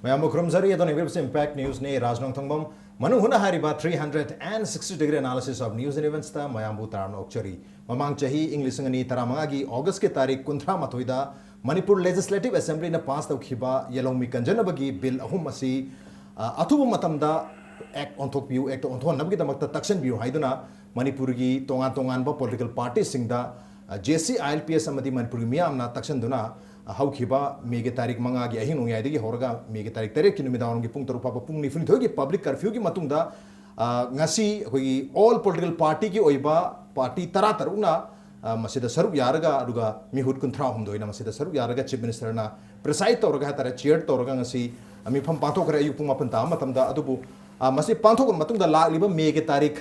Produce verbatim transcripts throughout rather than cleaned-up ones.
ꯃꯌꯥꯝꯕꯨ ꯈꯨꯔꯨꯝꯖꯔꯤ꯫ ꯑꯗꯣ ꯌꯦꯡꯕꯤꯔꯤꯕꯁꯤ Impact Newsꯅꯤ꯫ ꯔꯥꯖ ꯅꯣꯡꯊꯣꯡꯕꯝ꯫ ꯃꯅꯨꯡ ꯍꯨꯠꯅ ꯍꯥꯏꯔꯤꯕ three hundred and sixty degree analysis of news and eventsꯇ ꯃꯌꯥꯝꯕꯨ ꯇꯔꯥꯝꯅ ꯑꯣꯛꯆꯔꯤ꯫ ꯃꯃꯥꯡ ꯆꯍꯤ ꯏꯪ ꯂꯤꯁꯤꯡ ꯑꯅꯤ ꯇꯔꯥꯃꯉꯥꯒꯤ Augustꯀꯤ ꯇꯥꯔꯤꯛ ꯀꯨꯟꯊ꯭ꯔꯥ ꯃꯥꯊꯣꯏꯗ ꯃꯅꯤꯄꯨꯔ Legislative Assemblyꯅ pass ꯇꯧꯈꯤꯕ ꯌꯦꯜꯍꯧꯃꯤ ꯀꯟꯖꯅꯕꯒꯤ bill ꯑꯍꯨꯝ ꯑꯁꯤ, ꯑ, ꯑꯊꯨꯕ ꯃꯇꯝꯗ Act ꯑꯣꯟꯊꯣꯛꯄꯤꯌꯨ, Actꯇ ꯑꯣꯟꯊꯣꯛꯍꯟꯅꯕꯒꯤꯗꯃꯛꯇ ꯇꯛꯁꯟꯕꯤꯌꯨ ꯍꯥꯏꯗꯨꯅ ꯃꯅꯤꯄꯨꯔꯒꯤ ꯇꯣꯉꯥꯟ ꯇꯣꯉꯥꯟꯕ political partyꯁꯤꯡꯗ, ꯑ, J C I L P S ꯑꯃꯗꯤ ꯃꯅꯤꯄꯨꯔꯒꯤ ꯃꯤꯌꯥꯝꯅ ꯇꯛꯁꯟꯗꯨꯅ, ꯑ, ꯍꯧꯈꯤꯕ ꯃꯦꯒꯤ ꯇꯥꯔꯤꯛ ꯃꯉꯥꯒꯤ ꯑꯍꯤꯡ ꯅꯣꯡꯌꯥꯏꯗꯒꯤ ꯍꯧꯔꯒ ꯃꯦꯒꯤ ꯇꯥꯔꯤꯛ ꯇꯔꯦꯠꯀꯤ ꯅꯨꯃꯤꯗꯥꯡꯋꯥꯏꯔꯝꯒꯤ ꯄꯨꯡ ꯇꯔꯨꯛ ꯐꯥꯎꯕ ꯄꯨꯡ ꯅꯤꯐꯨꯅꯤꯊꯣꯏꯒꯤ public curfewꯒꯤ ꯃꯇꯨꯡꯗ, ꯑ, ꯉꯁꯤ ꯑꯩꯈꯣꯏꯒꯤ all political partyꯒꯤ ꯑꯣꯏꯕ party ꯇꯔꯥ ꯇꯔꯨꯛꯅ, ꯑ, ꯃꯁꯤꯗ ꯁꯔꯨꯛ ꯌꯥꯔꯒ ꯑꯗꯨꯒ ꯃꯤꯍꯨꯠ ꯀꯨꯟꯊ꯭ꯔꯥ ꯍꯨꯝꯗꯣꯏꯅ ꯃꯁꯤꯗ ꯁꯔꯨꯛ ꯌꯥꯔꯒ Chief Ministerꯅ preside ꯇꯧꯔꯒ ꯍꯥꯏꯇꯥꯔꯦ, chair ꯇꯧꯔꯒ ꯉꯁꯤ ꯃꯤꯐꯝ ꯄꯥꯡꯊꯣꯛꯈ꯭ꯔꯦ ꯑꯌꯨꯛ ꯄꯨꯡ ꯃꯥꯄꯟ ꯇꯥꯕ ꯃꯇꯝꯗ꯫ ꯑꯗꯨꯕꯨ, ꯑ, ꯃꯁꯤ ꯄꯥꯡꯊꯣꯛꯈ꯭ꯔ ꯃꯇꯨꯡꯗ ꯂꯥꯛꯂꯤꯕ ꯃꯦꯒꯤ ꯇꯥꯔꯤꯛ,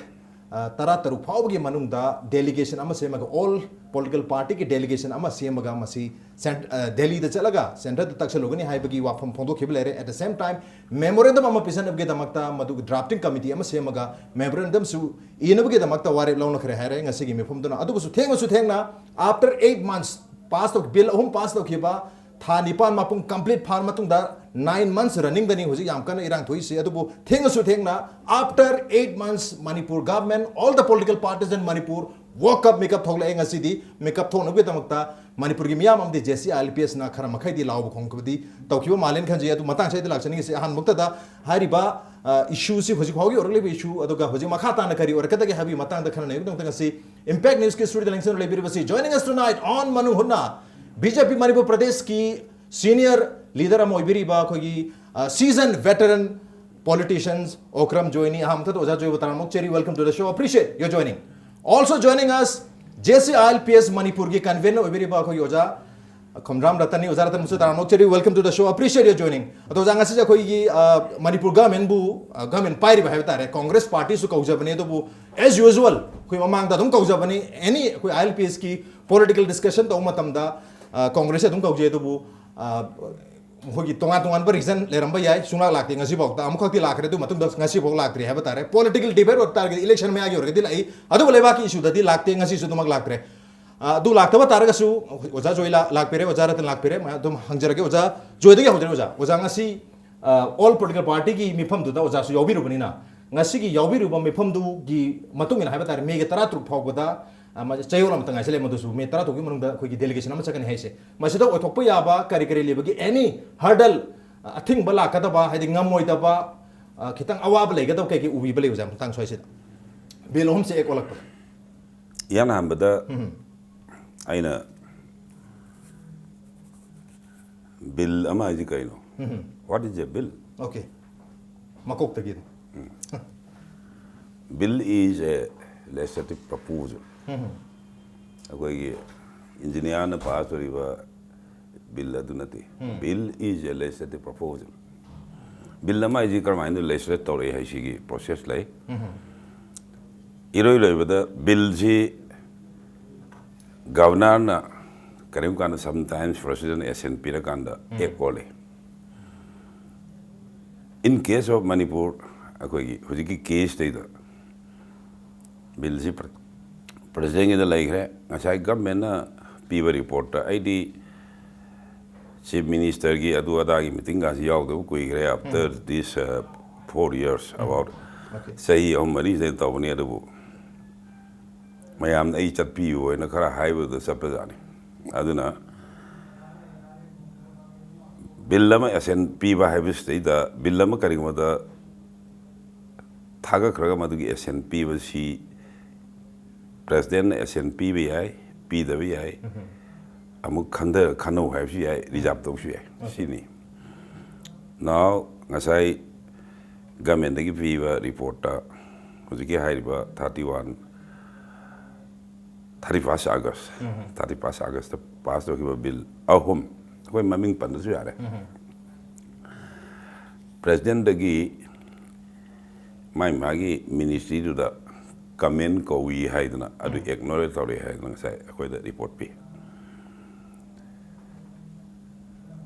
ꯑ, ꯇꯔꯥ ꯇꯔꯨꯛ ꯐꯥꯎꯕꯒꯤ ꯃꯅꯨꯡꯗ delegation ꯑꯃ ꯁꯦꯝꯃꯒ, all political partyꯒꯤ delegation ꯑꯃ ꯁꯦꯝꯃꯒ ꯃꯁꯤ ꯁꯦꯟ-, ꯑ, ꯗꯦꯜꯂꯤꯗ ꯆꯠꯂꯒ centreꯗ ꯇꯛꯁꯜꯂꯨꯒꯅꯤ ꯍꯥꯏꯕꯒꯤ ꯋꯥꯐꯝ ꯐꯣꯡꯗꯣꯛꯈꯤꯕ ꯂꯩꯔꯦ꯫ At the same time, memorandum ꯑꯃ ꯄꯤꯁꯟꯅꯕꯒꯤꯗꯃꯛꯇ ꯃꯗꯨꯒꯤ drafting committee ꯑꯃ ꯁꯦꯝꯃꯒ memorandumꯁꯨ ꯏꯅꯕꯒꯤꯗꯃꯛꯇ ꯋꯥꯔꯦꯞ ꯂꯧꯅꯈ꯭ꯔꯦ ꯍꯥꯏꯔꯦ ꯉꯁꯤꯒꯤ ꯃꯤꯐꯝꯗꯨꯅ꯫ ꯑꯗꯨꯕꯨꯁꯨ ꯊꯦꯡꯉꯁꯨ ꯊꯦꯡꯅ, after eight months, pass ꯇꯧ-, bill ꯑꯍꯨꯝ pass ꯇꯧꯈꯤꯕ ꯊꯥ ꯅꯤꯄꯥꯟ ꯃꯄꯨꯡ complete ꯐꯥꯔ ꯃꯇꯨꯡꯗ, nine months runningꯗꯅꯤ ꯍꯧꯖꯤꯛ ꯌꯥꯝ ꯀꯟꯅ ꯏꯔꯥꯡ ꯊꯣꯛꯏꯁꯦ꯫ ꯑꯗꯨꯕꯨ ꯊꯦꯡꯉꯁꯨ ꯊꯦꯡꯅ, after eight months, Manipur government, all the political parties in Manipur woke up, ꯃꯤꯀꯞ ꯊꯣꯛꯂꯛꯑꯦ꯫ ꯉꯁꯤꯗꯤ ꯃꯤꯀꯞ ꯊꯣꯛꯅꯕꯒꯤꯗꯃꯛꯇ ꯃꯅꯤꯄꯨꯔꯒꯤ ꯃꯤꯌꯥꯝ ꯑꯃꯗꯤ J C I L P Sꯅ ꯈꯔ ꯃꯈꯩꯗꯤ ꯂꯥꯎꯕ ꯈꯣꯡꯕꯗꯤ ꯇꯧꯈꯤꯕ ꯃꯥꯜꯂꯦꯅ ꯈꯟꯖꯩ꯫ ꯑꯗꯨ ꯃꯇꯥꯡ ꯑꯁꯤꯗ ꯂꯥꯛꯆꯅꯤꯡꯉꯤꯁꯤ ꯑꯍꯥꯟꯕꯃꯛꯇꯗ ꯍꯥꯏꯔꯤꯕ, ꯑ, issueꯁꯤ ꯍꯧꯖꯤꯛ ꯐꯥꯎꯒꯤ ꯑꯣꯏꯔꯛꯂꯤꯕ issue, ꯑꯗꯨꯒ ꯍꯧꯖꯤꯛ ꯃꯈꯥ ꯇꯥꯅ ꯀꯔꯤ ꯑꯣꯏꯔꯛꯀꯗꯒꯦ ꯍꯥꯏꯕꯒꯤ ꯃꯇꯥꯡꯗ ꯈꯟꯅ ꯅꯩꯅꯕꯒꯤꯗꯃꯛꯇ ꯉꯁꯤ Impact Newsꯀꯤ studioꯗ ꯂꯦꯡꯁꯤꯟꯗꯨꯅ ꯂꯩꯕꯤꯔꯤꯕꯁꯤ, joining us tonight on ꯃꯅꯨꯡ ꯍꯨꯠꯅ B J P ꯃꯅꯤꯄꯨꯔ ꯄ꯭ꯔꯗꯦꯁꯀꯤ senior leader ꯑꯃ ꯑꯣꯏꯕꯤꯔꯤꯕ ꯑꯩꯈꯣꯏꯒꯤ, ꯑ, seasoned veteran politicians ꯑꯣꯀ꯭ꯔꯝ ꯖꯣꯏꯅꯤ꯫ ꯑꯍꯥꯟꯕꯗ ꯑꯣꯖꯥ ꯖꯣꯏꯕꯨ ꯇꯔꯥꯝꯅ ꯑꯣꯛꯆꯔꯤ, welcome to the show, appreciate your joining. Also joining us, J C I L P S ꯃꯅꯤꯄꯨꯔꯒꯤ convener ꯑꯣꯏꯕꯤꯔꯤꯕ ꯑꯩꯈꯣꯏꯒꯤ ꯑꯣꯖꯥ ꯈꯣꯝꯗ꯭ꯔꯥꯝ ꯔꯇꯟꯅꯤ꯫ ꯑꯣꯖꯥ ꯔꯇꯟꯕꯨꯁꯨ ꯇꯔꯥꯝꯅ ꯑꯣꯛꯆꯔꯤ, welcome to the show, appreciate your joining. ꯑꯗꯣ ꯑꯣꯖꯥ, ꯉꯁꯤꯁꯦ ꯑꯩꯈꯣꯏꯒꯤ, ꯑ, ꯃꯅꯤꯄꯨꯔ governmentꯕꯨ, ꯑ, government ꯄꯥꯏꯔꯤꯕ ꯍꯥꯏꯕ ꯇꯥꯔꯦ, Congress partyꯁꯨ ꯀꯧꯖꯕꯅꯤ, ꯑꯗꯨꯕꯨ as usual ꯑꯩꯈꯣꯏ ꯃꯃꯥꯡꯗ ꯑꯗꯨꯝ ꯀꯧꯖꯕꯅꯤ, any ꯑꯩꯈꯣꯏ I L P Sꯀꯤ political discussion ꯇꯧꯕ ꯃꯇꯝꯗ, ꯑ, Congress ꯑꯗꯨꯝ ꯀꯧꯖꯩ, ꯑꯗꯨꯕꯨ, ꯑ, ꯃꯈꯣꯏꯒꯤ ꯇꯣꯉꯥꯟ ꯇꯣꯉꯥꯟꯕ reason ꯂꯩꯔꯝꯕ ꯌꯥꯏ, ꯁꯨꯡꯂꯥꯛ ꯂꯥꯛꯇꯦ꯫ ꯉꯁꯤꯐꯥꯎꯗ ꯑꯃꯨꯛꯈꯛꯇꯤ ꯂꯥꯛꯈ꯭ꯔꯦ, ꯑꯗꯨ ꯃꯇꯨꯡꯗ ꯉꯁꯤꯐꯥꯎ ꯂꯥꯛꯇ꯭ꯔꯤ ꯍꯥꯏꯕ ꯇꯥꯔꯦ꯫ Political debate ꯑꯣꯏꯕ ꯇꯥꯔꯒꯗꯤ election ꯃꯌꯥꯒꯤ ꯑꯣꯏꯔꯒꯗꯤ ꯂꯥꯛꯏ, ꯑꯗꯨꯕꯨ ꯂꯩꯕꯥꯛꯀꯤ issueꯗꯗꯤ ꯂꯥꯛꯇꯦ, ꯉꯁꯤꯁꯨ ꯑꯗꯨꯃꯛ ꯂꯥꯛꯇ꯭ꯔꯦ꯫ ꯑ, ꯑꯗꯨ ꯂꯥꯛꯇꯕ ꯇꯥꯔꯒꯁꯨ ꯑꯣꯖꯥ ꯖꯣꯏ ꯂꯥ-, ꯂꯥꯛꯄꯤꯔꯦ, ꯑꯣꯖꯥ ꯔꯇꯟ ꯂꯥꯛꯄꯤꯔꯦ, ꯃꯌꯥꯝ ꯑꯗꯨꯝ ꯍꯪꯖꯔꯒꯦ꯫ ꯑꯣꯖꯥ ꯖꯣꯏꯗꯒꯤ ꯍꯧꯖꯔꯦ꯫ ꯑꯣꯖꯥ, ꯑꯣꯖꯥ, ꯉꯁꯤ ꯑꯣꯜ ꯄꯣꯂꯤꯇꯤꯀꯦꯜ ꯄꯥꯔꯇꯤꯒꯤ ꯃꯤꯐꯝꯗꯨꯗ ꯑꯣꯖꯥꯁꯨ ꯌꯥꯎꯕꯤꯔꯨꯕꯅꯤꯅ, ꯉꯁꯤꯒꯤ ꯌꯥꯎꯕꯤꯔꯤꯕ ꯃꯤꯐꯝꯗꯨꯒꯤ ꯃꯇꯨꯡ ꯏꯟꯅ ꯍꯥꯏꯕ ꯇꯥꯔꯦ, ꯃꯦꯒꯤ ꯇꯔꯥꯇꯔꯨꯛ ꯐꯥꯎꯕꯗ, ꯑ, ꯃ-, ꯆꯌꯣꯜ ꯑꯃꯇ ꯉꯥꯏꯁꯜꯂꯦ, ꯃꯗꯨꯁꯨ ꯃꯦ ꯇꯔꯥꯇꯔꯨꯛꯀꯤ ꯃꯅꯨꯡꯗ ꯑꯩꯈꯣꯏꯒꯤ ꯗꯦꯂꯤꯒꯦꯁꯟ ꯑꯃ ꯆꯠꯀꯅꯤ ꯍꯥꯏꯁꯦ꯫ ꯃꯁꯤꯗ ꯑꯣꯏꯊꯣꯛꯄ ꯌꯥꯕ ꯀꯔꯤ ꯀꯔꯤ ꯂꯩꯕꯒꯦ? ꯑꯦꯅꯤ ꯍꯔꯗꯜ, ꯑ, ꯑꯊꯤꯡꯕ ꯂꯥꯛꯀꯗꯕ, ꯍꯥꯏꯗꯤ ꯉꯝꯃꯣꯏꯗꯕ, ꯑ, ꯈꯤꯇꯪ ꯑꯋꯥꯕ ꯂꯩꯒꯗꯕ ꯀꯩ ꯀꯩ ꯎꯕꯤꯕ ꯂꯩ ꯑꯣꯖꯥ, ꯃꯇꯥꯡ ꯁ꯭ꯋꯥꯏꯁꯤꯗ? ꯕꯤꯜ ꯑꯍꯨꯝꯁꯦ ꯑꯦꯛ ꯑꯣꯜꯂꯛꯄꯗ꯫ ꯏꯍꯥꯟ ꯍꯥꯟꯕꯗ ꯎꯝ꯫ ꯑꯩꯅ ꯕꯤꯜ ꯑꯃ ꯍꯥꯏꯁꯤ ꯀꯩꯅꯣ? Um. What is a bill? Okay. ꯃꯀꯣꯛꯇꯒꯤ ꯑꯗꯨꯝ꯫ Bill is a legislative proposal. ꯎꯝ꯫ ꯑꯩꯈꯣꯏꯒꯤ ꯏꯟꯖꯤꯅꯤꯌꯥꯔꯅ ꯄꯥꯁ ꯇꯧꯔꯤꯕ ꯕꯤꯜ ꯑꯗꯨ ꯅꯠꯇꯦ꯫ ꯎꯝ꯫ Bill is a legislative proposal. Bill ꯑꯃ ꯍꯥꯏꯁꯤ ꯀꯔꯝꯍꯥꯏꯅ ꯂꯦꯖꯤꯁꯂꯦꯠ ꯇꯧꯔꯛꯏ ꯍꯥꯏꯁꯤꯒꯤ ꯄ꯭ꯔꯣꯁꯦꯁ ꯂꯩ꯫ ꯎꯝ꯫ ꯏꯔꯣꯏ ꯂꯣꯏꯕꯗ ꯕꯤꯜꯁꯤ ꯒꯕꯔꯅꯔꯅ ꯀꯔꯤꯒꯨꯝꯕ ꯀꯥꯟꯗ sometimes president assent ꯄꯤꯔꯀꯥꯟꯗ ꯎꯝ꯫ ꯑꯦꯛ ꯑꯣꯜꯂꯤ꯫ In case of Manipur, ꯑꯩꯈꯣꯏꯒꯤ ꯍꯧꯖꯤꯛꯀꯤ ꯀꯦꯁꯇꯩꯗ ꯕꯤꯜꯁꯤ ꯄ꯭ꯔ-, ꯄ꯭ꯔꯁꯤꯗꯦꯟꯒꯤꯗ ꯂꯩꯈ꯭ꯔꯦ꯫ ꯉꯁꯥꯏ ꯒꯚꯔꯟꯃꯦꯟꯅ ꯄꯤꯕ ꯔꯤꯄꯣꯔꯠꯇ ꯑꯩꯗꯤ ꯆꯤꯐ ꯃꯤꯅꯤꯁꯇꯔꯒꯤ ꯑꯗꯨ ꯑꯗꯥꯒꯤ ꯃꯤꯇꯤꯡꯒꯁꯤ ꯌꯥꯎꯗꯕ ꯀꯨꯏꯈ꯭ꯔꯦ, after um. This, uh, four years, um. About okay. ꯆꯍꯤ ꯑꯍꯨꯝ ꯃꯔꯤꯁꯤꯗ ꯇꯧꯕꯅꯤ꯫ ꯑꯗꯨꯕꯨ ꯃꯌꯥꯝꯅ ꯑꯩ ꯆꯠꯄꯤꯌꯨ ꯍꯥꯏꯅ ꯈꯔ ꯍꯥꯏꯕꯗꯨꯗ ꯆꯠꯄꯖꯥꯠꯅꯤ꯫ ꯑꯗꯨꯅ ꯕꯤꯜ ꯑꯃ ꯑꯦꯁꯦꯟ ꯄꯤꯕ ꯍꯥꯏꯕꯁꯤꯗꯩꯗ ꯕꯤꯜ ꯑꯃ ꯀꯔꯤꯒꯨꯝꯕꯗ ꯊꯥꯒꯠꯈ꯭ꯔꯒ ꯃꯗꯨꯒꯤ ꯑꯦꯁꯦꯟ ꯄꯤꯕꯁꯤ ꯄ꯭ꯔꯦꯁꯤꯗꯦꯟꯅ ꯑꯦꯁꯦꯟ ꯄꯤꯕ ꯌꯥꯏ, ꯄꯤꯗꯕ ꯌꯥꯏ, ꯎꯝ꯫ ꯑꯃꯨꯛ ꯈꯟꯊ-, ꯈꯟꯅꯧ ꯍꯥꯏꯕꯁꯨ ꯌꯥꯏ, ꯔꯤꯖꯥꯕ ꯇꯧꯕꯁꯨ ꯌꯥꯏ꯫ ꯑꯣꯀꯦ꯫ ꯁꯤꯅꯤ꯫ Now, ꯉꯁꯥꯏ ꯒꯃꯦꯟꯗꯒꯤ ꯄꯤꯕ ꯔꯤꯄꯣꯔꯠꯇ ꯍꯧꯖꯤꯛꯀꯤ ꯍꯥꯏꯔꯤꯕ thirty one, thirty first August, ꯎꯝ꯫ Thirty first Augustꯇ ꯄꯥꯁ ꯇꯧꯈꯤꯕ ꯕꯤꯜ ꯑꯍꯨꯝ, ꯑꯩꯈꯣꯏ ꯃꯃꯤꯡ ꯄꯟꯗ꯭ꯔꯁꯨ ꯌꯥꯔꯦ꯫ ꯎꯝ꯫ ꯄ꯭ꯔꯦꯁꯤꯗꯦꯟꯗꯒꯤ ꯃꯥꯏ ꯃꯥꯒꯤ ꯃꯤꯅꯤꯁꯇ꯭ꯔꯤꯗꯨꯗ ꯀꯃꯦꯟ ꯀꯧꯏ ꯍꯥꯏꯗꯅ, ꯑꯗꯨ ꯎꯝ꯫ ꯑꯦꯛꯅꯣꯂꯦꯖ ꯇꯧꯔꯛꯑꯦ ꯍꯥꯏꯗꯅ ꯉꯁꯥꯏ ꯑꯩꯈꯣꯏꯗ ꯔꯤꯄꯣꯔꯠ ꯄꯤ꯫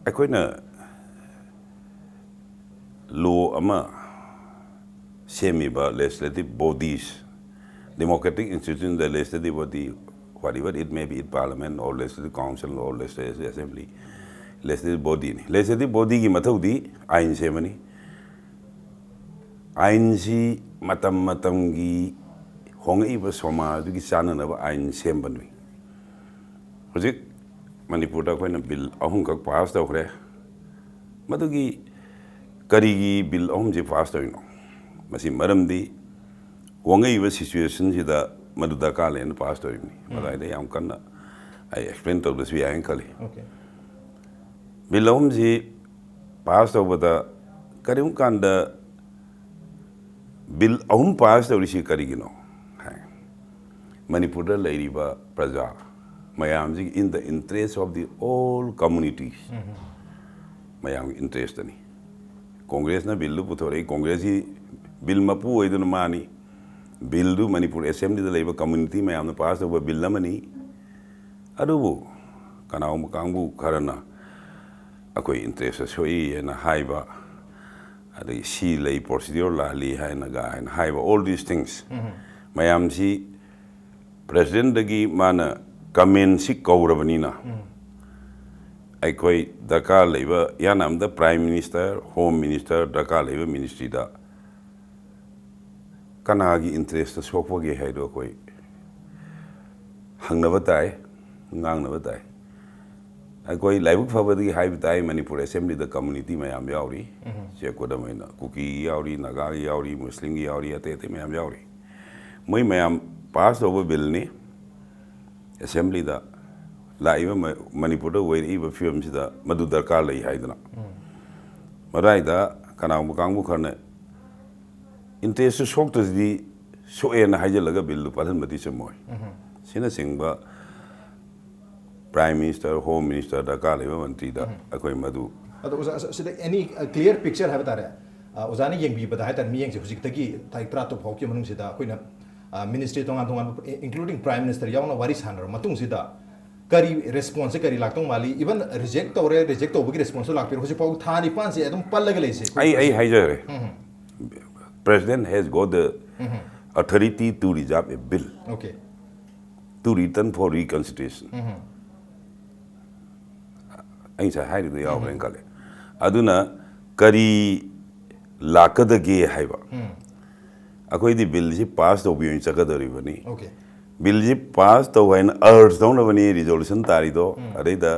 ꯑꯩꯈꯣꯏꯅ ꯂꯣ ꯑꯃ ꯁꯦꯝꯃꯤꯕ legislative bodies, democratic institution, the legislative body, whatever it may be, it parliament or legislative council or legislative assembly, legislative ꯕꯣꯗꯤꯅꯤ꯫ ꯂꯦꯖꯤꯁꯂꯦꯇꯤꯚ ꯕꯣꯗꯤꯒꯤ ꯃꯊꯧꯗꯤ ꯑꯥꯏꯟ ꯁꯦꯝꯕꯅꯤ꯫ ꯑꯥꯏꯟꯁꯤ ꯃꯇꯝ ꯃꯇꯝꯒꯤ ꯍꯣꯡꯂꯛꯏꯕ ꯁꯃꯥꯖꯗꯨꯒꯤ ꯆꯥꯟꯅꯅꯕ ꯑꯥꯏꯟ ꯁꯦꯝꯕꯅꯤ꯫ ꯍꯧꯖꯤꯛ ꯃꯅꯤꯄꯨꯔꯗ ꯑꯩꯈꯣꯏꯅ ꯕꯤꯜ ꯑꯍꯨꯝꯈꯛ ꯄꯥꯁ ꯇꯧꯈ꯭ꯔꯦ꯫ ꯃꯗꯨꯒꯤ ꯀꯔꯤꯒꯤ ꯕꯤꯜ ꯑꯍꯨꯝꯁꯤ ꯄꯥꯁ ꯇꯧꯔꯤꯅꯣ? ꯃꯁꯤ ꯃꯔꯝꯗꯤ ꯍꯣꯡꯂꯛꯏꯕ ꯁꯤꯆꯨꯋꯦꯁꯟꯁꯤꯗ ꯃꯗꯨ ꯗꯔꯀꯥꯔ ꯂꯩꯅ ꯄꯥꯁ ꯇꯧꯔꯤꯕꯅꯤ꯫ ꯃꯗꯨꯋꯥꯏꯗ ꯌꯥꯝ ꯀꯟꯅ ꯑꯩ ꯑꯦꯛꯁꯄ꯭ꯂꯦꯟ ꯇꯧꯗ꯭ꯔꯁꯨ ꯌꯥꯏꯅ ꯈꯜꯂꯤ꯫ Okay. ꯕꯤꯜ ꯑꯍꯨꯝꯁꯤ ꯄꯥꯁ ꯇꯧꯕꯗ ꯀꯔꯤꯒꯨꯝꯕ ꯀꯥꯟꯗ ꯕꯤꯜ ꯑꯍꯨꯝ ꯄꯥꯁ ꯇꯧꯔꯤꯁꯤ ꯀꯔꯤꯒꯤꯅꯣ ꯍꯥꯏ, ꯃꯅꯤꯄꯨꯔꯗ ꯂꯩꯔꯤꯕ ꯄ꯭ꯔꯖꯥ ꯃꯌꯥꯝꯁꯤꯒꯤ in the interest of the all communities, ꯃꯌꯥꯝꯒꯤ ꯏꯟꯇꯔꯦꯁꯇꯅꯤ꯫ ꯀꯣꯡꯒ꯭ꯔꯦꯁꯅ ꯕꯤꯜꯗꯨ ꯄꯨꯊꯣꯔꯛꯏ꯫ ꯀꯣꯡꯒ꯭ꯔꯦꯁꯀꯤ ꯕꯤꯜ ꯃꯄꯨ ꯑꯣꯏꯗꯨꯅ ꯃꯥꯅꯤ꯫ ꯕꯤꯜꯗꯨ ꯃꯅꯤꯄꯨꯔ ꯑꯦꯁꯦꯝꯕ꯭ꯂꯤꯗ ꯂꯩꯕ ꯀꯝꯃꯨꯅꯤꯇꯤ ꯃꯌꯥꯝꯅ ꯄꯥꯁ ꯇꯧꯕ ꯕꯤꯜ ꯑꯃꯅꯤ꯫ ꯑꯗꯨꯕꯨ ꯀꯅꯥꯒꯨꯝꯕ ꯀꯥꯡꯕꯨ ꯈꯔꯅ ꯑꯩꯈꯣꯏ ꯏꯟꯇꯔꯦꯁꯇ ꯁꯣꯛꯏ ꯍꯥꯏꯅ ꯍꯥꯏꯕ, ꯑꯗꯒꯤ ꯁꯤ ꯂꯩ, ꯄ꯭ꯔꯣꯁꯤꯗ꯭ꯌꯨꯔ ꯂꯥꯜꯂꯤ ꯍꯥꯏꯅꯒ ꯍꯥꯏꯅ ꯍꯥꯏꯕ, all these things ꯃꯌꯥꯝꯁꯤ ꯄ꯭ꯔꯦꯁꯤꯗꯦꯟꯗꯒꯤ ꯃꯥꯅ ꯀꯃꯦꯟꯁꯤ ꯀꯧꯔꯕꯅꯤꯅ ꯑꯩꯈꯣꯏ ꯗꯔꯀꯥꯔ ꯂꯩꯕ ꯏꯌꯥꯝꯕꯗ ꯄ꯭ꯔꯥꯏꯝ ꯃꯤꯅꯤꯁꯇꯔ, ꯍꯣꯝ ꯃꯤꯅꯤꯁꯇꯔ, ꯗꯔꯀꯥꯔ ꯂꯩꯕ ꯃꯤꯅꯤꯁꯇ꯭ꯔꯤꯗ ꯀꯅꯥꯒꯤ ꯏꯟꯇꯔꯦꯁꯇ ꯁꯣꯛꯄꯒꯦ ꯍꯥꯏꯗꯣ ꯑꯩꯈꯣꯏ ꯍꯪꯅꯕ ꯇꯥꯏ, ꯉꯥꯡꯅꯕ ꯇꯥꯏ꯫ ꯑꯩꯈꯣꯏ ꯂꯥꯏꯕꯛ ꯐꯕꯗꯒꯤ ꯍꯥꯏꯕ ꯇꯥꯏ, ꯃꯅꯤꯄꯨꯔ ꯑꯦꯁꯦꯝꯕ꯭ꯂꯤꯗ ꯀꯝꯃꯨꯅꯤꯇꯤ ꯃꯌꯥꯝ ꯌꯥꯎꯔꯤ꯫ ꯆꯦꯛ ꯈꯨꯗꯝ ꯑꯣꯏꯅ ꯀꯨꯀꯤꯒꯤ ꯌꯥꯎꯔꯤ, ꯅꯥꯒꯥꯒꯤ ꯌꯥꯎꯔꯤ, ꯃꯨꯁꯂꯤꯝꯒꯤ ꯌꯥꯎꯔꯤ, ꯑꯇꯩ ꯑꯇꯩ ꯃꯌꯥꯝ ꯌꯥꯎꯔꯤ꯫ ꯃꯣꯏ ꯃꯌꯥꯝ ꯄꯥꯁ ꯇꯧꯕ ꯕꯤꯜꯅꯤ꯫ ꯑꯦꯁꯦꯝꯕ꯭ꯂꯤꯗ ꯂꯥꯛꯏꯕ ꯃ-, ꯃꯅꯤꯄꯨꯔꯗ ꯑꯣꯏꯔꯛꯏꯕ ꯐꯤꯕꯝꯁꯤꯗ ꯃꯗꯨ ꯗꯔꯀꯥꯔ ꯂꯩ ꯍꯥꯏꯗꯅ, ꯃꯗꯨꯋꯥꯏꯗ ꯀꯅꯥꯒꯨꯝꯕ ꯀꯥꯡꯕꯨ ꯈꯔꯅ ꯏꯟꯇꯔꯦꯁꯁꯨ ꯁꯣꯛꯇ꯭ꯔꯗꯤ ꯁꯣꯛꯑꯦꯅ ꯍꯥꯏꯖꯤꯜꯂꯒ ꯕꯤꯜꯗꯨ ꯄꯥꯜꯍꯟꯕꯗꯤ ꯆꯨꯝꯃꯣꯏ꯫ ꯁꯤꯅꯆꯤꯡꯕ ꯄ꯭ꯔꯥꯏꯝ ꯃꯤꯅꯤꯁꯇꯔ, ꯍꯣꯝ ꯃꯤꯅꯤꯁꯇꯔ, ꯗꯔꯀꯥꯔ ꯂꯩꯕ ꯃꯟꯇ꯭ꯔꯤꯗ ꯑꯩꯈꯣꯏ ꯃꯗꯨ ꯑꯗꯣ ꯑꯣꯖꯥ, ꯑꯁ-, ꯁꯤꯗ ꯑꯦꯅꯤ ꯀ꯭ꯂꯤꯌꯥꯔ ꯄꯤꯛꯆꯔ ꯍꯥꯏꯕ ꯇꯥꯔꯦ, ꯑ, ꯑꯣꯖꯥꯅ ꯌꯦꯡꯕꯤꯕꯗ ꯍꯥꯏ ꯇꯥꯔꯦ, ꯃꯤꯠꯌꯦꯡꯁꯦ ꯍꯧꯖꯤꯛꯇꯒꯤ ꯇꯥꯔꯤꯛ ꯇꯔꯥꯇꯔꯨꯛ ꯐꯥꯎꯒꯤ ꯃꯅꯨꯡꯁꯤꯗ ꯑꯩꯈꯣꯏꯅ, ꯑ, ꯃꯤꯅꯤꯁꯇ꯭ꯔꯤ ꯇꯣꯉꯥꯟ ꯇꯣꯉꯥꯟꯕ, including prime minister ꯌꯥꯎꯅ ꯋꯥꯔꯤ ꯁꯥꯟꯅꯔꯕ ꯃꯇꯨꯡꯁꯤꯗ ꯀꯔꯤ ꯔꯦꯁꯄꯣꯟꯁꯁꯦ ꯀꯔꯤ ꯂꯥꯛꯇꯧ ꯃꯥꯜꯂꯤ? ꯏꯚꯟ ꯔꯤꯖꯦꯛ ꯇꯧꯔꯦ, ꯔꯤꯖꯦꯛ ꯇꯧꯕꯒꯤ ꯔꯦꯁꯄꯣꯟꯁꯁꯨ ꯂꯥꯛꯄꯤꯔꯣ꯫ ꯍꯧꯖꯤꯛ ꯐꯥꯎ ꯊꯥ ꯅꯤꯄꯥꯟꯁꯦ ꯑꯗꯨꯝ ꯄꯜꯂꯒ ꯂꯩꯁꯦ꯫ ꯑꯩ ꯑꯩ ꯍꯥꯏꯖꯔꯦ, President has got the authority to reserve a bill Okay. to return for reconsideration. ꯑꯩ ꯉꯁꯥꯏ ꯍꯥꯏꯔꯤꯗꯣ ꯌꯥꯎꯈ꯭ꯔꯦꯅ ꯈꯜꯂꯦ꯫ ꯑꯗꯨꯅ ꯀꯔꯤ ꯂꯥꯛꯀꯗꯒꯦ ꯍꯥꯏꯕ, ꯑꯩꯈꯣꯏꯗꯤ ꯕꯤꯜꯁꯤ ꯄꯥꯁ ꯇꯧꯕꯤ ꯑꯣꯏꯅ ꯆꯠꯀꯗꯧꯔꯤꯕꯅꯤ꯫ Okay. ꯕꯤꯜꯁꯤ ꯄꯥꯁ ꯇꯧ ꯍꯥꯏꯅ ꯑꯔꯖ ꯇꯧꯅꯕꯅꯤ ꯔꯤꯖꯣꯂꯨꯁꯟ ꯇꯥꯔꯤꯗꯣ꯫ ꯑꯗꯩꯗ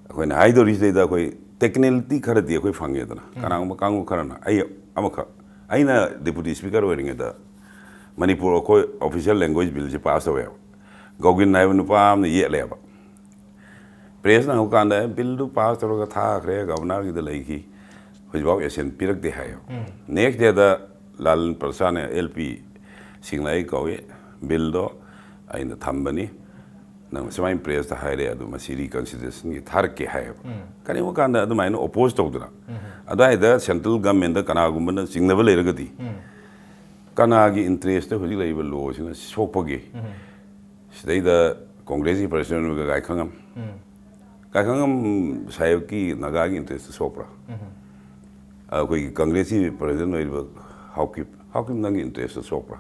ꯑꯩꯈꯣꯏꯅ ꯍꯥꯏꯗꯧꯔꯤꯁꯤꯗꯩꯗ ꯑꯩꯈꯣꯏ ꯇꯦꯛꯅꯤꯀꯦꯜꯇꯤ ꯈꯔꯗꯤ ꯑꯩꯈꯣꯏ ꯐꯪꯉꯦꯗꯅ, ꯀꯅꯥꯒꯨꯝꯕ ꯀꯥꯡꯕꯨ ꯈꯔꯅ, ꯑꯩ ꯑꯃꯈꯛ, ꯑꯩꯅ ꯗꯦꯄꯨꯇꯤ ꯁ꯭ꯄꯤꯀꯔ ꯑꯣꯏꯔꯤꯉꯩꯗ ꯃꯅꯤꯄꯨꯔ ꯑꯩꯈꯣꯏ ꯑꯣꯐꯤꯁꯤꯌꯦꯜ ꯂꯦꯡꯒ꯭ꯋꯦꯖ ꯕꯤꯜꯁꯤ ꯄꯥꯁ ꯇꯧꯋꯦꯕ꯫ ꯒꯣꯒꯤꯟ ꯍꯥꯏꯕ ꯅꯨꯄꯥ ꯑꯃꯅ ꯌꯦꯠꯂꯦꯕ꯫ ꯄ꯭ꯔꯦꯁꯅ ꯍꯪꯕ ꯀꯥꯟꯗ, "ꯑꯦ, ꯕꯤꯜꯗꯨ ꯄꯥꯁ ꯇꯧꯔꯒ ꯊꯥꯈ꯭ꯔꯦ, ꯒꯚꯔꯅꯔꯒꯤꯗ ꯂꯩꯈꯤ, ꯍꯧꯖꯤꯛꯐꯥꯎ ꯑꯦꯁꯦꯟ ꯄꯤꯔꯛꯇꯦ" ꯍꯥꯏꯌꯦꯕ꯫ ꯅꯦꯛꯁ ꯗꯦꯗ ꯂꯥꯂꯟ ꯄ꯭ꯔꯁꯥꯗꯅ, ꯑꯦꯜ ꯄꯤ ꯁꯤꯡꯅ ꯑꯩ ꯀꯧꯏ, "ꯕꯤꯜꯗꯣ ꯑꯩꯅ ꯊꯝꯕꯅꯤ, ꯅꯪꯅ ꯁꯨꯃꯥꯏꯅ ꯄ꯭ꯔꯦꯁꯇ ꯍꯥꯏꯔꯦ, ꯑꯗꯨ ꯃꯁꯤ ꯔꯤꯀꯟꯁꯤꯗꯔꯦꯁꯟꯒꯤ ꯊꯥꯔꯛꯀꯦ" ꯍꯥꯏꯌꯦꯕ꯫ ꯀꯔꯤꯒꯨꯝꯕ ꯀꯥꯟꯗ ꯑꯗꯨꯃꯥꯏꯅ ꯑꯣꯄꯣꯖ ꯇꯧꯗꯅ, ꯑꯗꯨꯋꯥꯏꯗ ꯁꯦꯟꯇ꯭ꯔꯦꯜ ꯒꯚꯔꯟꯃꯦꯟꯗ ꯀꯅꯥꯒꯨꯝꯕꯅ ꯆꯤꯡꯅꯕ ꯂꯩꯔꯒꯗꯤ, ꯀꯅꯥꯒꯤ ꯏꯟꯇꯔꯦꯁꯇ ꯍꯧꯖꯤꯛ ꯂꯩꯔꯤꯕ ꯂꯣꯁꯤꯅ ꯁꯣꯛꯄꯒꯦ? ꯁꯤꯗꯩꯗ ꯀꯣꯡꯒ꯭ꯔꯦꯁꯀꯤ ꯄ꯭ꯔꯁꯤꯗꯦꯟ ꯑꯣꯏꯕ ꯒꯥꯏꯈꯪꯉꯝ, ꯒꯥꯏꯈꯪꯉꯝ ꯁꯥꯍꯦꯕꯀꯤ ꯅꯥꯒꯥꯒꯤ ꯏꯟꯇꯔꯦꯁꯇ ꯁꯣꯛꯄ꯭ꯔꯥ? ꯑꯩꯈꯣꯏꯒꯤ ꯀꯪꯒ꯭ꯔꯦꯁꯀꯤ ꯄ꯭ꯔꯁꯤꯗꯦꯟ ꯑꯣꯏꯔꯤꯕ ꯍꯥꯎꯀꯤꯞ, ꯍꯥꯎꯀꯤꯞ ꯅꯪꯒꯤ ꯏꯟꯇꯔꯦꯁꯇ ꯁꯣꯛꯄ꯭ꯔꯥ?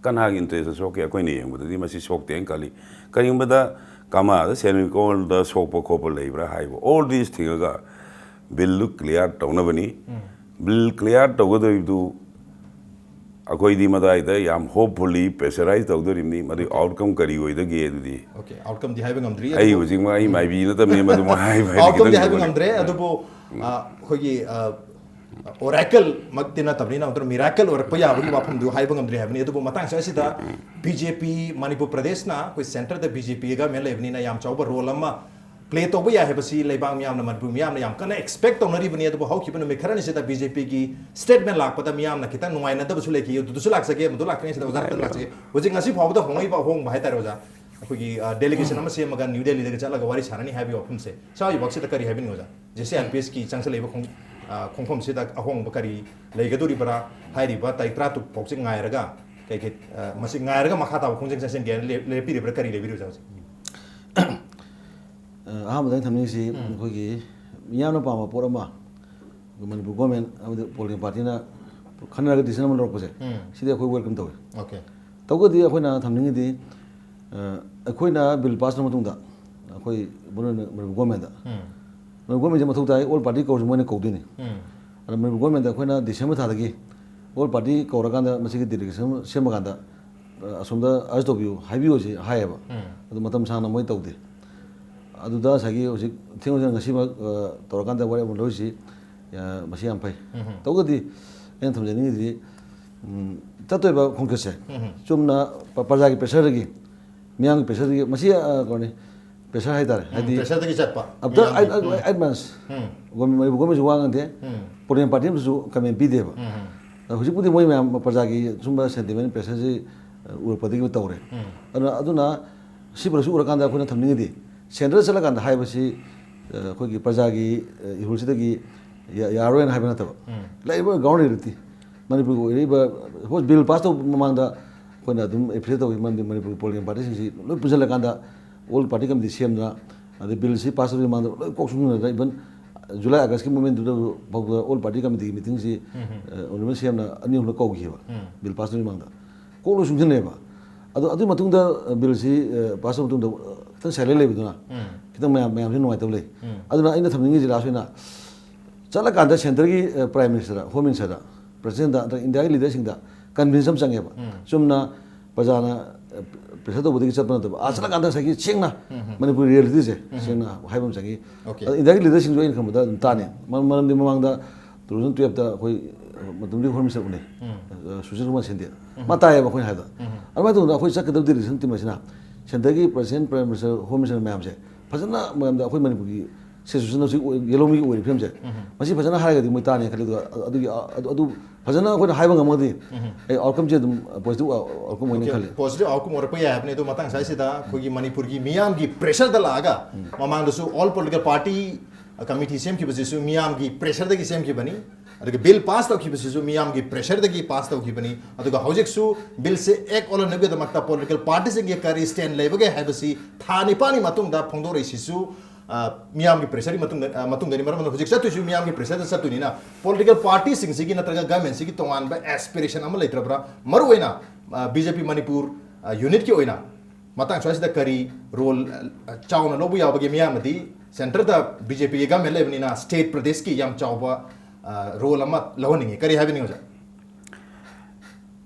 ꯀꯅꯥꯒꯤ ꯏꯟꯇꯔꯦꯁꯇ ꯁꯣꯛꯀꯦ? ꯑꯩꯈꯣꯏꯅ ꯌꯦꯡꯕꯗꯗꯤ ꯃꯁꯤ ꯁꯣꯛꯇꯦꯅ ꯈꯜꯂꯤ꯫ ꯀꯔꯤꯒꯨꯝꯕꯗ ꯀꯃꯥꯗ ꯁꯦꯃꯤꯀꯣꯂꯟꯗ ꯁꯣꯛꯄ ꯈꯣꯠꯄ ꯂꯩꯕ꯭ꯔꯥ ꯍꯥꯏꯕ, ꯑꯣꯜ ꯗꯤꯁ ꯊꯤꯡꯉꯒ ꯕꯤꯜꯗꯨ ꯀ꯭ꯂꯤꯌꯥꯔ ꯇꯧꯅꯕꯅꯤ꯫ ꯕꯤꯜ ꯀ꯭ꯂꯤꯌꯥꯔ ꯇꯧꯒꯗꯧꯔꯤꯕꯗꯨ ꯑꯩꯈꯣꯏꯗꯤ ꯃꯗꯥꯏꯗ ꯌꯥꯝ ꯍꯣꯞꯐꯨꯜꯂꯤ ꯄ꯭ꯔꯦꯁꯔꯥꯏꯁ ꯇꯧꯗꯣꯔꯤꯕꯅꯤ꯫ ꯃꯗꯨꯒꯤ ꯑꯥꯎꯠꯀꯝ ꯀꯔꯤ ꯑꯣꯏꯗꯒꯦ ꯑꯗꯨꯗꯤ Okay, ꯑꯥꯎꯠꯀꯝꯗꯤ ꯍꯥꯏꯕ ꯉꯝꯗ꯭ꯔꯤ꯫ ꯑꯩ ꯍꯧꯖꯤꯛꯃꯛ ꯑꯩ ꯃꯥꯏꯕꯤ ꯅꯠꯇꯕꯅꯤ, ꯃꯗꯨꯃꯛ ꯍꯥꯏꯕ ꯍꯥꯏꯕ ꯑꯥꯎꯠꯀꯝꯗꯤ ꯈꯤꯇꯪ ꯍꯥꯏꯕ ꯂꯨꯕꯅꯤ꯫ ꯉꯝꯗ꯭ꯔꯦ, ꯑꯗꯨꯕꯨ ꯑ, ꯑꯩꯈꯣꯏꯒꯤ ꯑꯣꯔꯦꯀꯜ ꯃꯛꯇꯤ ꯅꯠꯇꯕꯅꯤꯅ, ꯑꯗꯨꯅ ꯃꯤꯔꯥꯀꯜ ꯑꯣꯏꯔꯛꯄ ꯌꯥꯕꯒꯤ ꯋꯥꯐꯝꯗꯨ ꯍꯥꯏꯕ ꯉꯝꯗ꯭ꯔꯤ ꯍꯥꯏꯕꯅꯤ꯫ ꯑꯗꯨꯕꯨ ꯃꯇꯥꯡ ꯑꯁꯤꯗ ꯕꯤ ꯖꯦ ꯄꯤ, ꯃꯅꯤꯄꯨꯔ ꯄ꯭ꯔꯗꯦꯁꯅ ꯑꯩꯈꯣꯏ ꯁꯦꯟꯇꯔꯗ ꯕꯤ ꯖꯦ ꯄꯤ ꯒꯚꯔꯟꯃꯦꯟ ꯂꯩꯕꯅꯤꯅ ꯌꯥꯝ ꯆꯥꯎꯕ ꯔꯣꯜ ꯑꯃ ꯄ꯭ꯂꯦ ꯇꯧꯕ ꯌꯥꯏ ꯍꯥꯏꯕꯁꯤ ꯂꯩꯕꯥꯛ ꯃꯤꯌꯥꯝꯅ, ꯃꯅꯤꯄꯨꯔ ꯃꯤꯌꯥꯝꯅ ꯌꯥꯝ ꯀꯟꯅ ꯑꯦꯛꯁꯄꯦꯛ ꯇꯧꯅꯔꯤꯕꯅꯤ꯫ ꯑꯗꯨꯕꯨ ꯍꯧꯈꯤꯕ ꯅꯨꯃꯤꯠ ꯈꯔꯅꯤꯁꯤꯗ ꯕꯤ ꯖꯦ ꯄꯤꯒꯤ ꯁ꯭ꯇꯦꯠꯃꯦꯟ ꯂꯥꯛꯄꯗ ꯃꯤꯌꯥꯝꯅ ꯈꯤꯇꯪ ꯅꯨꯡꯉꯥꯏꯅꯗꯕꯁꯨ ꯂꯩꯈꯤ꯫ ꯑꯗꯨꯗꯁꯨ ꯂꯥꯛꯆꯒꯦ, ꯃꯗꯨ ꯂꯥꯛꯇ꯭ꯔꯤꯉꯩꯁꯤꯗ ꯑꯣꯖꯥ ꯈꯛꯇꯪ ꯂꯥꯛꯆꯒꯦ꯫ ꯍꯧꯖꯤꯛ ꯉꯁꯤ ꯐꯥꯎꯕꯗ ꯍꯣꯡꯉꯛꯏꯕ ꯑꯍꯣꯡꯕ ꯍꯥꯏꯇꯥꯔꯦ ꯑꯣꯖꯥ, ꯑꯩꯈꯣꯏꯒꯤ ꯗꯦꯂꯤꯒꯦꯁꯟ ꯑꯃ ꯁꯦꯝꯃꯒ ꯅ꯭ꯌꯨ ꯗꯦꯜꯂꯤꯗꯒ ꯆꯠꯂꯒ ꯋꯥꯔꯤ ꯁꯥꯟꯅꯅꯤ ꯍꯥꯏꯕꯒꯤ ꯋꯥꯐꯝꯁꯦ, ꯁ꯭ꯋꯥꯏꯒꯤ ꯋꯥꯛꯁꯤꯗ ꯀꯔꯤ ꯍꯥꯏꯕꯤꯅꯤꯡꯉꯤ ꯑꯣꯖꯥ? J C I L P ꯑꯦꯁꯀꯤ ꯆꯪꯁꯤꯜꯂꯛꯏꯕ ꯈꯣꯡ-, ꯑ, ꯈꯣꯡꯐꯝꯁꯤꯗ ꯑꯍꯣꯡꯕ ꯀꯔꯤ ꯂꯩꯒꯗꯧꯔꯤꯕ꯭ꯔꯥ? ꯍꯥꯏꯔꯤꯕ ꯇꯥꯔꯤꯛ ꯇꯔꯥ ꯇꯔꯨꯛ ꯐꯥꯎꯁꯤ ꯉꯥꯏꯔꯒ ꯀꯩ ꯀꯩ, ꯑ, ꯃꯁꯤ ꯉꯥꯏꯔꯒ ꯃꯈꯥ ꯇꯥꯕ ꯈꯣꯡꯖꯪ ꯆꯪꯁꯤꯟꯒꯦ ꯍꯥꯏꯅ ꯂꯦꯞ-, ꯂꯦꯞꯄꯤꯔꯤꯕ꯭ꯔꯥ? ꯀꯔꯤ ꯂꯩꯕꯤꯔꯤꯕ꯭ꯔꯥ ꯑꯣꯖꯥ ꯍꯧꯖꯤꯛ? ꯑ, ꯑꯍꯥꯟꯕꯗ ꯑꯩꯅ ꯊꯝꯅꯤꯡꯉꯤꯁꯤ, ꯑꯩꯈꯣꯏꯒꯤ ꯃꯤꯌꯥꯝꯅ ꯄꯥꯝꯕ ꯄꯣꯠ ꯑꯃ ꯑꯩꯈꯣꯏ ꯃꯅꯤꯄꯨꯔ ꯒꯣꯔꯃꯦꯟ ꯑꯃꯗꯤ ꯄꯣꯂꯤꯇꯤꯀꯦꯜ ꯄꯥꯔꯇꯤꯅ ꯈꯟꯅꯔꯒ ꯗꯤꯁꯤꯖꯟ ꯑꯃ ꯂꯧꯔꯛꯄꯁꯦ, ꯁꯤꯗꯤ ꯑꯩꯈꯣꯏ ꯋꯦꯜꯀꯝ ꯇꯧꯏ꯫ Okay. ꯇꯧꯕꯇꯕꯨ ꯑꯩꯈꯣꯏꯅ ꯊꯝꯅꯤꯡꯉꯤꯗꯤ, ꯑ, ꯑꯩꯈꯣꯏꯅ ꯕꯤꯜ ꯄꯥꯁ ꯇꯧꯔ ꯃꯇꯨꯡꯗ, ꯑ, ꯑꯩꯈꯣꯏ ꯃꯔꯨ ꯑꯣꯏꯅ ꯃꯅꯤꯄꯨꯔ ꯒꯣꯔꯃꯦꯟꯗ, ꯃꯅꯤꯄꯨꯔ ꯒꯣꯔꯃꯦꯟꯁꯦ ꯃꯊꯧ ꯇꯥꯏ꯫ ꯑꯣꯜ ꯄꯥꯔꯇꯤ ꯀꯧꯔꯁꯨ ꯃꯣꯏꯅ ꯀꯧꯗꯣꯏꯅꯤ꯫ ꯑꯗ ꯃꯅꯤꯄꯨꯔ ꯒꯣꯔꯃꯦꯟꯗ ꯑꯩꯈꯣꯏꯅ ꯗꯤꯁꯦꯝꯕꯔ ꯊꯥꯗꯒꯤ ꯑꯣꯜ ꯄꯥꯔꯇꯤ ꯀꯧꯔꯀꯥꯟꯗ ꯃꯁꯤꯒꯤ ꯗꯦꯂꯤꯒꯦꯁꯟ ꯁꯦꯝꯕ ꯀꯥꯟꯗ, ꯑ, ꯑꯁꯣꯝꯗ ꯑꯔꯖ ꯇꯧꯕꯤꯌꯨ, ꯍꯥꯏꯕꯤꯌꯨ ꯁꯤ ꯍꯥꯏꯌꯦꯕ꯫ ꯑꯗꯨ ꯃꯇꯝ ꯁꯥꯡꯅ ꯃꯣꯏ ꯇꯧꯗꯦ꯫ ꯑꯗꯨꯗ ꯉꯁꯥꯏꯒꯤ ꯍꯧꯖꯤꯛ ꯊꯦꯡꯅ ꯊꯦꯡꯅ ꯉꯁꯤꯃꯛ, ꯑ, ꯇꯧꯔꯀꯥꯟꯗ ꯋꯥꯔꯦꯞ ꯑꯃ ꯂꯧꯔꯤꯁꯤ, ꯑ, ꯃꯁꯤ ꯌꯥꯝ ꯐꯩ꯫ ꯇꯧꯕꯇꯕꯨ ꯑꯩꯅ ꯊꯝꯖꯅꯤꯡꯉꯤꯗꯤ, ꯎꯝ, ꯆꯠꯇꯣꯏꯕ ꯈꯣꯡꯆꯠꯁꯦ ꯆꯨꯝꯅ ꯄ-, ꯄ꯭ꯔꯖꯥꯒꯤ ꯄ꯭ꯔꯦꯁꯔꯗꯒꯤ, ꯃꯤꯌꯥꯝꯒꯤ ꯄ꯭ꯔꯦꯁꯔꯗꯒꯤ, ꯃꯁꯤ, ꯑ, ꯀꯩꯅꯣꯅꯤ, ꯄ꯭ꯔꯦꯁꯔ ꯍꯥꯏꯇꯥꯔꯦ꯫ ꯍꯥꯏꯗꯤ ꯄ꯭ꯔꯦꯁꯔꯗꯒꯤ ꯆꯠꯄ ꯑꯞꯇꯔ ꯃꯤꯌꯥꯝꯒꯤ꯫ ꯑꯦꯗ-, ꯑꯦꯗ-, ꯑꯦꯗꯚꯥꯟꯁ ꯒꯣꯔꯃꯦꯟ, ꯃꯅꯤꯄꯨꯔ ꯒꯣꯔꯃꯦꯟꯁꯨ ꯋꯥ ꯉꯥꯡꯗꯦ, ꯄꯣꯂꯤꯇꯤꯀꯦꯜ ꯄꯥꯔꯇꯤ ꯑꯃꯁꯨ ꯀꯃꯦꯟ ꯄꯤꯗꯦꯕ꯫ ꯑꯗ ꯍꯧꯖꯤꯛꯄꯨꯗꯤ ꯃꯣꯏ ꯃꯌꯥꯝ ꯄ꯭ꯔꯖꯥꯒꯤ ꯁꯨꯝꯕ ꯁꯦꯟꯇꯤꯃꯦꯟ ꯄ꯭ꯔꯦꯁꯔꯁꯤ, ꯑ, ꯎꯔꯛꯄꯗꯒꯤ ꯇꯧꯔꯦ꯫ ꯑꯗꯨꯅ, ꯑꯗꯨꯅ ꯁꯤ ꯄꯨꯂꯞꯁꯨ ꯎꯔꯀꯥꯟꯗ ꯑꯩꯈꯣꯏꯅ ꯊꯝꯅꯤꯡꯉꯤꯗꯤ, ꯁꯦꯟꯇꯔꯗ ꯆꯠꯂꯀꯥꯟꯗ ꯍꯥꯏꯕꯁꯤ, ꯑ, ꯑꯩꯈꯣꯏꯒꯤ ꯄ꯭ꯔꯖꯥꯒꯤ, ꯑ, ꯏꯍꯨꯜꯁꯤꯗꯒꯤ ꯌꯥ-, ꯌꯥꯔꯣꯏꯅ ꯍꯥꯏꯕ ꯅꯠꯇꯕ, ꯂꯩꯔꯤꯕ ꯒ꯭ꯔꯥꯎꯟ ꯔꯤꯌꯦꯂꯤꯇꯤ, ꯃꯅꯤꯄꯨꯔꯒꯤ ꯑꯣꯏꯔꯛꯏꯕ, ꯍꯣꯏ, ꯕꯤꯜ ꯄꯥꯁ ꯇꯧꯕ ꯃꯃꯥꯡꯗ ꯑꯩꯈꯣꯏꯅ ꯑꯗꯨꯝ ꯑꯦꯄ꯭ꯔꯤꯁꯤꯌꯦꯠ ꯇꯧꯏ, ꯃꯔꯝꯗꯤ ꯃꯅꯤꯄꯨꯔꯒꯤ ꯄꯣꯂꯤꯇꯤꯀꯦꯜ ꯄꯥꯔꯇꯤꯁꯤꯡꯁꯤ ꯂꯣꯏ ꯄꯨꯟꯁꯤꯜꯂꯀꯥꯟꯗ ꯑꯣꯜ ꯄꯥꯔꯇꯤ ꯀꯃꯤꯇꯤ ꯁꯦꯝꯗꯅ, ꯑꯗꯩ ꯕꯤꯜꯁꯤ ꯄꯥꯁ ꯇꯧꯗ꯭ꯔꯤ ꯃꯃꯥꯡꯗ ꯂꯣꯏ ꯀꯣꯛ ꯁꯨꯡꯅꯗꯅ, ꯏꯚꯟ ꯖꯨꯂꯥꯏ ꯑꯥꯒꯁꯀꯤ ꯃꯣꯃꯦꯟꯗꯨꯗ ꯐꯥꯎꯕꯗ ꯑꯣꯜ ꯄꯥꯔꯇꯤ ꯀꯃꯤꯇꯤꯒꯤ ꯃꯤꯇꯤꯡꯁꯤ, ꯑ, ꯑꯣꯅꯔꯦꯕꯜ ꯁꯤ ꯑꯦꯝꯅ ꯑꯅꯤ ꯑꯍꯨꯝꯂꯛ ꯀꯧꯈꯤꯕ, ꯕꯤꯜ ꯄꯥꯁ ꯇꯧꯗ꯭ꯔꯤ ꯃꯃꯥꯡꯗ꯫ ꯀꯣꯛ ꯂꯣꯏ ꯁꯨꯡꯁꯤꯟꯅꯩꯕ꯫ ꯑꯗꯣ ꯑꯗꯨꯒꯤ ꯃꯇꯨꯡꯗ, ꯑ, ꯕꯤꯜꯁꯤ, ꯑ, ꯄꯥꯁ ꯇꯧꯕ ꯃꯇꯨꯡꯗ, ꯑ, ꯈꯤꯇꯪ ꯁꯥꯏꯂꯦꯟ ꯂꯩꯕꯗꯨꯅ ꯈꯤꯇꯪ ꯃꯌꯥꯝ, ꯃꯌꯥꯝꯁꯤ ꯅꯨꯡꯉꯥꯏꯇꯕ ꯂꯩ꯫ ꯑꯗꯨꯅ ꯑꯩꯅ ꯊꯝꯅꯤꯡꯉꯤꯁꯤ ꯂꯥꯁ ꯑꯣꯏꯅ ꯆꯠꯂꯀꯥꯟꯗ ꯁꯦꯟꯇꯔꯒꯤ, ꯑ, ꯄ꯭ꯔꯥꯏꯝ ꯃꯤꯅꯤꯁꯇꯔꯗ, ꯍꯣꯝ ꯃꯤꯅꯤꯁꯇꯔꯗ, ꯄ꯭ꯔꯁꯤꯗꯦꯟꯗ ꯅꯠꯇ꯭ꯔꯒ ꯏꯟꯗꯤꯌꯥꯒꯤ ꯂꯤꯗꯔꯁꯤꯡꯗ ꯀꯟꯚꯤꯟꯁ ꯑꯃ ꯆꯪꯉꯦꯕ꯫ ꯆꯨꯝꯅ ꯄ꯭ꯔꯖꯥꯅ, ꯑ, ꯄ꯭ꯔꯦꯁꯔ ꯇꯧꯕꯗꯒꯤ ꯆꯠꯄ ꯅꯠꯇꯕ, ꯑꯥ ꯆꯠꯂꯀꯥꯟꯗ ꯉꯁꯥꯏꯒꯤ ꯁꯦꯡꯅ ꯃꯅꯤꯄꯨꯔꯒꯤ ꯔꯤꯌꯦꯂꯤꯇꯤꯁꯦ ꯁꯦꯡꯅ ꯍꯥꯏꯕ ꯑꯃ ꯆꯪꯉꯤ꯫ ꯑꯣꯀꯦ꯫ ꯑꯗ ꯏꯟꯗꯤꯌꯥꯒꯤ ꯂꯤꯗꯔꯁꯤꯡꯁꯨ ꯑꯩꯅ ꯈꯟꯕꯗ ꯑꯗꯨꯝ ꯇꯥꯅꯤ꯫ ꯃꯔꯝ-, ꯃꯔꯝꯗꯤ ꯃꯃꯥꯡꯗ ꯇꯨ ꯊꯥꯎꯖꯟ ꯇꯨꯌꯦꯜꯞꯇ ꯑꯩꯈꯣꯏ, ꯑ, ꯃꯇꯝꯗꯨꯒꯤ ꯍꯣꯝ ꯃꯤꯅꯤꯁꯇꯔ ꯎꯅꯩ꯫ ꯑ, ꯁꯨꯁꯤꯜ ꯀꯨꯃꯥꯔ ꯁꯤꯟꯗꯦ꯫ ꯃꯥ ꯇꯥꯏꯌꯦꯕ ꯑꯩꯈꯣꯏꯅ ꯍꯥꯏꯕꯗ꯫ ꯑꯗꯨꯃꯥꯏꯅ ꯇꯧꯗꯅ ꯑꯩꯈꯣꯏ ꯆꯠꯀꯗꯕ ꯗꯤꯂꯤꯒꯦꯁꯟ ꯇꯤꯝ ꯑꯁꯤꯅ ꯁꯦꯟꯇꯔꯒꯤ president, prime minister, home minister ꯃꯌꯥꯝꯁꯦ ꯐꯖꯅ ꯃꯌꯥꯝꯗ ꯑꯩꯈꯣꯏ ꯃꯅꯤꯄꯨꯔꯒꯤ ꯁꯤꯆꯨꯋꯦꯁꯟ ꯍꯧꯖꯤꯛ ꯑꯣꯏ-, ꯌꯦꯂꯣꯃꯤꯒꯤ ꯑꯣꯏꯔꯤꯕ ꯐꯤꯕꯝꯁꯦ, ꯃꯁꯤ ꯐꯖꯅ ꯍꯥꯏꯔꯒꯗꯤ ꯃꯣꯏ ꯇꯥꯅꯤ ꯈꯜꯂꯤ꯫ ꯑꯗꯨꯒ ꯑꯗꯨꯒꯤ, ꯑ-, ꯑꯗꯨ, ꯑꯗꯨ ꯐꯖꯅ ꯑꯩꯈꯣꯏꯅ ꯍꯥꯏꯕ ꯉꯝꯃꯒꯗꯤ, ꯑꯩ ꯑꯥꯎꯠꯀꯝꯁꯦ ꯑꯗꯨꯝ ꯄꯣꯖꯤꯇꯤꯚ ꯑꯥꯎꯠꯀꯝ ꯑꯣꯏꯅꯤ ꯈꯜꯂꯤ꯫ ꯄꯣꯖꯤꯇꯤꯚ ꯑꯥꯎꯠꯀꯝ ꯑꯣꯏꯔꯛꯄ ꯌꯥꯏ ꯍꯥꯏꯕꯅꯤ꯫ ꯑꯗꯣ ꯃꯇꯥꯡ ꯁ꯭ꯋꯥꯏꯁꯤꯗ ꯑꯩꯈꯣꯏꯒꯤ ꯃꯅꯤꯄꯨꯔꯒꯤ ꯃꯤꯌꯥꯝꯒꯤ ꯄ꯭ꯔꯦꯁꯔꯗ ꯂꯥꯛꯑꯒ, ꯃꯃꯥꯡꯗꯁꯨ ꯑꯣꯜ ꯄꯣꯂꯤꯇꯤꯀꯦꯜ ꯄꯥꯔꯇꯤ ꯀꯃꯤꯇꯤ ꯁꯦꯝꯈꯤꯕꯁꯤꯁꯨ ꯃꯤꯌꯥꯝꯒꯤ ꯄ꯭ꯔꯦꯁꯔꯗꯒꯤ ꯁꯦꯝꯈꯤꯕꯅꯤ꯫ ꯑꯗꯨꯒ ꯕꯤꯜ ꯄꯥꯁ ꯇꯧꯈꯤꯕꯁꯤꯁꯨ ꯃꯤꯌꯥꯝꯒꯤ ꯄ꯭ꯔꯦꯁꯔꯗꯒꯤ ꯄꯥꯁ ꯇꯧꯈꯤꯕꯅꯤ꯫ ꯑꯗꯨꯒ ꯍꯧꯖꯤꯛꯁꯨ ꯕꯤꯜꯁꯦ ꯑꯦꯛ ꯑꯣꯜꯍꯟꯅꯕꯒꯤꯗꯃꯛꯇ ꯄꯣꯂꯤꯇꯤꯀꯦꯜ ꯄꯥꯔꯇꯤꯁꯤꯡꯒꯤ ꯀꯔꯤ ꯁ꯭ꯇꯦꯟ ꯂꯩꯕꯒꯦ ꯍꯥꯏꯕꯁꯤ ꯊꯥ ꯅꯤꯄꯥꯟꯒꯤ ꯃꯇꯨꯡꯗ ꯐꯣꯡꯗꯣꯔꯛꯏꯁꯤꯁꯨ, ꯑ, ꯃꯤꯌꯥꯝꯒꯤ ꯄ꯭ꯔꯦꯁꯔꯒꯤ ꯃꯇꯨꯡꯗ, ꯑ, ꯃꯇꯨꯡꯗꯅꯤ꯫ ꯃꯔꯝ ꯑꯗꯨꯅ ꯍꯧꯖꯤꯛ ꯆꯠꯇꯣꯏꯁꯨ ꯃꯤꯌꯥꯝꯒꯤ ꯄ꯭ꯔꯦꯁꯔꯗ ꯆꯠꯇꯣꯏꯅꯤꯅ ꯄꯣꯂꯤꯇꯤꯀꯦꯜ ꯄꯥꯔꯇꯤꯁꯤꯡꯁꯤꯒꯤ ꯅꯠꯇ꯭ꯔꯒ ꯒꯚꯔꯟꯃꯦꯟꯁꯤꯒꯤ ꯇꯣꯉꯥꯟꯕ ꯑꯦꯁꯄꯤꯔꯦꯁꯟ ꯑꯃ ꯂꯩꯇ꯭ꯔꯕ꯭ꯔꯥ? ꯃꯔꯨꯑꯣꯏꯅ, ꯑ, ꯕꯤ ꯖꯦ ꯄꯤ ꯃꯅꯤꯄꯨꯔ, ꯑ, ꯌꯨꯅꯤꯠꯀꯤ ꯑꯣꯏꯅ ꯃꯇꯥꯡ ꯁ꯭ꯋꯥꯏꯁꯤꯗ ꯀꯔꯤ ꯔꯣꯜ ꯆꯥꯎꯅ ꯂꯧꯕ ꯌꯥꯕꯒꯦ? ꯃꯤꯌꯥꯝꯅꯗꯤ ꯁꯦꯟꯇꯔꯗ ꯕꯤ ꯖꯦ ꯄꯤꯒꯤ ꯒꯃꯦꯟ ꯂꯩꯕꯅꯤꯅ ꯁ꯭ꯇꯦꯠ ꯄ꯭ꯔꯗꯦꯁꯀꯤ ꯌꯥꯝ ꯆꯥꯎꯕ ꯔꯣꯜ ꯑꯃ ꯂꯧꯍꯟꯅꯤꯡꯉꯤ꯫ ꯀꯔꯤ ꯍꯥꯏꯕꯤꯅꯤꯡꯉꯤ ꯑꯣꯖꯥ?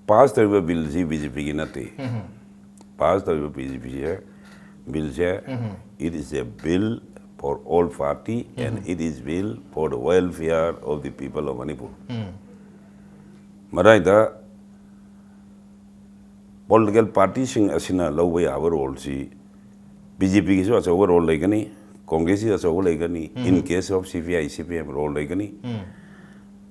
ꯄꯥꯁ ꯇꯧꯔꯤꯕ ꯕꯤꯜꯁꯤ ꯕꯤ ꯖꯦ ꯄꯤꯒꯤ ꯅꯠꯇꯦ꯫ ꯄꯥꯁ ꯇꯧꯔꯤꯕ ꯕꯤ ꯖꯦ ꯄꯤꯁꯦ, ꯕꯤꯜꯁꯦ, it is a bill for all party and it is bill for the welfare of the people of Manipur꯫ ꯃꯗꯥꯏꯗ ꯄꯣꯂꯤꯇꯤꯀꯦꯜ ꯄꯥꯔꯇꯤꯁꯤꯡ ꯑꯁꯤꯅ ꯂꯧꯕ ꯌꯥꯕ ꯔꯣꯜꯁꯤ ꯕꯤ ꯖꯦ ꯄꯤꯒꯤꯁꯨ ꯑꯆꯧꯕ ꯔꯣꯜ ꯂꯩꯒꯅꯤ, ꯀꯣꯡꯒ꯭ꯔꯦꯁꯀꯤꯁꯨ ꯑꯆꯧꯕ ꯂꯩꯒꯅꯤ, in case of C P I, C P M role ꯂꯩꯒꯅꯤ꯫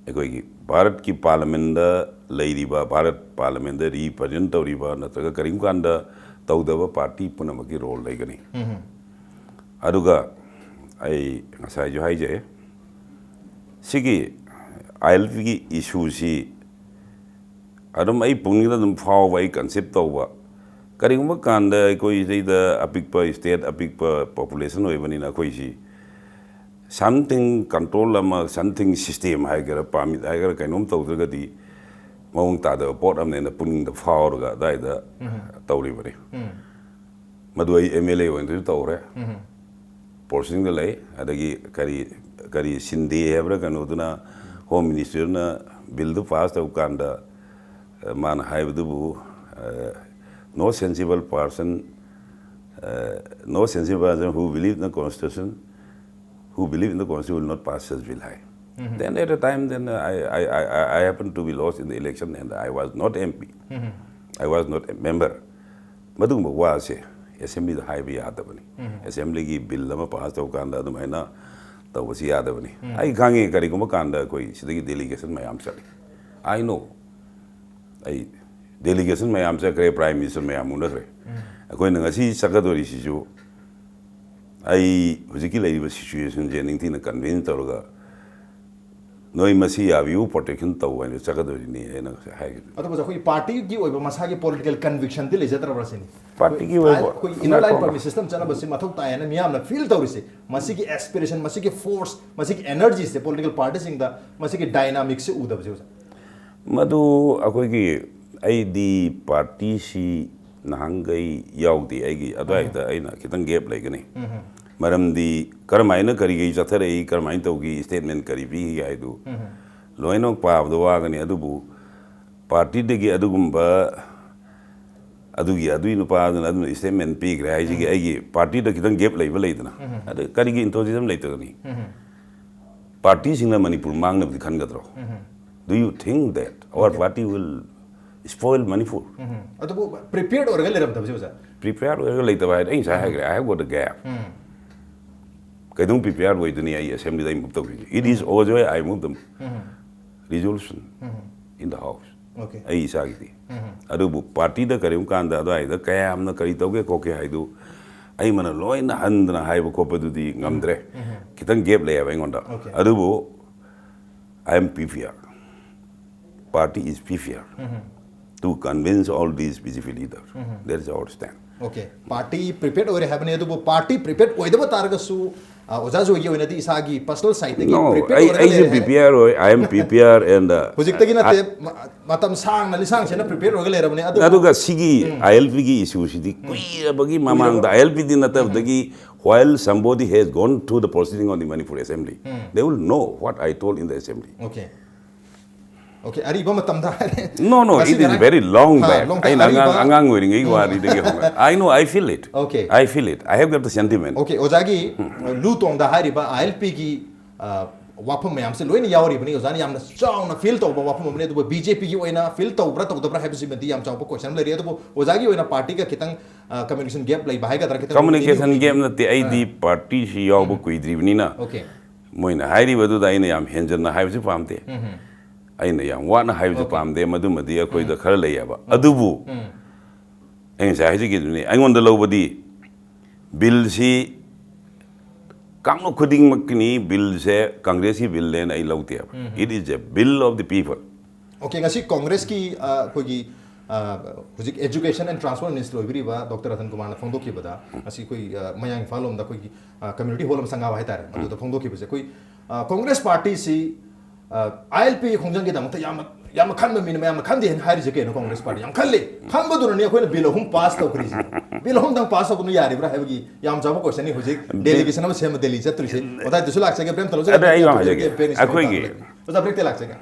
ꯑꯩꯈꯣꯏꯒꯤ ꯚꯥꯔꯠꯀꯤ ꯄꯥꯔꯂꯃꯦꯟꯗ ꯂꯩꯔꯤꯕ, ꯚꯥꯔꯠ ꯄꯥꯔꯂꯃꯦꯟꯗ ꯔꯤꯄ꯭ꯔꯖꯦꯟ ꯇꯧꯔꯤꯕ ꯅꯠꯇ꯭ꯔꯒ ꯀꯔꯤꯒꯨꯝꯕ ꯀꯥꯟꯗ ꯇꯧꯗꯕ ꯄꯥꯔꯇꯤ ꯄꯨꯝꯅꯃꯛꯀꯤ ꯔꯣꯜ ꯂꯩꯒꯅꯤ꯫ ꯑꯗꯨꯒ ꯑꯩ ꯉꯁꯥꯏꯁꯨ ꯍꯥꯏꯖꯩ, ꯁꯤꯒꯤ ꯑꯥꯏ ꯑꯦꯜ ꯄꯤꯒꯤ ꯏꯁꯨꯁꯤ ꯑꯗꯨꯝ ꯑꯩ ꯄꯨꯛꯅꯤꯡꯗ ꯑꯗꯨꯝ ꯐꯥꯎꯕ, ꯑꯩ ꯀꯟꯁꯤꯞ ꯇꯧꯕ, ꯀꯔꯤꯒꯨꯝꯕ ꯀꯥꯟꯗ ꯑꯩꯈꯣꯏ ꯁꯤꯗꯩꯗ ꯑꯄꯤꯛꯄ ꯁ꯭ꯇꯦꯠ, ꯑꯄꯤꯛꯄ ꯄꯣꯄꯨꯂꯦꯁꯟ ꯑꯣꯏꯕꯅꯤꯅ ꯑꯩꯈꯣꯏꯁꯤ something control ꯑꯃ, something system ꯍꯥꯏꯒꯦꯔꯥ, ꯄꯥꯔꯃꯤꯠ ꯍꯥꯏꯒꯦꯔꯥ, ꯀꯩꯅꯣꯝ ꯇꯧꯗ꯭ꯔꯒꯗꯤ ꯃꯑꯣꯡ ꯇꯥꯗꯕ ꯄꯣꯠ ꯑꯃꯅꯦꯅ ꯄꯨꯛꯅꯤꯡꯗ ꯐꯥꯎꯔꯒ ꯑꯗꯨꯋꯥꯏꯗ ꯇꯧꯔꯤꯕꯅꯤ꯫ ꯃꯗꯨ ꯑꯩ ꯑꯦꯝ ꯑꯦꯜ ꯑꯦ ꯑꯣꯏꯅꯁꯨ ꯇꯧꯔꯦ, ꯄ꯭ꯔꯣꯁꯤꯡꯗ ꯂꯩ, ꯑꯗꯒꯤ ꯀꯔꯤ, ꯀꯔꯤ ꯁꯤꯟꯗꯦ ꯍꯥꯏꯕ꯭ꯔꯥ ꯀꯩꯅꯣꯗꯨꯅ ꯍꯣꯝ ꯃꯤꯅꯤꯁꯇꯔꯅ ꯕꯤꯜꯗꯨ ꯄꯥꯁ ꯇꯧꯕ ꯀꯥꯟꯗ, ꯑ, ꯃꯥꯅ ꯍꯥꯏꯕꯗꯨꯕꯨ, ꯑ, "No sensible person, uh, no sensible person who believe in the constitution, who believe in the constitution will not pass such bill" high. Then at a time, then I, I, I, I happen to be lost in the election and I was not M P. I was not a member. ꯃꯗꯨꯒꯨꯝꯕ ꯋꯥꯁꯦ ꯑꯦꯁꯦꯝꯕ꯭ꯂꯤꯗ ꯍꯥꯏꯕ ꯌꯥꯗꯕꯅꯤ꯫ ꯑꯦꯁꯦꯝꯕ꯭ꯂꯤꯒꯤ bill ꯑꯃ pass ꯇꯧꯀꯥꯟꯗ ꯑꯗꯨꯃꯥꯏꯅ ꯇꯧꯕꯁꯤ ꯌꯥꯗꯕꯅꯤ꯫ ꯑꯩ ꯈꯪꯉꯤ, ꯀꯔꯤꯒꯨꯝꯕ ꯀꯥꯟꯗ ꯑꯩꯈꯣꯏ ꯁꯤꯗꯒꯤ ꯗꯦꯂꯤꯒꯦꯁꯟ ꯃꯌꯥꯝ ꯆꯠꯂꯤ꯫ I know. ꯑꯩ ꯗꯦꯂꯤꯒꯦꯁꯟ ꯃꯌꯥꯝ ꯆꯠꯈ꯭ꯔꯦ, ꯄ꯭ꯔꯥꯏꯝ ꯃꯤꯅꯤꯁꯇꯔ ꯃꯌꯥꯝ ꯎꯅꯈ꯭ꯔꯦ꯫ ꯑꯩꯈꯣꯏꯅ ꯉꯁꯤ ꯆꯠꯀꯗꯧꯔꯤꯁꯤꯁꯨ ꯑꯩ ꯍꯧꯖꯤꯛꯀꯤ ꯂꯩꯔꯤꯕ ꯁꯤꯆꯨꯋꯦꯁꯟꯁꯦ ꯅꯤꯡꯊꯤꯅ ꯀꯟꯚꯤꯟꯁ ꯇꯧꯔꯒ ꯅꯣꯏ ꯃꯁꯤ ꯌꯥꯕꯤꯌꯨ, ꯄ꯭ꯔꯣꯇꯦꯛꯁꯟ ꯇꯧ ꯍꯥꯏꯅ ꯆꯠꯀꯗꯣꯔꯤꯅꯤ ꯍꯥꯏꯅ ꯍꯥꯏꯒꯅꯤ꯫ ꯑꯗꯨꯕꯨ ꯑꯩꯈꯣꯏ ꯄꯥꯔꯇꯤꯒꯤ ꯑꯣꯏꯕ ꯃꯁꯥꯒꯤ ꯄꯣꯂꯤꯇꯤꯀꯦꯜ ꯀꯟꯚꯤꯛꯁꯟꯗꯤ ꯂꯩꯖꯗ꯭ꯔꯕ꯭ꯔꯥ ꯁꯤꯅꯤ? ꯄꯥꯔꯇꯤꯒꯤ ꯑꯣꯏꯕ ꯑꯩꯈꯣꯏ ꯏꯟꯅꯔ ꯂꯥꯏꯟ ꯄꯔꯃꯤꯠ ꯁꯤꯁꯇꯝ ꯆꯠꯅꯕꯁꯤ ꯃꯊꯧ ꯇꯥꯏ ꯍꯥꯏꯅ ꯃꯤꯌꯥꯝꯅ ꯐꯤꯜ ꯇꯧꯔꯤꯁꯦ, ꯃꯁꯤꯒꯤ ꯑꯦꯁꯄꯤꯔꯦꯁꯟ, ꯃꯁꯤꯒꯤ ꯐꯣꯔꯁ, ꯃꯁꯤꯒꯤ ꯑꯦꯅꯔꯖꯤꯁꯦ ꯄꯣꯂꯤꯇꯤꯀꯦꯜ ꯄꯥꯔꯇꯤꯁꯤꯡꯗ, ꯃꯁꯤꯒꯤ ꯗꯥꯏꯅꯥꯃꯤꯛꯁꯦ ꯎꯗꯕꯁꯦ ꯑꯣꯖꯥ? ꯃꯗꯨ ꯑꯩꯈꯣꯏꯒꯤ ꯑꯩꯗꯤ ꯄꯥꯔꯇꯤꯁꯤ ꯅꯍꯥꯟꯈꯩ ꯌꯥꯎꯗꯦ꯫ ꯑꯩꯒꯤ ꯑꯗꯨꯋꯥꯏꯗ ꯑꯩꯅ ꯈꯤꯇꯪ ꯒꯦꯞ ꯂꯩꯒꯅꯤ꯫ ꯃꯔꯝꯗꯤ ꯀꯔꯝꯍꯥꯏꯅ ꯀꯔꯤ ꯀꯔꯤ ꯆꯠꯊꯔꯛꯏ, ꯀꯔꯝꯍꯥꯏꯅ ꯇꯧꯈꯤ, ꯁ꯭ꯇꯦꯠꯃꯦꯟ ꯀꯔꯤ ꯄꯤꯈꯤꯒꯦ ꯍꯥꯏꯗꯨ ꯂꯣꯏꯅꯃꯛ ꯄꯥꯕꯗ ꯋꯥꯒꯅꯤ꯫ ꯑꯗꯨꯕꯨ ꯄꯥꯔꯇꯤꯗꯒꯤ ꯑꯗꯨꯒꯨꯝꯕ ꯑꯗꯨꯒꯤ ꯑꯗꯨꯒꯤ ꯅꯨꯄꯥꯗꯨꯅ ꯑꯗꯨꯅ ꯁ꯭ꯇꯦꯠꯃꯦꯟ ꯄꯤꯈ꯭ꯔꯦ ꯍꯥꯏꯁꯤꯒꯤ ꯑꯩꯒꯤ ꯄꯥꯔꯇꯤꯗ ꯈꯤꯇꯪ ꯒꯦꯞ ꯂꯩꯕ ꯂꯩꯗꯅ, ꯑꯗꯨ ꯀꯔꯤꯒꯤ ꯏꯟꯊꯨꯖꯤꯖꯝ ꯂꯩꯇꯒꯅꯤ? ꯄꯥꯔꯇꯤꯁꯤꯡꯅ Manipur ꯃꯥꯡꯅꯕꯗꯤ ꯈꯟꯒꯗ꯭ꯔꯣ? Do you think that our party will spoil Manipur? ꯑꯗꯨꯕꯨ ꯄ꯭ꯔꯤꯄꯦꯌꯔ ꯑꯣꯏꯔꯒ ꯂꯩꯔꯝꯗꯕꯁꯦ ꯑꯣꯖꯥ? ꯄ꯭ꯔꯤꯄꯦꯌꯔ ꯑꯣꯏꯔꯒ ꯂꯩꯇꯕ ꯍꯥꯏꯗꯤ ꯑꯩ ꯉꯁꯥꯏ ꯍꯥꯏꯈ꯭ꯔꯦ, I have got a gap. ꯀꯩꯗꯧ ꯄ꯭ꯔꯤꯄꯦꯌꯔ ꯑꯣꯏꯗꯣꯏꯅꯤ? ꯑꯩ ꯑꯁꯦꯝꯕ꯭ꯂꯤꯗ ꯑꯩ ꯃꯨꯞ ꯇꯧꯈꯤꯕꯁꯦ, it is also I move the resolution in the house. Okay. ꯑꯩ ꯏꯁꯥꯒꯤꯗꯤ꯫ ꯑꯗꯨꯕꯨ ꯄꯥꯔꯇꯤꯗ ꯀꯔꯤꯒꯨꯝꯕ ꯀꯥꯟꯗ ꯑꯗꯨꯋꯥꯏꯗ ꯀꯌꯥꯝꯅ ꯀꯔꯤ ꯇꯧꯒꯦ ꯈꯣꯠꯀꯦ ꯍꯥꯏꯗꯨ ꯑꯩꯃꯅ ꯂꯣꯏꯅ ꯍꯟꯗꯅ ꯍꯥꯏꯕ ꯈꯣꯠꯄꯗꯨꯗꯤ ꯉꯝꯗ꯭ꯔꯦ꯫ ꯈꯤꯇꯪ ꯒꯦꯞ ꯂꯩꯌꯦꯕ ꯑꯩꯉꯣꯟꯗ꯫ Okay. ꯑꯗꯨꯕꯨ I am P P R. Party is P P R. To convince all these B J P leaders. That is our stand. Okay. Party prepare ꯑꯣꯏꯔꯦ ꯍꯥꯏꯕꯅꯤ, ꯑꯗꯨꯕꯨ ꯄꯥꯔꯇꯤ ꯄ꯭ꯔꯤꯄꯦꯌꯔ ꯑꯣꯏꯗꯕ ꯇꯥꯔꯒꯁꯨ ꯑ, ꯑꯣꯖꯥ ꯖꯣꯏꯒꯤ ꯑꯣꯏꯅꯗꯤ ꯏꯁꯥꯒꯤ ꯄꯔꯁꯣꯅꯦꯜ ꯁꯥꯏꯠꯇꯒꯤ No, ꯄ꯭ꯔꯤꯄꯦꯌꯔ ꯑꯩ ꯑꯣꯏꯔꯒ ꯑꯩꯁꯦ ꯂꯩꯔꯦ P P R ꯑꯣꯏ, I am P P R and uh, ꯍꯧꯖꯤꯛꯇꯒꯤ ꯅꯠꯇꯦ, ꯃ- ꯃꯇꯝ ꯁꯥꯡꯅ ꯂꯤꯁꯥꯡꯁꯤꯟꯅ ꯄ꯭ꯔꯤꯄꯦꯌꯔ ꯑꯣꯏꯔꯒ ꯂꯩꯔꯕꯅꯤ꯫ ꯑꯗꯨꯕꯨ ꯑꯗꯨꯒ ꯁꯤꯒꯤ I L P ꯒꯤ ꯏꯁꯨꯁꯤꯗꯤ ꯀꯨꯏꯔꯕꯒꯤ ꯃꯃꯥꯡꯗ, I L P D ꯅꯠꯇꯕꯗꯒꯤ, while somebody has gone through the proceeding on the Manipur Assembly, they will know what I told in the Assembly. Okay. Okay, ꯑꯔꯤꯕ ꯃꯇꯝꯗ ꯍꯥꯏꯔꯦ꯫ No, no, ꯃꯁꯤ it is ꯉꯔꯥꯡ- very long ꯍꯥ, back. long time. ꯑꯩꯅ ꯑꯉꯥꯡ ꯑꯔꯤꯕ- ꯑꯉꯥꯡ ꯑꯣꯏꯔꯤꯉꯩꯒꯤ ꯋꯥꯔꯤꯗꯒꯤ ꯍꯧꯅ꯫ I know, I feel it. Okay. I feel it. I have got the sentiment. Okay, ꯑꯣꯖꯥꯒꯤ ꯂꯨ ꯇꯣꯡꯗ ꯍꯥꯏꯔꯤꯕ I L P ꯒꯤ ꯑ, ꯋꯥꯐꯝ ꯃꯌꯥꯝꯁꯦ ꯂꯣꯏꯅ ꯌꯥꯎꯔꯤꯕꯅꯤ꯫ ꯑꯣꯖꯥꯅ ꯌꯥꯝꯅ ꯆꯥꯎꯅ ꯐꯤꯜ ꯇꯧꯕ ꯋꯥꯐꯝ ꯑꯃꯅꯤ, ꯑꯗꯨꯕꯨ B J P ꯒꯤ ꯑꯣꯏꯅ ꯐꯤꯜ ꯇꯧꯕ꯭ꯔꯥ ꯇꯧꯗꯕ꯭ꯔꯥ ꯍꯥꯏꯕꯁꯤꯃꯗꯤ ꯌꯥꯝ ꯆꯥꯎꯕ ꯀꯣꯏꯁꯟ ꯑꯃ ꯂꯩꯔꯤ꯫ ꯑꯗꯨꯕꯨ ꯑꯣꯖꯥꯒꯤ ꯑꯣꯏꯅ ꯄꯥꯔꯇꯤꯒ ꯈꯤꯇꯪ ꯀꯝꯃ꯭ꯌꯨꯅꯤꯀꯦꯁꯟ ꯒꯦꯞ ꯂꯩꯕ ꯍꯥꯏꯒꯗ꯭ꯔꯥ, ꯈꯤꯇꯪ ꯀꯝꯃ꯭ꯌꯨꯅꯤꯀꯦꯁꯟ ꯒꯦꯞ ꯅꯠꯇꯦ, ꯑꯩꯗꯤ ꯄꯥꯔꯇꯤꯁꯤ ꯌꯥꯎꯕ ꯀꯨꯏꯗ꯭ꯔꯤꯕꯅꯤꯅ Okay. ꯃꯣꯏꯅ ꯍꯥꯏꯔꯤꯕꯗꯨꯗ ꯑꯩꯅ ꯌꯥꯝ ꯍꯦꯟꯖꯟꯅ ꯍꯥꯏꯕꯁꯨ ꯄꯥꯝꯗꯦ, ꯑꯩꯅ ꯌꯥꯝ ꯋꯥꯅ ꯍꯥꯏꯕꯁꯨ Okay. ꯄꯥꯝꯗꯦ꯫ ꯃꯗꯨꯃꯗꯤ ꯑꯩꯈꯣꯏꯗ ꯈꯔ ꯂꯩꯌꯦꯕ꯫ ꯑꯗꯨꯕꯨ ꯑꯩ ꯉꯁꯥꯏ ꯍꯥꯏꯖꯈꯤꯗꯨꯅꯤ, ꯑꯩꯉꯣꯟꯗ ꯂꯧꯕꯗꯤ ꯕꯤꯜꯁꯤ ꯀꯥꯡꯂꯨꯞ ꯈꯨꯗꯤꯡꯃꯛꯀꯤꯅꯤ꯫ ꯕꯤꯜꯁꯦ ꯀꯪꯒ꯭ꯔꯦꯁꯀꯤ ꯕꯤꯜꯅꯦꯅ ꯑꯩ ꯂꯧꯗꯦꯕ꯫ It is a bill of the people. Okay, ꯉꯁꯤ ꯀꯣꯡꯒ꯭ꯔꯦꯁꯀꯤ ꯑ, ꯑꯩꯈꯣꯏꯒꯤ ꯑ, ꯍꯧꯖꯤꯛ ꯑꯦꯖꯨꯀꯦꯁꯟ ꯑꯦꯟ ꯇ꯭ꯔꯥꯟꯁꯄꯣꯔꯠ ꯃꯤꯅꯤꯁꯇꯔ ꯑꯣꯏꯕꯤꯔꯤꯕ ꯗꯣꯛꯇꯔ ꯔꯇꯟ ꯀꯨꯃꯥꯔꯅ ꯐꯣꯡꯗꯣꯛꯈꯤꯕꯗ, ꯉꯁꯤ ꯑꯩꯈꯣꯏ ꯑ, ꯃꯌꯥꯡ ꯏꯝꯐꯥꯜ ꯂꯣꯝꯗ ꯑꯩꯈꯣꯏꯒꯤ ꯀꯝꯃ꯭ꯌꯨꯅꯤꯇꯤ ꯍꯣꯜ ꯑꯃ ꯁꯪꯒꯥꯕ ꯍꯥꯏꯇꯥꯔꯦ, ꯑꯗꯨꯗ ꯐꯣꯡꯗꯣꯛꯈꯤꯕꯁꯦ ꯑꯩꯈꯣꯏ ꯑ, ꯀꯣꯡꯒ꯭ꯔꯦꯁ ꯄꯥꯔꯇꯤꯁꯤ ꯑꯥꯏ ꯑꯦꯜ ꯄꯤ ꯈꯣꯡꯖꯪꯒꯤꯗꯃꯛꯇ ꯌꯥꯝꯅ ꯌꯥꯝꯅ ꯈꯟꯕ ꯃꯤꯅ ꯃꯌꯥꯝꯅ ꯈꯟꯗꯦ ꯍꯥꯏꯅ ꯍꯥꯏꯔꯤꯁꯦ ꯀꯩꯅꯣ? ꯀꯣꯡꯒ꯭ꯔꯦꯁ ꯄꯥꯔꯇꯤ ꯌꯥꯝ ꯈꯜꯂꯤ꯫ ꯈꯟꯕꯗꯨꯅꯅꯤ ꯑꯩꯈꯣꯏꯅ ꯕꯤꯜ ꯑꯍꯨꯝ ꯄꯥꯁ ꯇꯧꯈ꯭ꯔꯤꯁꯦ꯫ ꯕꯤꯜ ꯑꯍꯨꯝꯗꯪ ꯄꯥꯁ ꯇꯧꯕꯅ ꯌꯥꯔꯤꯕ꯭ꯔꯥ ꯍꯥꯏꯕꯒꯤ ꯌꯥꯝ ꯆꯥꯎꯕ ꯀꯣꯏꯁꯟꯅꯤ ꯍꯧꯖꯤꯛ ꯗꯦꯂꯤꯒꯦꯁꯟ ꯑꯃ ꯁꯦꯝꯃ ꯗꯦꯜꯂꯤ ꯆꯠꯇ꯭ꯔꯤꯁꯦ꯫ ꯑꯣꯖꯥ, ꯑꯗꯨꯁꯨ ꯂꯥꯛꯆꯒꯦ, ꯄ꯭ꯔꯦꯝ ꯇꯂꯧ꯫ ꯑꯗ ꯑꯩ ꯋꯥ ꯍꯥꯏꯖꯒꯦ꯫ ꯑꯩꯈꯣꯏꯒꯤ ꯑꯣꯖꯥ, ꯕ꯭ꯔꯦꯛꯇ ꯂꯥꯛꯆꯒꯦ꯫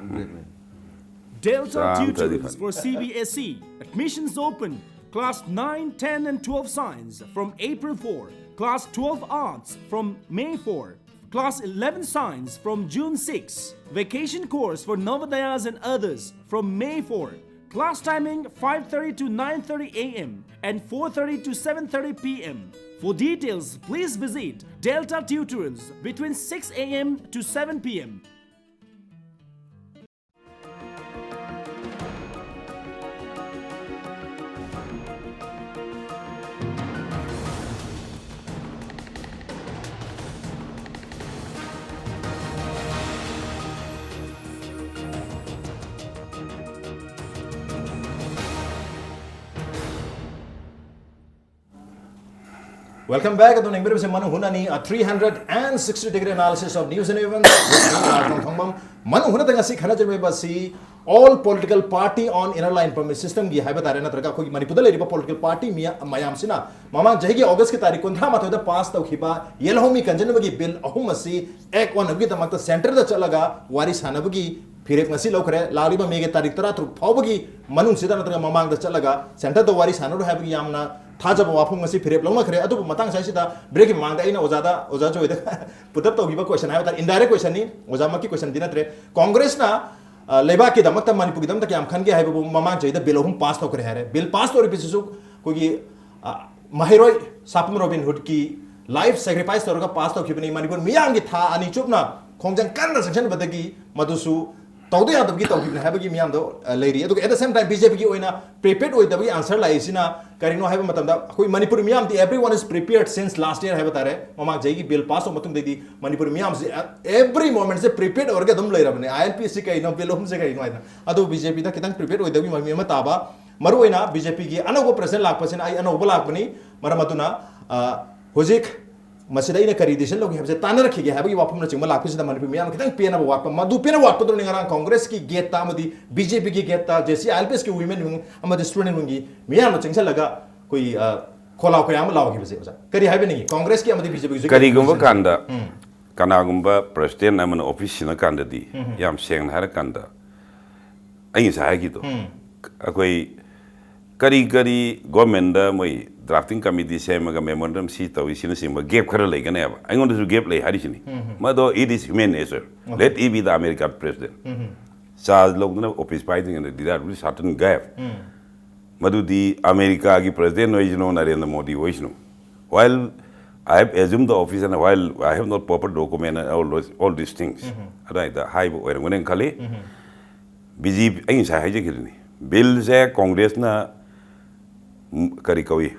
Delta Tutorials for C B S E. Admissions open. Class nine, ten and twelve Science from April four. Class twelve Arts from May four. Class eleven Science from June six. Vacation course for Navodayas and others from May four. Class timing five thirty to nine thirty a m and four thirty to seven thirty p m. For details, please visit Delta Tutorials between six a m to seven p m. Welcome back. ꯑꯗꯨꯝ ꯌꯦꯡꯕꯤꯔꯤꯕꯁꯦ ꯃꯅꯨꯡ ꯍꯨꯠꯅꯅꯤ, a three hundred and sixty degree analysis of news and events. ꯃꯅꯨꯡ ꯍꯨꯠꯅꯗ ꯉꯁꯤ ꯈꯟꯅꯖꯔꯤꯕ ꯑꯁꯤ all political party on inner line permit system ꯒꯤ ꯍꯥꯏꯕ ꯇꯥꯔꯦ, ꯅꯠꯇ꯭ꯔꯒ ꯑꯩꯈꯣꯏꯒꯤ ꯃꯅꯤꯄꯨꯔꯗ ꯂꯩꯔꯤꯕ political party ꯃꯤꯌꯥ-, ꯃꯌꯥꯝꯁꯤꯅ ꯃꯃꯥꯡ ꯆꯍꯤꯒꯤ ꯑꯣꯒꯁꯀꯤ ꯇꯥꯔꯤꯛ ꯀꯨꯟꯊ꯭ꯔꯥ ꯃꯥꯊꯣꯏꯗ ꯄꯥꯁ ꯇꯧꯈꯤꯕ ꯌꯦꯜꯍꯧꯃꯤ ꯀꯟꯖꯅꯕꯒꯤ ꯕꯤꯜ ꯑꯍꯨꯝ ꯑꯁꯤ ꯑꯦꯛ ꯑꯣꯟꯅꯕꯒꯤꯗꯃꯛꯇ ꯁꯦꯟꯇꯔꯗ ꯆꯠꯂꯒ ꯋꯥꯔꯤ ꯁꯥꯟꯅꯕꯒꯤ ꯐꯤꯔꯦꯞ ꯉꯁꯤ ꯂꯧꯈ꯭ꯔꯦ꯫ ꯂꯥꯛꯂꯤꯕ ꯃꯦꯒꯤ ꯇꯥꯔꯤꯛ ꯇꯔꯥꯇꯔꯨꯛ ꯐꯥꯎꯕꯒꯤ ꯃꯅꯨꯡꯁꯤꯗ ꯅꯠꯇ꯭ꯔꯒ ꯃꯃꯥꯡꯗ ꯆꯠꯂꯒ ꯁꯦꯟꯇꯔꯗ ꯋꯥꯔꯤ ꯁꯥꯟꯅꯔꯣꯏ ꯍꯥꯏꯕꯒꯤ ꯌꯥꯝꯅ ꯊꯥꯖꯕ ꯋꯥꯐꯝ ꯉꯁꯤ ꯐꯤꯔꯦꯞ ꯂꯧꯅꯈ꯭ꯔꯦ꯫ ꯑꯗꯨꯕꯨ ꯃꯇꯥꯡ ꯑꯁꯤꯗ ꯕ꯭ꯔꯦꯛꯀꯤ ꯃꯃꯥꯡꯗ ꯑꯩꯅ ꯑꯣꯖꯥꯗ, ꯑꯣꯖꯥ ꯖꯣꯏꯗ ꯄꯨꯇꯞ ꯇꯧꯈꯤꯕ ꯀꯣꯏꯁꯟ ꯍꯥꯏꯕ ꯇꯥꯔꯦ, ꯏꯟꯗꯥꯏꯔꯦꯛ ꯀꯣꯏꯁꯟꯅꯤ, ꯑꯣꯖꯥꯃꯛꯀꯤ ꯀꯣꯏꯁꯟꯗꯤ ꯅꯠꯇ꯭ꯔꯦ꯫ ꯀꯣꯡꯒ꯭ꯔꯦꯁꯅ, ꯑ, ꯂꯩꯕꯥꯛꯀꯤꯗꯃꯛꯇ, ꯃꯅꯤꯄꯨꯔꯒꯤꯗꯃꯛꯇ ꯀꯌꯥꯝ ꯈꯟꯒꯦ ꯍꯥꯏꯕꯕꯨ ꯃꯃꯥꯡ ꯆꯍꯤꯗ ꯕꯤꯜ ꯑꯍꯨꯝ ꯄꯥꯁ ꯇꯧꯈ꯭ꯔꯦ ꯍꯥꯏꯔꯦ꯫ ꯕꯤꯜ ꯄꯥꯁ ꯇꯧꯔꯤꯕꯁꯤꯁꯨ ꯑꯩꯈꯣꯏꯒꯤ, ꯑ, ꯃꯍꯩꯔꯣꯏ ꯁꯥꯄꯝ ꯔꯣꯕꯤꯟ ꯍꯨꯗꯀꯤ ꯂꯥꯏꯐ ꯁꯦꯀ꯭ꯔꯤꯐꯥꯏꯁ ꯇꯧꯔꯒ ꯄꯥꯁ ꯇꯧꯈꯤꯕꯅꯤ꯫ ꯃꯅꯤꯄꯨꯔ ꯃꯤꯌꯥꯝꯒꯤ ꯊꯥ ꯑꯅꯤ ꯆꯨꯞꯅ ꯈꯣꯡꯖꯪ ꯀꯟꯅ ꯆꯪꯁꯤꯟꯕꯗꯒꯤ ꯃꯗꯨꯁꯨ ꯇꯧꯗ ꯌꯥꯗꯕꯒꯤ ꯇꯧꯈꯤꯕꯅꯤ ꯍꯥꯏꯕꯒꯤ ꯃꯤꯌꯥꯝꯗꯣ, ꯑ, ꯂꯩꯔꯤ꯫ ꯑꯗꯨꯒ at the same time B J P ꯒꯤ ꯑꯣꯏꯅ prepared ꯑꯣꯏꯗꯕꯒꯤ answer ꯂꯥꯛꯏꯁꯤꯅ ꯀꯔꯤꯅꯣ ꯍꯥꯏꯕ ꯃꯇꯝꯗ, ꯑꯩꯈꯣꯏ Manipur ꯃꯤꯌꯥꯝꯗꯤ everyone is prepared since last year ꯍꯥꯏꯕ ꯇꯥꯔꯦ꯫ ꯃꯃꯥꯡ ꯆꯍꯤꯒꯤ ꯕꯤꯜ ꯄꯥꯁ ꯇꯧꯕ ꯃꯇꯨꯡꯗꯩꯗꯤ ꯃꯅꯤꯄꯨꯔ ꯃꯤꯌꯥꯝꯁꯤ, ꯑ, every moment ꯁꯦ prepared ꯑꯣꯏꯔꯒ ꯑꯗꯨꯝ ꯂꯩꯔꯕꯅꯦ꯫ I L P ꯁꯤ ꯀꯩꯅꯣ, ꯕꯤꯜ ꯑꯍꯨꯝꯁꯦ ꯀꯩꯅꯣ ꯍꯥꯏꯅ꯫ ꯑꯗꯨ B J P ꯗ ꯈꯤꯇꯪ prepared ꯑꯣꯏꯗꯕꯒꯤ ꯃꯃꯤ ꯑꯃ ꯇꯥꯕ꯫ ꯃꯔꯨꯑꯣꯏꯅ B J P ꯒꯤ ꯑꯅꯧꯕ president ꯂꯥꯛꯄꯁꯤꯅ, ꯑꯩ ꯑꯅꯧꯕ ꯂꯥꯛꯄꯅꯤ, ꯃꯔꯝ ꯑꯗꯨꯅ, ꯑ, ꯍꯧꯖꯤꯛ ꯃꯁꯤꯗ ꯑꯩꯅ ꯀꯔꯤ decision ꯂꯧꯒꯦ ꯍꯥꯏꯕꯁꯦ ꯇꯥꯟꯅꯔꯛꯈꯤꯒꯦ ꯍꯥꯏꯕꯒꯤ ꯋꯥꯐꯝꯅꯆꯤꯡꯕ ꯂꯥꯛꯄꯁꯤꯗ ꯃꯅꯤꯄꯨꯔ ꯃꯤꯌꯥꯝꯅ ꯈꯤꯇꯪ ꯄꯦꯟꯅꯕ ꯋꯥꯠꯄ, ꯃꯗꯨ ꯄꯦꯟꯅ ꯋꯥꯠꯄꯗꯨꯅꯤ ꯉꯔꯥꯡ ꯀꯣꯡꯒ꯭ꯔꯦꯁꯀꯤ ꯒꯦꯠꯇ ꯑꯃꯗꯤ ꯕꯤ ꯖꯦ ꯄꯤꯒꯤ ꯒꯦꯠꯇ, J C I L P ꯑꯦꯁꯀꯤ women wing ꯑꯃꯗꯤ student wingꯒꯤ ꯃꯤꯌꯥꯝꯅ ꯆꯪꯁꯤꯜꯂꯒ ꯑꯩꯈꯣꯏ, ꯑ, ꯈꯣꯜꯂꯥꯎ ꯀꯌꯥ ꯑꯃ ꯂꯥꯎꯈꯤꯕꯁꯦ, ꯑꯣꯖꯥ꯫ ꯀꯔꯤ ꯍꯥꯏꯕꯤꯅꯤꯡꯉꯤ? ꯀꯣꯡꯒ꯭ꯔꯦꯁꯀꯤ ꯑꯃꯗꯤ ꯕꯤ ꯖꯦ ꯄꯤꯒꯤꯁꯨ ꯀꯔꯤꯒꯨꯝꯕ ꯀꯥꯟꯗ ꯎꯝ꯫ ꯀꯅꯥꯒꯨꯝꯕ president ꯑꯃꯅ office ꯁꯤꯟꯅꯀꯥꯟꯗꯗꯤ ꯎꯝ꯫ ꯌꯥꯝ ꯁꯦꯡꯅ ꯍꯥꯏꯔꯀꯥꯟꯗ ꯑꯩ ꯉꯁꯥꯏ ꯍꯥꯏꯈꯤꯗꯣ ꯎꯝ꯫ ꯑꯩꯈꯣꯏ ꯀꯔꯤ ꯀꯔꯤ governmentꯗ ꯃꯣꯏ drafting committee ꯁꯦꯝꯃꯒ memorandum ꯁꯤ ꯇꯧꯏ ꯁꯤꯅꯆꯤꯡꯕ gap ꯈꯔ ꯂꯩꯒꯅꯦꯕ꯫ ꯑꯩꯉꯣꯟꯗꯁꯨ gap ꯂꯩ ꯍꯥꯏꯔꯤꯁꯤꯅꯤ꯫ ꯎꯝ꯫ ꯃꯗꯣ it is human nature. Okay. Let he be the American president. Um. Charge ꯂꯧꯗꯨꯅ office ꯄꯥꯏꯗ꯭ꯔꯤꯉꯩꯗ there will be certain gap꯫ ꯎꯝ꯫ ꯃꯗꯨꯗꯤ ꯑꯃꯦꯔꯤꯀꯥꯒꯤ president ꯑꯣꯏꯁꯅꯨ, ꯅꯔꯦꯟꯗ꯭ꯔ ꯃꯣꯗꯤ ꯑꯣꯏꯁꯅꯨ, while I have assumed the office and while I have not proper document and all those, all these things, ꯎꯝ꯫ ꯑꯗꯨꯋꯥꯏꯗ ꯍꯥꯏꯕ ꯑꯣꯏꯔꯝꯒꯅꯦꯅ ꯈꯜꯂꯤ꯫ ꯎꯝ꯫ B J ꯄꯤ, ꯑꯩ ꯉꯁꯥꯏ ꯍꯥꯏꯖꯈꯤꯕꯗꯨꯅꯤ, billꯁꯦ ꯀꯣꯡꯒ꯭ꯔꯦꯁꯅ ꯀꯔꯤ ꯀꯧꯏ,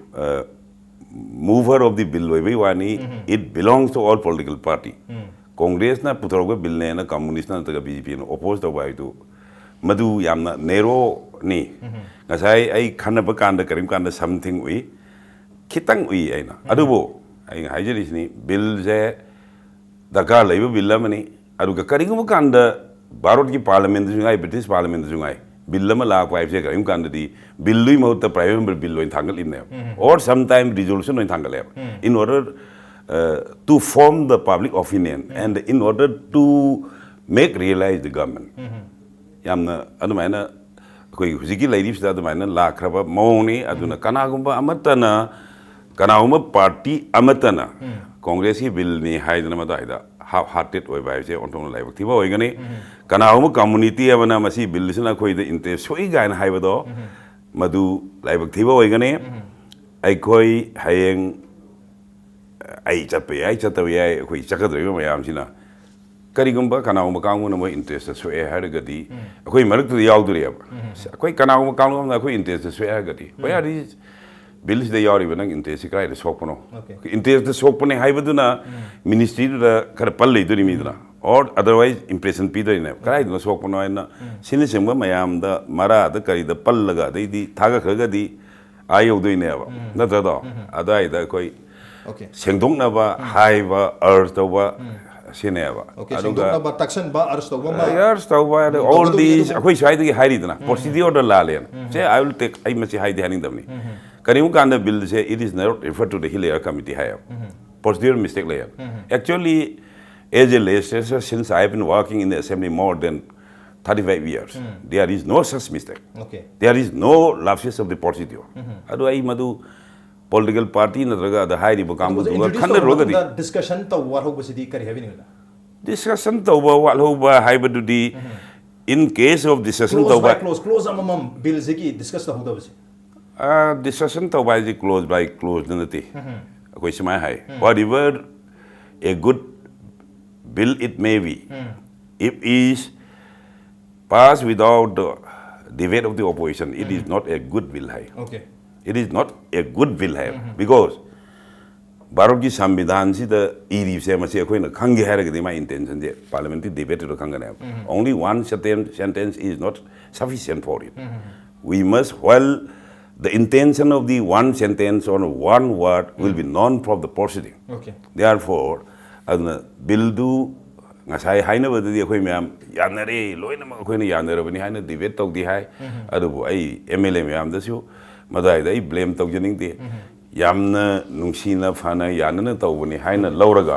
mover of the bill ꯑꯣꯏꯕꯩ ꯋꯥꯅꯤ꯫ ꯎꯝ꯫ It belongs to all political party꯫ ꯎꯝ꯫ ꯀꯣꯡꯒ꯭ꯔꯦꯁꯅ ꯄꯨꯊꯣꯔꯛꯄ billꯅꯦꯅ communistꯅ ꯅꯠꯇ꯭ꯔꯒ ꯕꯤ ꯖꯦ ꯄꯤꯅ oppose ꯇꯧꯕ ꯍꯥꯏꯗꯨ ꯃꯗꯨ ꯌꯥꯝꯅ narrowꯅꯤ꯫ ꯉꯁꯥꯏ ꯑꯩ ꯈꯟꯅꯕ ꯀꯥꯟꯗ ꯀꯔꯤꯒꯨꯝꯕ ꯀꯥꯟꯗ something ꯎꯏ, ꯈꯤꯇꯪ ꯎꯏ ꯑꯩꯅ꯫ ꯑꯗꯨꯕꯨ ꯑꯩꯅ ꯍꯥꯏꯖꯔꯤꯁꯤꯅꯤ, billꯁꯦ ꯗꯔꯀꯥꯔ ꯂꯩꯕ bill ꯑꯃꯅꯤ꯫ ꯑꯗꯨꯒ ꯀꯔꯤꯒꯨꯝꯕ ꯀꯥꯟꯗ ꯚꯥꯔꯠꯀꯤ parliamentꯗꯁꯨ ꯉꯥꯏ, British parliamentꯗꯁꯨ ꯉꯥꯏ, bill ꯑꯃ ꯂꯥꯛꯄ ꯍꯥꯏꯕꯁꯦ ꯀꯔꯤꯒꯨꯝꯕ ꯀꯥꯟꯗꯗꯤ billꯗꯨꯒꯤ ꯃꯍꯨꯠꯇ private member bill ꯑꯣꯏꯅ ꯊꯥꯡꯒꯠꯂꯤꯕꯅꯦꯕ꯫ Or sometime resolution ꯑꯣꯏꯅ ꯊꯥꯡꯒꯠꯂꯦꯕ꯫ In order, uh, to form the public opinion and in order to make realize the government. ꯌꯥꯝꯅ ꯑꯗꯨꯃꯥꯏꯅ ꯑꯩꯈꯣꯏ ꯍꯧꯖꯤꯛꯀꯤ ꯂꯩꯔꯤꯕꯁꯤꯗ ꯑꯗꯨꯃꯥꯏꯅ ꯂꯥꯛꯈ꯭ꯔꯕ ꯃꯑꯣꯡꯅꯤ꯫ ꯑꯗꯨꯅ ꯀꯅꯥꯒꯨꯝꯕ ꯑꯃꯠꯇꯅ, ꯀꯅꯥꯒꯨꯝꯕ party ꯑꯃꯠꯇꯅ ꯀꯣꯡꯒ꯭ꯔꯦꯁꯀꯤ billꯅꯤ ꯍꯥꯏꯗꯅ ꯃꯗꯨꯋꯥꯏꯗ half hearted ꯑꯣꯏꯕ ꯍꯥꯏꯕꯁꯦ ꯑꯣꯟꯊꯣꯛꯅ ꯂꯥꯏꯕꯛ ꯊꯤꯕ ꯑꯣꯏꯒꯅꯤ꯫ ꯀꯅꯥꯒꯨꯝꯕ community ꯑꯃꯅ ꯃꯁꯤ billꯁꯤꯅ ꯑꯩꯈꯣꯏꯗ interest ꯁꯣꯛꯏ ꯀꯥꯏꯅ ꯍꯥꯏꯕꯗꯣ ꯃꯗꯨ ꯂꯥꯏꯕꯛ ꯊꯤꯕ ꯑꯣꯏꯒꯅꯤ꯫ ꯑꯩꯈꯣꯏ ꯍꯌꯦꯡ ꯑꯩ ꯆꯠꯄ ꯌꯥꯏ, ꯆꯠꯇꯕ ꯌꯥꯏ, ꯑꯩꯈꯣꯏ ꯆꯠꯀꯗꯧꯔꯤꯕ ꯃꯌꯥꯝꯁꯤꯅ ꯀꯔꯤꯒꯨꯝꯕ ꯀꯅꯥꯒꯨꯝꯕ ꯀꯥꯡꯕꯨꯅ ꯃꯣꯏ interest ꯁꯣꯛꯑꯦ ꯍꯥꯏꯔꯒꯗꯤ ꯑꯩꯈꯣꯏ ꯃꯔꯛꯇꯨꯗ ꯌꯥꯎꯗꯣꯔꯤꯑꯕ꯫ ꯑꯩꯈꯣꯏ ꯀꯅꯥꯒꯨꯝꯕ ꯀꯥꯡꯂꯨꯞ ꯑꯃꯅ ꯑꯩꯈꯣꯏ interest ꯁꯣꯛꯑꯦ ꯍꯥꯏꯔꯒꯗꯤ, "ꯍꯣꯏ, ꯑꯗꯨꯗꯤ billꯁꯤꯗ ꯌꯥꯎꯔꯤꯕ ꯅꯪ interestꯁꯤ ꯀꯗꯥꯏꯗ ꯁꯣꯛꯄꯅꯣ?" Okay. Interestꯇ ꯁꯣꯛꯄꯅꯦ ꯍꯥꯏꯕꯗꯨꯅ ministryꯗꯨꯗ ꯈꯔ ꯄꯜ ꯂꯩꯗꯣꯔꯤ ꯃꯤꯗꯨꯅ, or otherwise impression ꯄꯤꯗꯣꯏꯅꯦꯕ꯫ ꯀꯗꯥꯏꯗꯅꯣ ꯁꯣꯛꯄꯅꯣ ꯍꯥꯏꯅ ꯁꯤꯅꯆꯤꯡꯕ ꯃꯌꯥꯝꯗ ꯃꯔꯥꯗ ꯀꯔꯤꯗ ꯄꯜꯂꯒ ꯑꯗꯩꯗꯤ ꯊꯥꯒꯠꯈ꯭ꯔꯒꯗꯤ ꯑꯥ ꯌꯧꯗꯣꯏꯅꯦꯕ, ꯅꯠꯇ꯭ꯔꯗꯣ? ꯑꯗꯨꯋꯥꯏꯗ ꯑꯩꯈꯣꯏ Okay. ꯁꯦꯡꯗꯣꯛꯅꯕ ꯍꯥꯏꯕ, urge ꯇꯧꯕ ꯁꯤꯅꯦꯕ꯫ Okay, ꯑꯗꯨꯒ ꯁꯦꯡꯗꯣꯛꯅꯕ, ꯇꯛꯁꯟꯕ, urge ꯇꯧꯕ ꯑꯃ꯫ Urge ꯇꯧꯕ ꯍꯥꯏꯗꯤ ꯎꯝ, all ꯇꯧꯒꯗꯧꯕꯅꯤ these ꯑꯗꯨꯕꯨ꯫ ꯑꯩꯈꯣꯏ ꯁ꯭ꯋꯥꯏꯗꯒꯤ ꯍꯥꯏꯔꯤꯗꯅ, procedure the ꯂꯥꯜꯂꯦꯅ꯫ Say, I will take, ꯑꯩ ꯃꯁꯤ ꯍꯥꯏꯗꯤ ꯍꯥꯏꯅꯤꯡꯗꯕꯅꯤ꯫ ꯀꯔꯤꯒꯨꯝꯕ ꯀꯥꯟꯗ ꯕꯤꯜꯁꯦ, "It is not referred to the Hill Area Committee" ꯍꯥꯏꯌꯦꯕ꯫ Procedure mistake ꯂꯩꯌꯦꯕ꯫ Actually, as a legislator, since I have been working in the assembly more than thirty-five years, there is no such mistake. Okay. There is no lapses of the procedure. ꯑꯗꯨ ꯑꯩ ꯃꯗꯨ political party ꯅꯠꯇ꯭ꯔꯒ ꯑꯗ ꯍꯥꯏꯔꯤꯕ ꯀꯥꯡꯕꯨꯗꯨꯒ Introduce ꯇꯧꯔꯕ ꯈꯟꯅꯔꯨꯔꯒꯗꯤ, ꯃꯇꯨꯡꯗ discussion ꯇꯧꯕ ꯋꯥꯠꯍꯧꯕꯁꯤꯗꯤ ꯀꯔꯤ ꯍꯥꯏꯕꯤꯅꯤꯡꯉꯤꯅ? Discussion ꯇꯧꯕ ꯋꯥꯠꯍꯧꯕ ꯍꯥꯏꯕꯗꯨꯗꯤ, in case of discussion Clause ꯇꯧꯕ by clause, clause ꯑꯃꯃꯝ ꯕꯤꯜꯁꯤꯒꯤ discuss ꯇꯧꯍꯧꯗꯕꯁꯦ꯫ Discussion ꯇꯧꯕ ꯍꯥꯏꯁꯦ clause by clause ꯅꯠꯇꯦ꯫ ꯑꯩꯈꯣꯏ ꯁꯨꯃꯥꯏꯅ ꯍꯥꯏ, "Whatever a good bill it may be, if is passed without the debate of the opposition, it is not a good bill" high. Okay. "It is not a good bill" high. Because ꯚꯥꯔꯠꯀꯤ ꯁꯪꯕꯤꯙꯥꯟꯁꯤꯗ ꯏꯔꯤꯕꯁꯦ, ꯃꯁꯤ ꯑꯩꯈꯣꯏꯅ ꯈꯪꯒꯦ ꯍꯥꯏꯔꯒꯗꯤ ꯃꯥꯏ intention ꯁꯦ parliamentary debate ꯇ ꯈꯪꯒꯅꯦꯕ꯫ Only one sentence, sentence is not sufficient for it. We must, while the intention of the one sentence or one word will be known from the proceeding. Okay. Therefore, ꯑꯗꯨꯅ ꯕꯤꯜꯗꯨ ꯉꯁꯥꯏ ꯍꯥꯏꯅꯕꯗꯗꯤ ꯑꯩꯈꯣꯏ ꯃꯌꯥꯝ ꯌꯥꯅꯔꯦ, ꯂꯣꯏꯅꯃꯛ ꯑꯩꯈꯣꯏꯅ ꯌꯥꯅꯔꯕꯅꯤ ꯍꯥꯏꯅ debate ꯇꯧꯗꯦ ꯍꯥꯏ꯫ ꯑꯗꯨꯕꯨ ꯑꯩ M L A ꯃꯌꯥꯝꯗꯁꯨ ꯃꯗꯨꯋꯥꯏꯗ ꯑꯩ blame ꯇꯧꯖꯅꯤꯡꯗꯦ꯫ ꯌꯥꯝꯅ ꯅꯨꯡꯁꯤꯅ ꯐꯅ ꯌꯥꯅꯅ ꯇꯧꯕꯅꯤ ꯍꯥꯏꯅ ꯂꯧꯔꯒ,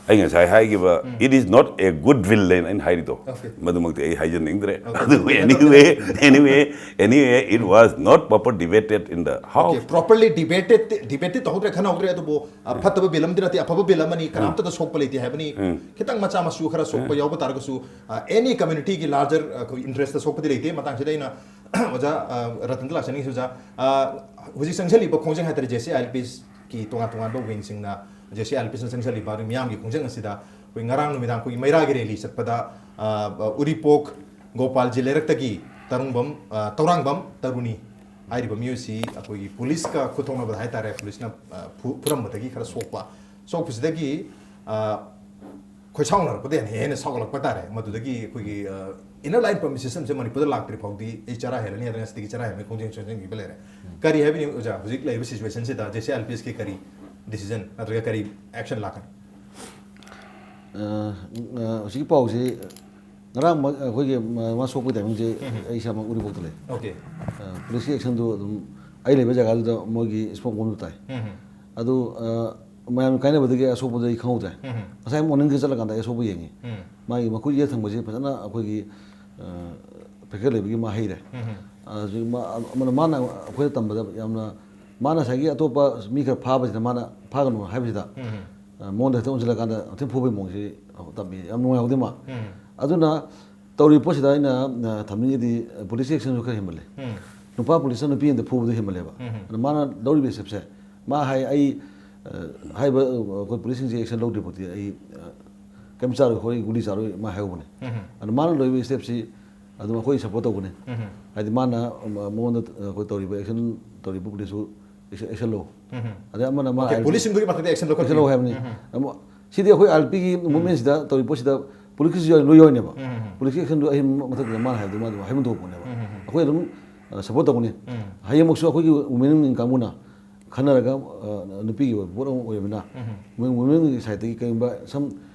ꯑꯩ ꯉꯁꯥꯏ ꯍꯥꯏꯈꯤꯕ "It is not a good bill" ꯍꯥꯏꯅ ꯑꯩꯅ ꯍꯥꯏꯔꯤꯗꯣ, Okay. ꯃꯗꯨꯃꯛꯇꯤ ꯑꯩ ꯍꯥꯏꯖꯅꯤꯡꯗ꯭ꯔꯦ꯫ Okay. ꯑꯗꯨꯕꯨ anyway, anyway, anyway, it was not proper debated in the house. Okay, properly debated, debate ꯇꯧꯍꯧꯗ꯭ꯔꯦ, ꯈꯟꯅꯍꯧꯗ꯭ꯔꯦ, ꯑꯗꯨꯕꯨ ꯑ, ꯐꯠꯇꯕ ꯕꯤꯜ ꯑꯃꯗꯤ ꯅꯠꯇꯦ, ꯑꯐꯕ ꯕꯤꯜ ꯑꯃꯅꯤ, ꯀꯅꯥꯝꯇꯗ ꯁꯣꯛꯄ ꯂꯩꯇꯦ ꯍꯥꯏꯕꯅꯤ꯫ ꯈꯤꯇꯪ ꯃꯆꯥ ꯃꯁꯨ ꯈꯔ ꯁꯣꯛꯄ ꯌꯥꯎꯕ ꯇꯥꯔꯒꯁꯨ, ꯑ, any community ꯒꯤ larger, ꯑ, ꯑꯩꯈꯣꯏ interest ꯇ ꯁꯣꯛꯄꯗꯤ ꯂꯩꯇꯦ꯫ ꯃꯇꯥꯡꯁꯤꯗ ꯑꯩꯅ ꯑꯣꯖꯥ, ꯑ, ꯔꯇꯟꯗ ꯂꯥꯛꯆꯅꯤꯡꯉꯤ ꯑꯣꯖꯥ꯫ ꯑ, ꯍꯧꯖꯤꯛ ꯆꯪꯁꯤꯜꯂꯤꯕ ꯈꯣꯡꯖꯪ ꯍꯥꯏꯇꯥꯔꯦ, J C I L Ps ꯀꯤ ꯇꯣꯉꯥꯟ ꯇꯣꯉꯥꯟꯕ wing ꯁꯤꯡꯅ, J C I L Ps ꯅ ꯆꯪꯁꯤꯜꯂꯤꯕ ꯃꯤꯌꯥꯝꯒꯤ ꯈꯣꯡꯖꯪ ꯑꯁꯤꯗ ꯑꯩꯈꯣꯏ ꯉꯔꯥꯡ ꯅꯨꯃꯤꯗꯥꯡ ꯑꯩꯈꯣꯏꯒꯤ ꯃꯩꯔꯥꯒꯤ rally ꯆꯠꯄꯗ, ꯑ, ꯑ, ꯎꯔꯤꯄꯣꯛ ꯒꯣꯄꯥꯜꯖꯤ ꯂꯩꯔꯛꯇꯒꯤ ꯇꯔꯨꯡꯕꯝ, ꯑ, ꯇꯧꯔꯥꯡꯕꯝ ꯇꯔꯨꯅꯤ ꯍꯥꯏꯔꯤꯕ ꯃꯤꯑꯣꯏꯁꯤ ꯑꯩꯈꯣꯏꯒꯤ ꯄꯨꯂꯤꯁꯀ ꯈꯨꯠꯊꯣꯛꯅꯕꯗ ꯍꯥꯏꯇꯥꯔꯦ, ꯄꯨꯂꯤꯁꯅ, ꯑ, ꯐꯨ-, ꯐꯨꯔꯝꯕꯗꯒꯤ ꯈꯔ ꯁꯣꯛꯄ, ꯁꯣꯛꯄꯁꯤꯗꯒꯤ, ꯑ, ꯑꯩꯈꯣꯏ ꯁꯥꯎꯅꯔꯛꯄꯗ ꯍꯦꯟꯅ ꯍꯦꯟꯅ ꯁꯥꯎꯒꯠꯂꯛꯄ ꯍꯥꯏꯇꯥꯔꯦ꯫ ꯃꯗꯨꯗꯒꯤ ꯑꯩꯈꯣꯏꯒꯤ, ꯑ, inner line permit system ꯁꯦ ꯃꯅꯤꯄꯨꯔꯗ ꯂꯥꯛꯇ꯭ꯔꯤ ꯐꯥꯎꯗꯤ ꯑꯩ ꯆꯔꯥ ꯍꯦꯜꯂꯅꯤ ꯍꯥꯏꯗꯅ ꯉꯁꯤꯗꯒꯤ ꯆꯔꯥ ꯍꯦꯟꯕꯒꯤ ꯈꯣꯡꯖꯪ ꯆꯪꯁꯤꯟꯈꯤꯕ ꯂꯩꯔꯦ꯫ ꯀꯔꯤ ꯍꯥꯏꯕꯤꯅꯤ ꯑꯣꯖꯥ, ꯍꯧꯖꯤꯛ ꯂꯩꯔꯤꯕ situation ꯁꯤꯗ J C I L Ps ꯀꯤ ꯀꯔꯤ ꯗꯤꯁꯤꯖꯟ ꯅꯠꯇ꯭ꯔꯒ ꯀꯔꯤ ꯑꯦꯛꯁꯟ ꯂꯥꯛꯀꯅꯤ? ꯑ, ꯑ, ꯍꯧꯖꯤꯛꯀꯤ ꯄꯥꯎꯁꯤ ꯉꯔꯥꯡ ꯃ-, ꯑꯩꯈꯣꯏꯒꯤ ꯃ-, ꯃꯥ ꯁꯣꯛꯄꯒꯤ ꯇꯥꯏꯃꯤꯡꯁꯦ ꯑꯩ ꯏꯁꯥꯃꯛ ꯎꯔꯤꯄꯣꯛꯇ ꯂꯩ꯫ ꯑꯣꯀꯦ꯫ ꯑ, ꯄꯨꯂꯤꯁꯀꯤ ꯑꯦꯛꯁꯟꯗꯨ ꯑꯗꯨꯝ ꯑꯩ ꯂꯩꯕ ꯖꯒꯥꯗꯨꯗ ꯃꯣꯏꯒꯤ ꯏꯁꯃꯣꯛ ꯕꯣꯝꯗꯨ ꯇꯥꯏ꯫ ꯑꯗꯨ, ꯑ, ꯃꯌꯥꯝ ꯀꯥꯏꯅꯕꯗꯒꯤ ꯑꯁꯣꯛꯄꯗꯨ ꯑꯩ ꯈꯪꯍꯧꯗ꯭ꯔꯦ꯫ ꯉꯁꯥꯏ ꯃꯣꯔꯅꯤꯡꯒꯤ ꯆꯠꯂꯀꯥꯟꯗ ꯑꯩ ꯑꯁꯣꯛꯄ ꯌꯦꯡꯉꯤ꯫ ꯃꯥꯒꯤ ꯃꯈꯨꯠ ꯌꯦꯠ ꯊꯪꯕꯁꯤ ꯐꯖꯅ ꯑꯩꯈꯣꯏꯒꯤ, ꯑ, ꯐ꯭ꯔꯦꯛꯆꯔ ꯂꯩꯕꯒꯤ ꯃꯥ ꯍꯩꯔꯦ꯫ ꯑꯗꯨ ꯃꯥ-, ꯑꯃꯅ ꯃꯥꯅ ꯑꯩꯈꯣꯏꯗ ꯇꯝꯕꯗ ꯌꯥꯝꯅ ꯃꯥꯅ ꯉꯁꯥꯏꯒꯤ ꯑꯇꯣꯞꯄ ꯃꯤ ꯈꯔ ꯐꯥꯕꯁꯤꯗ ꯃꯥꯅ ꯐꯥꯒꯅꯨ ꯍꯥꯏꯕꯁꯤꯗ, ꯑ, ꯃꯉꯣꯟꯗ ꯍꯦꯛꯇ ꯑꯣꯟꯁꯤꯜꯂꯀꯥꯟꯗ ꯍꯦꯛꯇ ꯐꯨꯕꯒꯤ ꯃꯑꯣꯡꯁꯤ ꯌꯥꯝ ꯇꯝꯃꯤ, ꯌꯥꯝ ꯅꯨꯡꯉꯥꯏꯍꯧꯗꯦ ꯃꯥ꯫ ꯑꯗꯨꯅ ꯇꯧꯔꯤꯕ ꯄꯣꯠꯁꯤꯗ ꯑꯩꯅ, ꯑ, ꯊꯝꯅꯤꯡꯉꯤꯗꯤ ꯄꯨꯂꯤꯁꯀꯤ ꯑꯦꯛꯁꯟꯁꯨ ꯈꯔ ꯍꯦꯟꯃꯜꯂꯦ꯫ ꯅꯨꯄꯥ ꯄꯨꯂꯤꯁꯅ ꯅꯨꯄꯤ ꯑꯃꯗ ꯐꯨꯕꯗꯣ ꯍꯦꯟꯃꯜꯂꯦꯕ꯫ ꯑꯗꯨꯅ ꯃꯥꯅ ꯂꯧꯔꯤꯕ ꯁ꯭ꯇꯦꯞꯁꯦ, ꯃꯥ ꯍꯥꯏ, "ꯑꯩ, ꯑ, ꯍꯥꯏꯔꯤꯕ, ꯑ, ꯑꯩꯈꯣꯏ ꯄꯨꯂꯤꯁꯁꯤꯡꯁꯦ ꯑꯦꯛꯁꯟ ꯂꯧꯗ꯭ꯔꯤ ꯐꯥꯎꯗꯤ ꯑꯩ, ꯑ, ꯀꯩꯝ ꯆꯥꯔꯣꯏ, ꯍꯣꯏ, ꯒꯨꯂꯤ ꯆꯥꯔꯣꯏ", ꯃꯥ ꯍꯥꯏꯍꯧꯕꯅꯦ꯫ ꯑꯗꯨ ꯃꯥꯅ ꯂꯧꯔꯤꯕ ꯁ꯭ꯇꯦꯞꯁꯤ ꯑꯗꯨꯝ ꯑꯩꯈꯣꯏ ꯁꯞꯄꯣꯔꯠ ꯇꯧꯒꯅꯤ꯫ ꯍꯥꯏꯗꯤ ꯃꯥꯅ, ꯑ, ꯃꯉꯣꯟꯗ, ꯑ, ꯑꯩꯈꯣꯏ ꯇꯧꯔꯤꯕ ꯑꯦꯛꯁꯟ, ꯇꯧꯔꯤꯕ ꯄꯨꯂꯤꯁꯁꯨ ꯑꯦꯛꯁꯟ, ꯑꯦꯛꯁꯟ ꯂꯧ꯫ ꯑꯗꯩ ꯑꯃꯅ ꯑꯃ ꯑꯣꯀꯦ, ꯍꯥꯏ-, ꯄꯨꯂꯤꯁꯁꯤꯡꯗꯨꯒꯤ ꯃꯊꯛꯇ ꯑꯦꯛꯁꯟ ꯑꯦꯛꯁꯟ ꯂꯧꯈꯠꯄꯤꯌꯨ꯫ ꯂꯧ ꯍꯥꯏꯕꯅꯤ꯫ ꯑꯃ, ꯁꯤꯗꯤ ꯑꯩꯈꯣꯏ ꯑꯥꯔ ꯄꯤꯒꯤ ꯃꯨꯞꯃꯦꯟꯁꯤꯗ ꯇꯧꯔꯤꯕ ꯄꯣꯠꯁꯤꯗ ꯄꯨꯂꯤꯁꯀꯤꯁꯨ ꯌꯥꯎ-, ꯂꯣꯏ ꯌꯥꯎꯔꯤꯅꯦꯕ꯫ ꯄꯨꯂꯤꯁꯀꯤ ꯑꯦꯛꯁꯟꯗꯨ ꯑꯍꯦꯟꯕ ꯃꯊꯛꯇ ꯃꯥꯅ ꯍꯥꯏꯕꯗꯨ ꯃꯥ ꯑꯗꯨꯝ ꯍꯥꯏꯕ ꯊꯣꯛꯄꯅꯦꯕ꯫ ꯑꯩꯈꯣꯏ ꯑꯗꯨꯝ, ꯑ, ꯁꯞꯄꯣꯔꯠ ꯇꯧꯒꯅꯤ꯫ ꯍꯌꯦꯡꯃꯛꯁꯨ ꯑꯩꯈꯣꯏꯒꯤ ꯋꯨꯃꯦꯟ ꯋꯤꯡ ꯀꯥꯡꯕꯨꯅ ꯈꯟꯅꯔꯒ, ꯑ, ꯅꯨꯄꯤꯒꯤ ꯑꯣꯏꯕ ꯄꯣꯠ ꯑꯃ ꯑꯣꯏꯔꯕꯅꯤꯅ, ꯋꯨꯃꯦꯟ, ꯋꯨꯃꯦꯟꯒꯤ ꯁꯥꯏꯠꯇꯒꯤ ꯀꯔꯤꯒꯨꯝꯕ ꯁꯝ,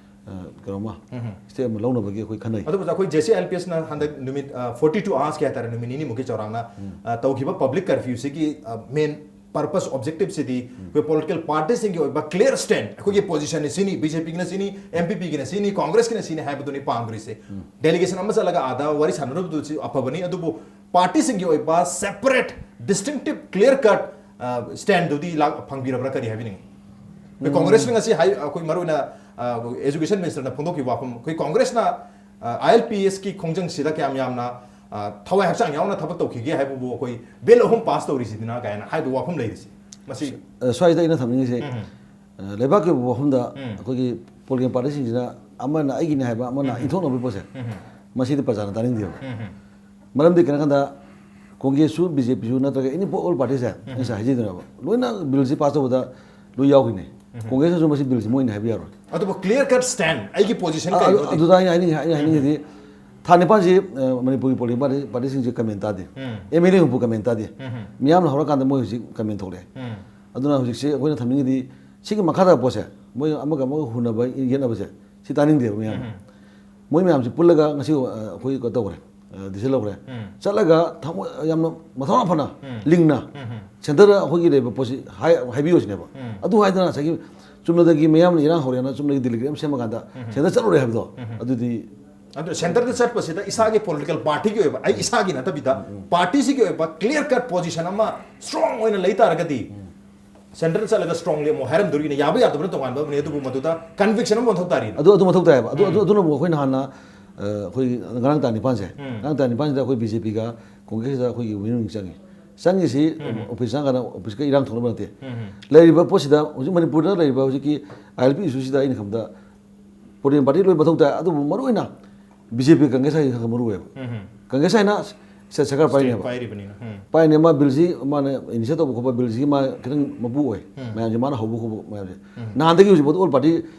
ꯑ, ꯀꯩꯅꯣꯝꯃ, ꯁ꯭ꯇꯦꯞ ꯑꯃ ꯂꯧꯅꯕꯒꯤ ꯑꯩꯈꯣꯏ ꯈꯟꯅꯩ꯫ ꯑꯗꯨꯕꯨ ꯑꯩꯈꯣꯏ ꯖꯦ ꯁꯤ ꯑꯦꯜ ꯄꯤ ꯑꯦꯁꯅ ꯍꯟꯗꯛ ꯅꯨꯃꯤꯠ, ꯑ, ꯐꯣꯔꯇꯤ ꯇꯨ ꯑꯥꯋꯔꯁꯀꯤ ꯍꯥꯏꯇꯥꯔꯦ, ꯅꯨꯃꯤꯠ ꯅꯤꯅꯤꯃꯨꯛꯀꯤ ꯆꯥꯎꯔꯥꯛꯅ, ꯑ, ꯇꯧꯈꯤꯕ ꯄꯕ꯭ꯂꯤꯛ ꯀꯔꯐ꯭ꯌꯨꯁꯤꯒꯤ, ꯑ, ꯃꯦꯟ ꯄꯔꯄꯁ, ꯑꯣꯕꯖꯦꯛꯇꯤꯚꯁꯤꯗꯤ ꯑꯩꯈꯣꯏ ꯄꯣꯂꯤꯇꯤꯀꯦꯜ ꯄꯥꯔꯇꯤꯁꯤꯡꯒꯤ ꯑꯣꯏꯕ ꯀ꯭ꯂꯤꯌꯥꯔ ꯁ꯭ꯇꯦꯟ, ꯑꯩꯈꯣꯏꯒꯤ ꯄꯣꯖꯤꯁꯟꯅꯤ ꯁꯤꯅꯤ, ꯕꯤ ꯖꯦ ꯄꯤꯒꯤꯅ ꯁꯤꯅꯤ, ꯑꯦꯝ ꯄꯤ ꯄꯤꯒꯤꯅ ꯁꯤꯅꯤ, ꯀꯣꯡꯒ꯭ꯔꯦꯁꯀꯤꯅ ꯁꯤꯅꯤ ꯍꯥꯏꯕꯗꯨꯅꯤ ꯄꯥꯝꯈ꯭ꯔꯤꯁꯦ꯫ ꯗꯦꯂꯤꯒꯦꯁꯟ ꯑꯃ ꯆꯠꯂꯒ ꯑꯥꯗ ꯋꯥꯔꯤ ꯁꯥꯟꯅꯔꯨꯕꯗꯨꯁꯨ ꯑꯐꯕꯅꯤ, ꯑꯗꯨꯕꯨ ꯄꯥꯔꯇꯤꯁꯤꯡꯒꯤ ꯑꯣꯏꯕ ꯁꯦꯄꯔꯦꯠ, ꯗꯤꯁꯇꯤꯡꯇꯤꯚ, ꯀ꯭ꯂꯤꯌꯥꯔ ꯀꯠ, ꯑ, ꯁ꯭ꯇꯦꯟꯗꯨꯗꯤ ꯂꯥꯛ-, ꯐꯪꯕꯤꯔꯕ꯭ꯔꯥ, ꯀꯔꯤ ꯍꯥꯏꯕꯤꯅꯤꯡꯉꯤ? ꯑꯩꯈꯣꯏ ꯀꯣꯡꯒ꯭ꯔꯦꯁꯅ ꯉꯁꯤ ꯍꯥꯏ-, ꯑꯩꯈꯣꯏ ꯃꯔꯨꯑꯣꯏꯅ, ꯑ, ꯑꯦꯖꯨꯀꯦꯁꯟ ꯃꯤꯅꯤꯁꯇꯔꯅ ꯐꯣꯡꯗꯣꯛꯈꯤꯕ ꯋꯥꯐꯝ, ꯑꯩꯈꯣꯏ ꯀꯣꯡꯒ꯭ꯔꯦꯁꯅ, ꯑ, ꯑꯥꯏ ꯑꯦꯜ ꯄꯤ ꯑꯦꯁꯀꯤ ꯈꯣꯡꯖꯪꯁꯤꯗ ꯀꯌꯥꯝ ꯌꯥꯝꯅ, ꯑ, ꯊꯋꯥꯏ ꯍꯛꯆꯥꯡ ꯌꯥꯎꯅ ꯊꯕꯛ ꯇꯧꯈꯤꯒꯦ ꯍꯥꯏꯕꯕꯨ ꯑꯩꯈꯣꯏ ꯕꯤꯜ ꯑꯍꯨꯝ ꯄꯥꯁ ꯇꯧꯔꯤꯁꯤꯗꯤꯅ ꯀꯥꯏꯅ ꯍꯥꯏꯕ ꯋꯥꯐꯝ ꯂꯩꯔꯤꯁꯤ꯫ ꯃꯁꯤ ꯑ, ꯁ꯭ꯋꯥꯏꯗ ꯑꯩꯅ ꯊꯝꯅꯤꯡꯉꯤꯁꯦ, ꯑ, ꯂꯩꯕꯥꯛꯀꯤ ꯑꯣꯏꯕ ꯋꯥꯐꯝꯗ ꯑꯩꯈꯣꯏꯒꯤ ꯄꯣꯂꯤꯇꯤꯀꯦꯜ ꯄꯥꯔꯇꯤꯁꯤꯡꯁꯤꯅ ꯑꯃꯅ ꯑꯩꯒꯤꯅꯤ ꯍꯥꯏꯕ, ꯑꯃꯅ ꯏꯟꯊꯣꯛꯅꯕꯒꯤ ꯄꯣꯠꯁꯦ, ꯃꯁꯤꯗꯤ ꯄ꯭ꯔꯖꯥꯅ ꯇꯥꯅꯤꯡꯗꯦꯕ꯫ ꯃꯔꯝꯗꯤ ꯀꯩꯅꯣ ꯍꯥꯏ ꯀꯥꯟꯗ ꯀꯣꯡꯒ꯭ꯔꯦꯁꯁꯨ, ꯕꯤ ꯖꯦ ꯄꯤꯁꯨ ꯅꯠꯇ꯭ꯔꯒ ꯑꯦꯅꯤ ꯄꯣ-, ꯑꯣꯜ ꯄꯥꯔꯇꯤꯁꯦ, ꯑꯩ ꯉꯁꯥꯏ ꯍꯥꯏꯖꯗꯣꯏꯅꯦꯕ, ꯂꯣꯏꯅ ꯕꯤꯜꯁꯤ ꯄꯥꯁ ꯇꯧꯕꯗ ꯂꯣꯏ ꯌꯥꯎꯈꯤꯅꯦ꯫ ꯀꯣꯡꯒ꯭ꯔꯦꯁꯅꯁꯨ ꯃꯁꯤ ꯕꯤꯜꯁꯤ ꯃꯣꯏꯅ ꯍꯥꯏꯕ ꯌꯥꯔꯣꯏ꯫ ꯑꯗꯨꯕꯨ ꯀ꯭ꯂꯤꯌꯥꯔ ꯀꯠ ꯁ꯭ꯇꯦꯟ, ꯑꯩꯒꯤ ꯄꯣꯖꯤꯁꯟ ꯑ-, ꯀꯔꯤꯅꯣ? ꯑꯗꯨ-, ꯑꯗꯨꯗ ꯑꯩꯅ ꯍꯥꯏꯅꯤꯡ-, ꯑꯩꯅ ꯍꯥꯏꯅꯤꯡꯉꯤꯗꯤ ꯊꯥ ꯅꯤꯄꯥꯟꯁꯤ, ꯑ, ꯃꯅꯤꯄꯨꯔꯒꯤ ꯄꯣꯂꯤꯇꯤꯀꯦꯜ ꯄꯥꯔꯇꯤ, ꯄꯥꯔꯇꯤꯁꯤꯡꯁꯦ ꯀꯃꯦꯟ ꯇꯥꯗꯦ꯫ ꯑꯦꯝ ꯑꯦꯜ ꯑꯦ ꯍꯨꯝꯐꯨ ꯀꯃꯦꯟ ꯇꯥꯗꯦ꯫ ꯃꯤꯌꯥꯝꯅ ꯍꯧꯔꯀꯥꯟꯗ ꯃꯣꯏ ꯍꯧꯖꯤꯛ ꯀꯃꯦꯟ ꯊꯣꯛꯂꯛꯑꯦ꯫ ꯑꯗꯨꯅ ꯍꯧꯖꯤꯛꯁꯦ ꯑꯩꯈꯣꯏꯅ ꯊꯝꯅꯤꯡꯉꯤꯗꯤ ꯁꯤꯒꯤ ꯃꯈꯥ ꯇꯥꯕ ꯄꯣꯠꯁꯦ, ꯃꯣꯏ ꯑꯃꯒ ꯑꯃꯒ ꯍꯨꯟꯅꯕ, ꯌꯦꯠꯅꯕꯁꯦ, ꯁꯤ ꯇꯥꯅꯤꯡꯗꯦꯕ ꯃꯌꯥꯝ꯫ ꯎꯝ꯫ ꯃꯣꯏ ꯃꯌꯥꯝꯁꯤ ꯄꯨꯜꯂꯒ ꯉꯁꯤ, ꯑ, ꯑꯩꯈꯣꯏ ꯀꯩꯅꯣ ꯇꯧꯈ꯭ꯔꯦ, ꯑ, decision ꯂꯧꯈ꯭ꯔꯦ꯫ ꯎꯝ꯫ ꯆꯠꯂꯒ ꯊꯃꯣꯏ ꯌꯥꯝꯅ ꯃꯊꯧꯅꯥ ꯐꯅ, ꯎꯝ꯫ ꯂꯤꯡꯅ, ꯎꯝ꯫ Centre ꯗ ꯑꯩꯈꯣꯏꯒꯤ ꯂꯩꯕ ꯄꯣꯠꯁꯤ ꯍꯥꯏ-, ꯍꯥꯏꯕꯤꯌꯨ ꯁꯤꯅꯦꯕ꯫ ꯎꯝ꯫ ꯑꯗꯨ ꯍꯥꯏꯗꯅ ꯉꯁꯥꯏꯒꯤ ꯆꯨꯝꯅꯗꯒꯤ ꯃꯌꯥꯝꯅ ꯏꯔꯥꯡ ꯍꯧꯔꯦꯅ ꯆꯨꯝꯅꯒꯤ delegate ꯑꯃ ꯁꯦꯝꯃꯀꯥꯟꯗ, ꯎꯝ꯫ Centre ꯆꯠꯂꯨꯔꯦ ꯍꯥꯏꯕꯗꯣ, ꯎꯝ꯫ ꯑꯗꯨꯗꯤ ꯑꯗꯨ Centre ꯗ ꯆꯠꯄꯁꯤꯗ ꯏꯁꯥꯒꯤ political party ꯒꯤ ꯑꯣꯏꯕ, ꯑꯩ ꯏꯁꯥꯒꯤ ꯅꯠꯇꯕꯤꯗ, ꯎꯝ, ꯎꯝ꯫ Party ꯁꯤꯒꯤ ꯑꯣꯏꯕ clear cut position ꯑꯃ strong ꯑꯣꯏꯅ ꯂꯩ ꯇꯥꯔꯒꯗꯤ, ꯎꯝ꯫ Centre ꯗ ꯆꯠꯂꯒ strongly ꯑꯃꯨꯛ ꯍꯥꯏꯔꯝꯗꯣꯔꯤꯅꯦ, ꯌꯥꯕ ꯌꯥꯗꯕꯅ ꯇꯣꯉꯥꯟꯕ ꯑꯃꯅꯦ, ꯑꯗꯨꯕꯨ ꯃꯗꯨꯗ conviction ꯑꯃ ꯃꯊꯧ ꯇꯥꯔꯤꯅꯦ꯫ ꯑꯗꯨ, ꯑꯗꯨ ꯃꯊꯧ ꯇꯥꯏꯌꯦꯕ꯫ ꯑꯗꯨ, ꯑꯗꯨ, ꯎꯝ꯫ ꯑꯗꯨꯅꯕꯨ ꯑꯩꯈꯣꯏ ꯅꯍꯥꯟꯅ, ꯑ, ꯑꯩꯈꯣꯏ ꯉꯔꯥꯡ ꯇꯥꯡ ꯅꯤꯄꯥꯟꯁꯦ, ꯎꯝ꯫ ꯉꯔꯥꯡ ꯇꯥꯡ ꯅꯤꯄꯥꯟꯁꯤꯗ ꯑꯩꯈꯣꯏ BJP ꯒ Congress ꯀ ꯑꯩꯈꯣꯏꯒꯤ meeting ꯆꯪꯉꯤ꯫ ꯆꯪꯉꯤꯁꯤ, ꯎꯝ꯫ Office ꯆꯪꯉꯀꯥꯟꯗ office ꯀ ꯏꯔꯥꯡ ꯊꯣꯛꯅꯕ ꯅꯠꯇꯦ꯫ ꯎꯝ꯫ ꯂꯩꯔꯤꯕ ꯄꯣꯠꯁꯤꯗ, ꯍꯧꯖꯤꯛ ꯃꯅꯤꯄꯨꯔꯗ ꯂꯩꯔꯤꯕ ꯍꯧꯖꯤꯛꯀꯤ ILP issue ꯁꯤꯗ ꯑꯩꯅ ꯈꯟꯕꯗ political party ꯂꯣꯏ ꯃꯊꯧ ꯇꯥꯏ, ꯑꯗꯨꯕꯨ ꯃꯔꯨꯑꯣꯏꯅ BJP Congress ꯍꯥꯏꯁꯤ ꯈꯔ ꯃꯔꯨ ꯑꯣꯏꯌꯦꯕ꯫ ꯎꯝ꯫ Congress ꯍꯥꯏꯅ state ꯁꯔꯀꯥꯔ state ꯄꯥꯏꯅꯦꯕ꯫ ꯄꯥꯏꯔꯤꯕꯅꯤꯅ꯫ ꯎꯝ꯫ ꯄꯥꯏꯅꯦ, ꯃꯥ bill ꯁꯤ ꯃꯥꯅ initiate ꯇꯧꯕ ꯈꯣꯠꯄ, bill ꯁꯤꯒꯤ ꯃꯥ ꯈꯤꯇꯪ ꯃꯄꯨ ꯑꯣꯏ꯫ ꯎꯝ꯫ ꯃꯌꯥꯝꯁꯦ ꯃꯥꯅ ꯍꯧꯕ ꯈꯣꯠꯄ ꯃꯌꯥꯝꯁꯦ꯫ ꯎꯝ꯫ ꯅꯍꯥꯟꯗꯒꯤ ꯍꯧꯖꯤꯛꯐꯥꯎꯗ all party,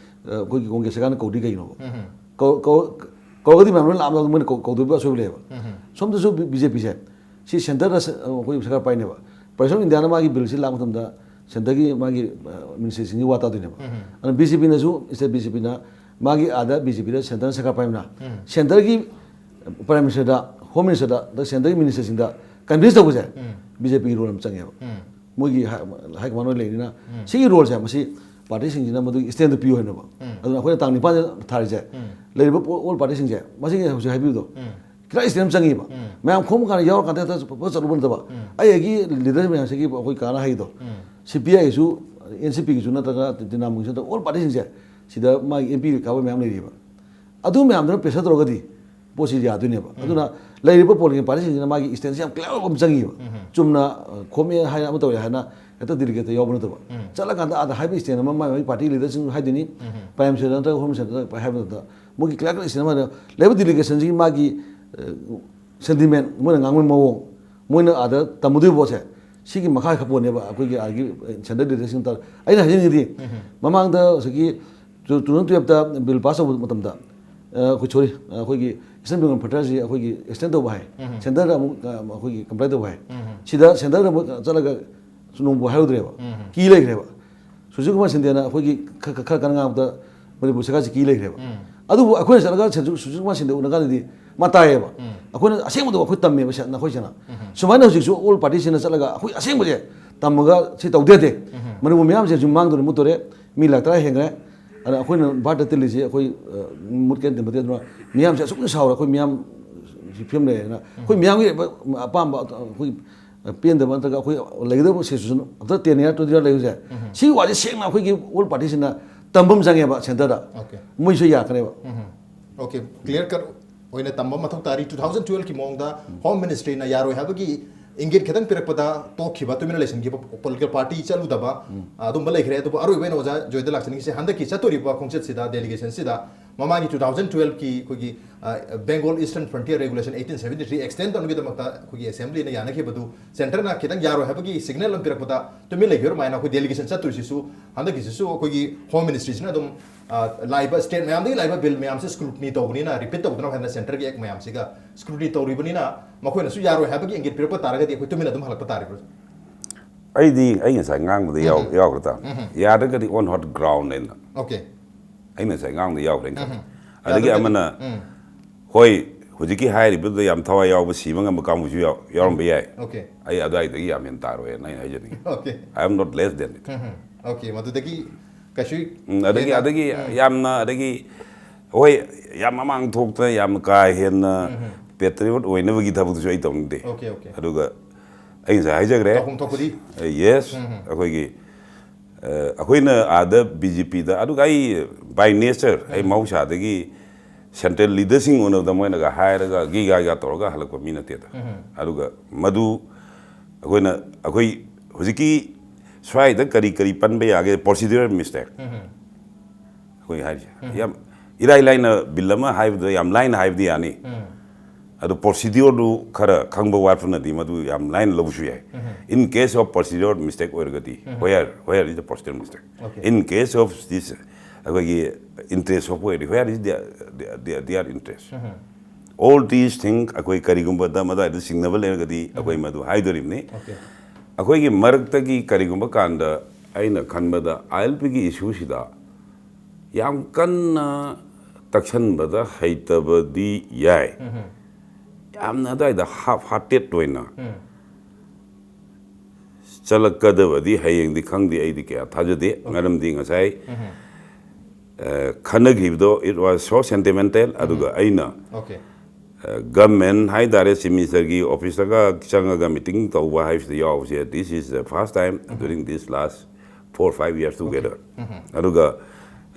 ꯑ, ꯑꯩꯈꯣꯏꯒꯤ Congress ꯁꯔꯀꯥꯔꯅ ꯀꯧꯗ꯭ꯔꯤ ꯀꯩꯒꯤꯅꯣꯕ? ꯎꯝ꯫ ꯀꯧ-, ꯀꯧ-, ꯀꯧꯔꯒꯗꯤ ꯃꯌꯥꯝ ꯂꯣꯏ ꯂꯥꯛꯑꯝꯃꯒ ꯃꯣꯏꯅ ꯀꯧ-, ꯀꯧꯗꯣꯏꯕ ꯑꯁꯣꯏꯕ ꯂꯩꯌꯦꯕ꯫ ꯎꯝ꯫ ꯁꯣꯝꯗꯁꯨ ꯕꯤ-, BJP ꯁꯦ ꯁꯤ Centre ꯗ ꯁ-, ꯑꯩꯈꯣꯏ ꯁꯔꯀꯥꯔ ꯄꯥꯏꯅꯦꯕ꯫ President of India ꯅ ꯃꯥꯒꯤ bill ꯁꯤ ꯂꯥꯛꯄ ꯃꯇꯝꯗ Centre ꯒꯤ ꯃꯥꯒꯤ, ꯑ, ministry ꯁꯤꯡꯒꯤ ꯋꯥ ꯇꯥꯗꯣꯏꯅꯦꯕ꯫ ꯎꯝ꯫ ꯑꯗꯨꯅ BJP ꯅꯁꯨ, state BJP ꯅ ꯃꯥꯒꯤ ꯑꯥꯗ BJP ꯗ Centre ꯅ ꯁꯔꯀꯥꯔ ꯄꯥꯏꯕꯅ ꯎꯝ꯫ Centre ꯒꯤ Prime Minister ꯗ, Home Minister ꯗ, ꯑꯗ Centre ꯒꯤ minister ꯁꯤꯡꯗ convince ꯇꯧꯕꯁꯦ ꯎꯝ꯫ BJP ꯒꯤ role ꯑꯃ ꯆꯪꯉꯦꯕ꯫ ꯎꯝ꯫ ꯃꯣꯏꯒꯤ high, high command ꯑꯣꯏ ꯂꯩꯕꯅꯤꯅ ꯎꯝ꯫ ꯁꯤꯒꯤ role ꯁꯦ ꯃꯁꯤ party ꯁꯤꯡꯁꯤꯅ ꯃꯗꯨꯒꯤ stand ꯗꯨ ꯄꯤꯌꯨ ꯍꯥꯏꯅꯦꯕ꯫ ꯎꯝ꯫ ꯑꯗꯨꯅ ꯑꯩꯈꯣꯏꯅ ꯇꯥꯡ ꯅꯤꯄꯥꯟꯗ ꯊꯥꯔꯤꯁꯦ ꯎꯝ꯫ ꯂꯩꯔꯤꯕ all party ꯁꯤꯡꯁꯦ ꯃꯁꯤꯒꯤ ꯍꯧꯖꯤꯛ ꯍꯥꯏꯕꯤꯕꯗꯣ ꯎꯝ꯫ ꯈꯤꯇꯪ stand ꯑꯃ ꯆꯪꯉꯤꯕ꯫ ꯎꯝ꯫ ꯃꯌꯥꯝ ꯈꯣꯝꯕ ꯀꯥꯟꯗ ꯌꯥꯎꯔꯀꯥꯟꯗ ꯍꯦꯛꯇ ꯄꯨꯂꯞ ꯆꯠꯂꯨꯕ ꯅꯠꯇꯕ ꯎꯝ꯫ ꯑꯩ ꯑꯩꯒꯤ leader ꯃꯌꯥꯝꯁꯤꯒꯤ ꯑꯩꯈꯣꯏ ꯀꯥꯅ ꯍꯥꯏꯗꯣ ꯎꯝ꯫ CPI ꯒꯤꯁꯨ, NCP ꯒꯤꯁꯨ ꯅꯠꯇ꯭ꯔꯒ ꯇ꯭ꯔꯤꯅꯥꯃꯨꯜꯒꯤꯁꯨ ꯅꯠꯇ꯭ꯔꯒ all party ꯁꯤꯡꯁꯦ ꯁꯤꯗ ꯃꯥꯒꯤ MP ꯀꯥꯕ ꯃꯌꯥꯝ ꯂꯩꯔꯤꯕ꯫ ꯑꯗꯨ ꯃꯌꯥꯝꯗꯨꯅ pressure ꯇꯧꯔꯒꯗꯤ ꯄꯣꯠꯁꯤ ꯌꯥꯗꯣꯏꯅꯦꯕ꯫ ꯎꯝ꯫ ꯑꯗꯨꯅ ꯂꯩꯔꯤꯕ political party ꯁꯤꯡꯁꯤꯅ ꯃꯥꯒꯤ stand ꯁꯤ ꯌꯥꯝ clear ꯑꯣꯏꯕ ꯑꯃ ꯆꯪꯉꯤꯕ꯫ ꯎꯝ꯫ ꯆꯨꯝꯅ, ꯑ, ꯈꯣꯝꯃꯦ ꯍꯥꯏꯅ ꯑꯃ ꯇꯧꯔꯦ ꯍꯥꯏꯅ ꯍꯦꯛꯇ delegate ꯇ ꯌꯥꯎꯕ ꯅꯠꯇꯕ꯫ ꯎꯝ꯫ ꯆꯠꯂꯀꯥꯟꯗ ꯑꯥꯗ ꯍꯥꯏꯕ stand ꯑꯃ ꯃꯥꯏ ꯃꯥꯏ party leader ꯁꯤꯡ ꯍꯥꯏꯗꯣꯏꯅꯤ꯫ ꯎꯝ꯫ Prime Minister ꯅꯠꯇ꯭ꯔꯒ Home Minister ꯗ ꯍꯥꯏꯕ ꯃꯇꯝꯗ ꯃꯣꯏꯒꯤ clear cut stand ꯑꯃ ꯂꯩꯕ delegation ꯁꯤꯒꯤ ꯃꯥꯒꯤ, ꯑ, sentiment, ꯃꯣꯏꯅ ꯉꯥꯡꯕꯒꯤ ꯃꯑꯣꯡ, ꯃꯣꯏꯅ ꯑꯥꯗ ꯇꯝꯃꯨꯗꯣꯏꯕ ꯄꯣꯠꯁꯦ, ꯁꯤꯒꯤ ꯃꯈꯥ ꯈꯛ ꯄꯣꯟꯅꯦꯕ ꯑꯩꯈꯣꯏꯒꯤ ꯑꯥꯒꯤ central leadership ꯇ-, ꯑꯩꯅ ꯍꯥꯏꯖꯅꯤꯡꯉꯤꯗꯤ, ꯎꯝ꯫ ꯃꯃꯥꯡꯗ ꯍꯧꯖꯤꯛꯀꯤ two thousand twelve ꯇ bill pass ꯇꯧꯕ ꯃꯇꯝꯗ, ꯑ, ꯑꯩꯈꯣꯏ, sorry, ꯑ, ꯑꯩꯈꯣꯏꯒꯤ Eastern Bengal Federal ꯁꯤ ꯑꯩꯈꯣꯏꯒꯤ extend ꯇꯧꯕ ꯍꯥꯏ, ꯎꯝ꯫ Centre ꯗ ꯑꯃꯨꯛ, ꯑ, ꯑꯩꯈꯣꯏꯒꯤ comply ꯇꯧꯕ ꯍꯥꯏ, ꯎꯝ꯫ ꯁꯤꯗ Centre ꯗ ꯑꯃꯨꯛ ꯆꯠꯂꯒ ꯅꯣꯡꯕꯨ ꯍꯥꯏꯔꯨꯗ꯭ꯔꯦꯕ, ꯎꯝ꯫ ꯀꯤ ꯂꯩꯈ꯭ꯔꯦꯕ꯫ ꯁꯨꯖꯤꯠ ꯀꯨꯃꯥꯔ ꯁꯤꯟꯗꯦꯅ ꯑꯩꯈꯣꯏꯒꯤ ꯈ- ꯈ- ꯈꯔ ꯀꯟꯅ ꯉꯥꯡꯕꯗ ꯃꯅꯤꯄꯨꯔ ꯁꯔꯀꯥꯔꯁꯤ ꯀꯤ ꯂꯩꯈ꯭ꯔꯦꯕ꯫ ꯑꯗꯨꯕꯨ ꯑꯩꯈꯣꯏꯅ ꯆꯠꯂꯒ ꯁꯨꯖꯤꯠ ꯁꯨꯖꯤꯠ ꯀꯨꯃꯥꯔ ꯁꯤꯟꯗꯦ ꯎꯅ ꯀꯥꯟꯗꯗꯤ ꯃꯥ ꯇꯥꯏꯌꯦꯕ꯫ ꯑꯩꯈꯣꯏꯅ ꯑꯁꯦꯡꯕꯗꯣ ꯑꯩꯈꯣꯏ ꯇꯝꯃꯦꯕ ꯁꯦ- ꯅꯈꯣꯏꯁꯤꯅ꯫ ꯁꯨꯃꯥꯏꯅ ꯍꯧꯖꯤꯛꯁꯨ ꯑꯣꯜ ꯄꯥꯔꯇꯤꯁꯤꯅ ꯆꯠꯂꯒ ꯑꯩꯈꯣꯏ ꯑꯁꯦꯡꯕꯁꯦ ꯇꯝꯃꯒ ꯁꯤ ꯇꯧꯗꯦ ꯌꯥꯗꯦ꯫ ꯃꯅꯤꯄꯨꯔ ꯃꯤꯌꯥꯝꯁꯦ ꯍꯧꯖꯤꯛ ꯃꯥꯡꯗꯣꯔꯦ, ꯃꯨꯠꯇꯣꯔꯦ꯫ ꯃꯤ ꯂꯥꯛ ꯇꯔꯥ ꯍꯦꯟꯈ꯭ꯔꯦ꯫ ꯑꯗ ꯑꯩꯈꯣꯏꯅ ꯚꯥꯔꯠꯇ ꯇꯤꯜꯂꯤꯁꯤ ꯑꯩꯈꯣꯏ, ꯑ, ꯃꯨꯠꯀꯦꯅ ꯇꯤꯟꯕ ꯇꯤꯟꯗꯅ ꯃꯤꯌꯥꯝꯁꯦ ꯑꯁꯨꯛ ꯌꯥꯝꯅ ꯁꯥꯎꯔꯦ꯫ ꯑꯩꯈꯣꯏ ꯃꯤꯌꯥꯝ ꯐꯤꯕꯝ ꯂꯩꯌꯦꯅ ꯑꯩꯈꯣꯏ ꯃꯌꯥꯝꯒꯤ ꯑꯄꯥꯝꯕ ꯑꯩꯈꯣꯏ ꯄꯦꯟꯗꯕ ꯅꯠꯇ꯭ꯔꯒ ꯑꯩꯈꯣꯏ ꯂꯩꯒꯗꯕ situation after ten year, twenty year ꯂꯩꯕꯁꯦ ꯁꯤꯒꯤ ꯋꯥꯁꯦ ꯁꯦꯡꯅ ꯑꯩꯈꯣꯏꯒꯤ ꯑꯣꯜ ꯄꯥꯔꯇꯤꯁꯤꯅ ꯇꯝꯕ ꯑꯃ ꯆꯪꯉꯦꯕ ꯁꯦꯟꯇꯔꯗ꯫ ꯃꯣꯏꯁꯨ ꯌꯥꯔꯛꯀꯅꯦꯕ꯫ ꯑꯣꯀꯦ, ꯀ꯭ꯂꯤꯌꯔ ꯀꯠ ꯑꯣꯏꯅ ꯇꯝꯕ ꯃꯊꯧ ꯇꯥꯔꯤ꯫ ꯇꯨ ꯊꯥꯎꯖꯟ ꯇꯨꯋꯦꯜꯐꯀꯤ ꯃꯑꯣꯡꯗ ꯍꯣꯝ ꯃꯤꯅꯤꯁꯇ꯭ꯔꯤꯅ ꯌꯥꯔꯣꯏ ꯍꯥꯏꯕꯒꯤ ꯏꯪꯒꯤꯠ ꯈꯤꯇꯪ ꯄꯤꯔꯛꯄꯗ ꯇꯣꯛꯈꯤꯕ, ꯇꯨꯃꯤꯟꯅ ꯂꯩꯁꯤꯟꯈꯤꯕ, ꯄꯣꯂꯤꯇꯤꯀꯦꯜ ꯄꯥꯔꯇꯤ ꯆꯠꯂꯨꯗꯕ, ꯑꯗꯨꯝꯕ ꯂꯩꯈ꯭ꯔꯦ꯫ ꯑꯗꯨꯕꯨ ꯑꯔꯣꯏꯕ ꯑꯣꯏꯅ ꯑꯣꯖꯥ ꯖꯣꯏꯗ ꯂꯥꯛꯆꯅꯤꯡꯉꯤꯁꯦ ꯍꯟꯗꯛꯀꯤ ꯆꯠꯇꯣꯔꯤꯕ ꯈꯣꯡꯆꯠꯁꯤꯗ, ꯗꯦꯂꯤꯒꯦꯁꯟꯁꯤꯗ ꯃꯃꯥꯡꯒꯤ ꯇꯨ ꯊꯥꯎꯖꯟ ꯇꯨꯋꯦꯜꯐꯀꯤ ꯑꯩꯈꯣꯏꯒꯤ Bengal eastern frontier regulation eighteen seventy three extent ꯇꯧꯅꯈꯤꯕꯗꯃꯛꯇ ꯑꯩꯈꯣꯏꯒꯤ ꯑꯦꯁꯦꯝꯕ꯭ꯂꯤꯅ ꯌꯥꯅꯈꯤꯕꯗꯨ ꯁꯦꯟꯇꯔꯅ ꯈꯤꯇꯪ ꯌꯥꯔꯣꯏ ꯍꯥꯏꯕꯒꯤ ꯁꯤꯒꯅꯦꯜ ꯑꯃ ꯄꯤꯔꯛꯄꯗ ꯇꯨꯃꯤꯟ ꯂꯩꯈꯤꯕ ꯑꯗꯨꯃꯥꯏꯅ ꯑꯩꯈꯣꯏ ꯗꯦꯂꯤꯒꯦꯁꯟ ꯆꯠꯇꯣꯏꯁꯤꯁꯨ ꯍꯟꯗꯛꯀꯤꯁꯤꯁꯨ ꯑꯩꯈꯣꯏꯒꯤ ꯍꯣꯝ ꯃꯤꯅꯤꯁꯇ꯭ꯔꯤꯁꯤꯅ ꯑꯗꯨꯝ ꯑ, ꯂꯥꯛꯏꯕ ꯁ꯭ꯇꯦꯠ ꯃꯌꯥꯝꯗꯒꯤ ꯂꯥꯛꯏꯕ ꯕꯤꯜ ꯃꯌꯥꯝꯁꯦ ꯁ꯭ꯀ꯭ꯔꯨꯇꯤꯅꯤ ꯇꯧꯕꯅꯤꯅ, ꯔꯤꯄꯤꯠ ꯇꯧꯗꯅꯕ ꯍꯥꯏꯅ ꯁꯦꯟꯇꯔꯒꯤ ꯑꯦꯛ ꯃꯌꯥꯝꯁꯤꯒ ꯁ꯭ꯀ꯭ꯔꯨꯇꯤꯅꯤ ꯇꯧꯔꯤꯕꯅꯤꯅ ꯃꯈꯣꯏꯅꯁꯨ ꯌꯥꯔꯣꯏ ꯍꯥꯏꯕꯒꯤ ꯏꯪꯒꯤꯠ ꯄꯤꯔꯛꯄ ꯇꯥꯔꯒꯗꯤ ꯑꯩꯈꯣꯏ ꯇꯨꯃꯤꯟꯅ ꯑꯗꯨꯝ ꯍꯜꯂꯛꯄ ꯇꯥꯔꯤꯕ꯭ꯔꯥ? ꯑꯩꯗꯤ ꯑꯩ ꯉꯁꯥꯏ ꯉꯥꯡꯕꯗ ꯌꯥꯎ ꯌꯥꯎꯈ꯭ꯔ ꯇꯥꯔꯦ꯫ ꯌꯥꯔꯒꯗꯤ on hot ground ꯍꯥꯏꯅ ꯑꯣꯀꯦ꯫ ꯑꯩ ꯉꯁꯥꯏ ꯉꯥꯡꯕꯗ ꯌꯥꯎꯈ꯭ꯔꯦꯅ ꯈꯜꯂꯦ꯫ ꯑꯗꯒꯤ ꯌꯥꯔꯒꯗꯤ- ꯑꯃꯅ, ꯍꯣꯏ, ꯍꯧꯖꯤꯛꯀꯤ ꯍꯥꯏꯔꯤꯕꯗꯨꯗ ꯌꯥꯝ ꯊꯋꯥꯏ ꯌꯥꯎꯕ, ꯁꯤꯕ ꯉꯝꯕ ꯀꯥꯡꯕꯨꯁꯨ ꯌꯥꯎ- ꯌꯥꯎꯔꯝꯕ ꯌꯥꯏ꯫ ꯑꯣꯀꯦ꯫ ꯑꯩ ꯑꯗꯨꯋꯥꯏꯗꯒꯤ ꯌꯥꯝ ꯍꯦꯟꯅ ꯇꯥꯔꯣꯏꯅ ꯑꯩꯅ ꯍꯥꯏꯖꯅꯤꯡꯉꯤ꯫ Okay. I am not less than it. Okay, ꯃꯗꯨꯗꯒꯤ ꯀꯩꯁꯨ ꯎꯝ, ꯑꯗꯒꯤ ꯍꯦꯟꯅ- ꯑꯗꯒꯤ ꯌꯥꯝꯅ, ꯑꯗꯒꯤ ꯍꯣꯏ, ꯌꯥꯝ ꯃꯃꯥꯡ ꯊꯣꯛꯇ ꯌꯥꯝ ꯀꯥ ꯍꯦꯟꯅ ꯄꯦꯇ꯭ꯔꯤꯌꯣꯠ ꯑꯣꯏꯅꯕꯒꯤ ꯊꯕꯛꯇꯨꯁꯨ ꯑꯩ ꯇꯧꯅꯤꯡꯗꯦ꯫ Okay, okay. ꯑꯗꯨꯒ ꯑꯩ ꯉꯁꯥꯏ ꯍꯥꯏꯖꯈ꯭ꯔꯦ꯫ ꯇꯧꯐꯝ ꯊꯣꯛꯄꯗꯤ? ꯌꯦꯁ, ꯑꯩꯈꯣꯏꯒꯤ, ꯑ, ꯑꯩꯈꯣꯏꯅ ꯑꯥꯗ ꯕꯤ ꯖꯦ ꯄꯤꯗ, ꯑꯗꯨꯒ ꯑꯩ by nature, ꯑꯩ ꯃꯍꯧꯁꯥꯗꯒꯤ ꯁꯦꯟꯇ꯭ꯔꯦꯜ ꯂꯤꯗꯔꯁꯤꯡ ꯎꯅꯕꯗ ꯃꯣꯏꯅꯒ ꯍꯥꯏꯔꯒ ꯒꯤ ꯒꯥ ꯒꯥ ꯇꯧꯔꯒ ꯍꯜꯂꯛꯄ ꯃꯤ ꯅꯠꯇꯦꯗ꯫ ꯑꯗꯨꯒ ꯃꯗꯨ ꯑꯩꯈꯣꯏꯅ, ꯑꯩꯈꯣꯏ ꯍꯧꯖꯤꯛꯀꯤ ꯁ꯭ꯋꯥꯏꯗ ꯀꯔꯤ ꯀꯔꯤ ꯄꯟꯕ ꯌꯥꯒꯦ, ꯄ꯭ꯔꯣꯁꯤꯗ꯭ꯌꯨꯔꯦꯜ ꯃꯤꯁꯇꯦꯛ ꯑꯩꯈꯣꯏ ꯍꯥꯏꯔꯤꯁꯦ ꯌꯥꯝ ꯏꯔꯥꯏ ꯂꯥꯏꯅ ꯕꯤꯜ ꯑꯃ ꯍꯥꯏꯕꯗ ꯌꯥꯝ ꯂꯥꯏꯅ ꯍꯥꯏꯕꯗꯤ ꯌꯥꯅꯤ꯫ ꯑꯗꯨ ꯄ꯭ꯔꯣꯁꯤꯗ꯭ꯌꯨꯔꯗꯨ ꯈꯔ ꯈꯪꯕ ꯋꯥꯠꯄꯅꯗꯤ ꯃꯗꯨ ꯌꯥꯝ ꯂꯥꯏꯅ ꯂꯧꯕꯁꯨ ꯌꯥꯏ꯫ In case of procedure mistake ꯑꯣꯏꯔꯒꯗꯤ, where, where is the procedure mistake? Okay. In case of this, ꯑꯩꯈꯣꯏꯒꯤ interest of ꯑꯣꯏꯔꯗꯤ, where is the, the, the, their interest? All these things ꯑꯩꯈꯣꯏ ꯀꯔꯤꯒꯨꯝꯕꯗ ꯃꯗꯨꯋꯥꯏꯗ ꯆꯤꯡꯅꯕ ꯂꯩꯔꯒꯗꯤ ꯑꯩꯈꯣꯏ ꯃꯗꯨ ꯍꯥꯏꯗꯣꯔꯤꯕꯅꯤ꯫ Okay. ꯑꯩꯈꯣꯏꯒꯤ ꯃꯔꯛꯇꯒꯤ ꯀꯔꯤꯒꯨꯝꯕ ꯀꯥꯟꯗ ꯑꯩꯅ ꯈꯟꯕꯗ ꯑꯥꯏ ꯑꯦꯜ ꯄꯤꯒꯤ ꯏꯁꯨꯁꯤꯗ ꯌꯥꯝ ꯀꯟꯅ ꯇꯛꯁꯟꯕꯗ ꯍꯩꯇꯕꯗꯤ ꯌꯥꯏ, ꯌꯥꯝꯅ ꯑꯗꯨꯋꯥꯏꯗ ꯍꯥꯐ ꯍꯥꯔꯇꯦꯠ ꯑꯣꯏꯅ ꯆꯠꯂꯛꯀꯗꯕꯗꯤ ꯍꯌꯦꯡꯗꯤ ꯈꯪꯗꯦ, ꯑꯩꯗꯤ ꯀꯌꯥ ꯊꯥꯖꯗꯦ꯫ ꯃꯔꯝꯗꯤ ꯉꯁꯥꯏ ꯑ, ꯈꯟꯅꯈꯤꯕꯗꯣ, it was so sentimental꯫ ꯑꯗꯨꯒ ꯑꯩꯅ Okay. ꯒꯚꯔꯟꯃꯦꯟ ꯍꯥꯏ ꯇꯥꯔꯦ, ꯆꯤꯐ ꯃꯤꯅꯤꯁꯇꯔꯒꯤ ꯑꯣꯐꯤꯁꯇꯒ ꯆꯪꯉꯒ ꯃꯤꯇꯤꯡ ꯇꯧꯕ ꯍꯥꯏꯕꯁꯤꯗ ꯌꯥꯎꯕꯁꯦ, this is the first time during this last four five years together꯫ ꯑꯗꯨꯒ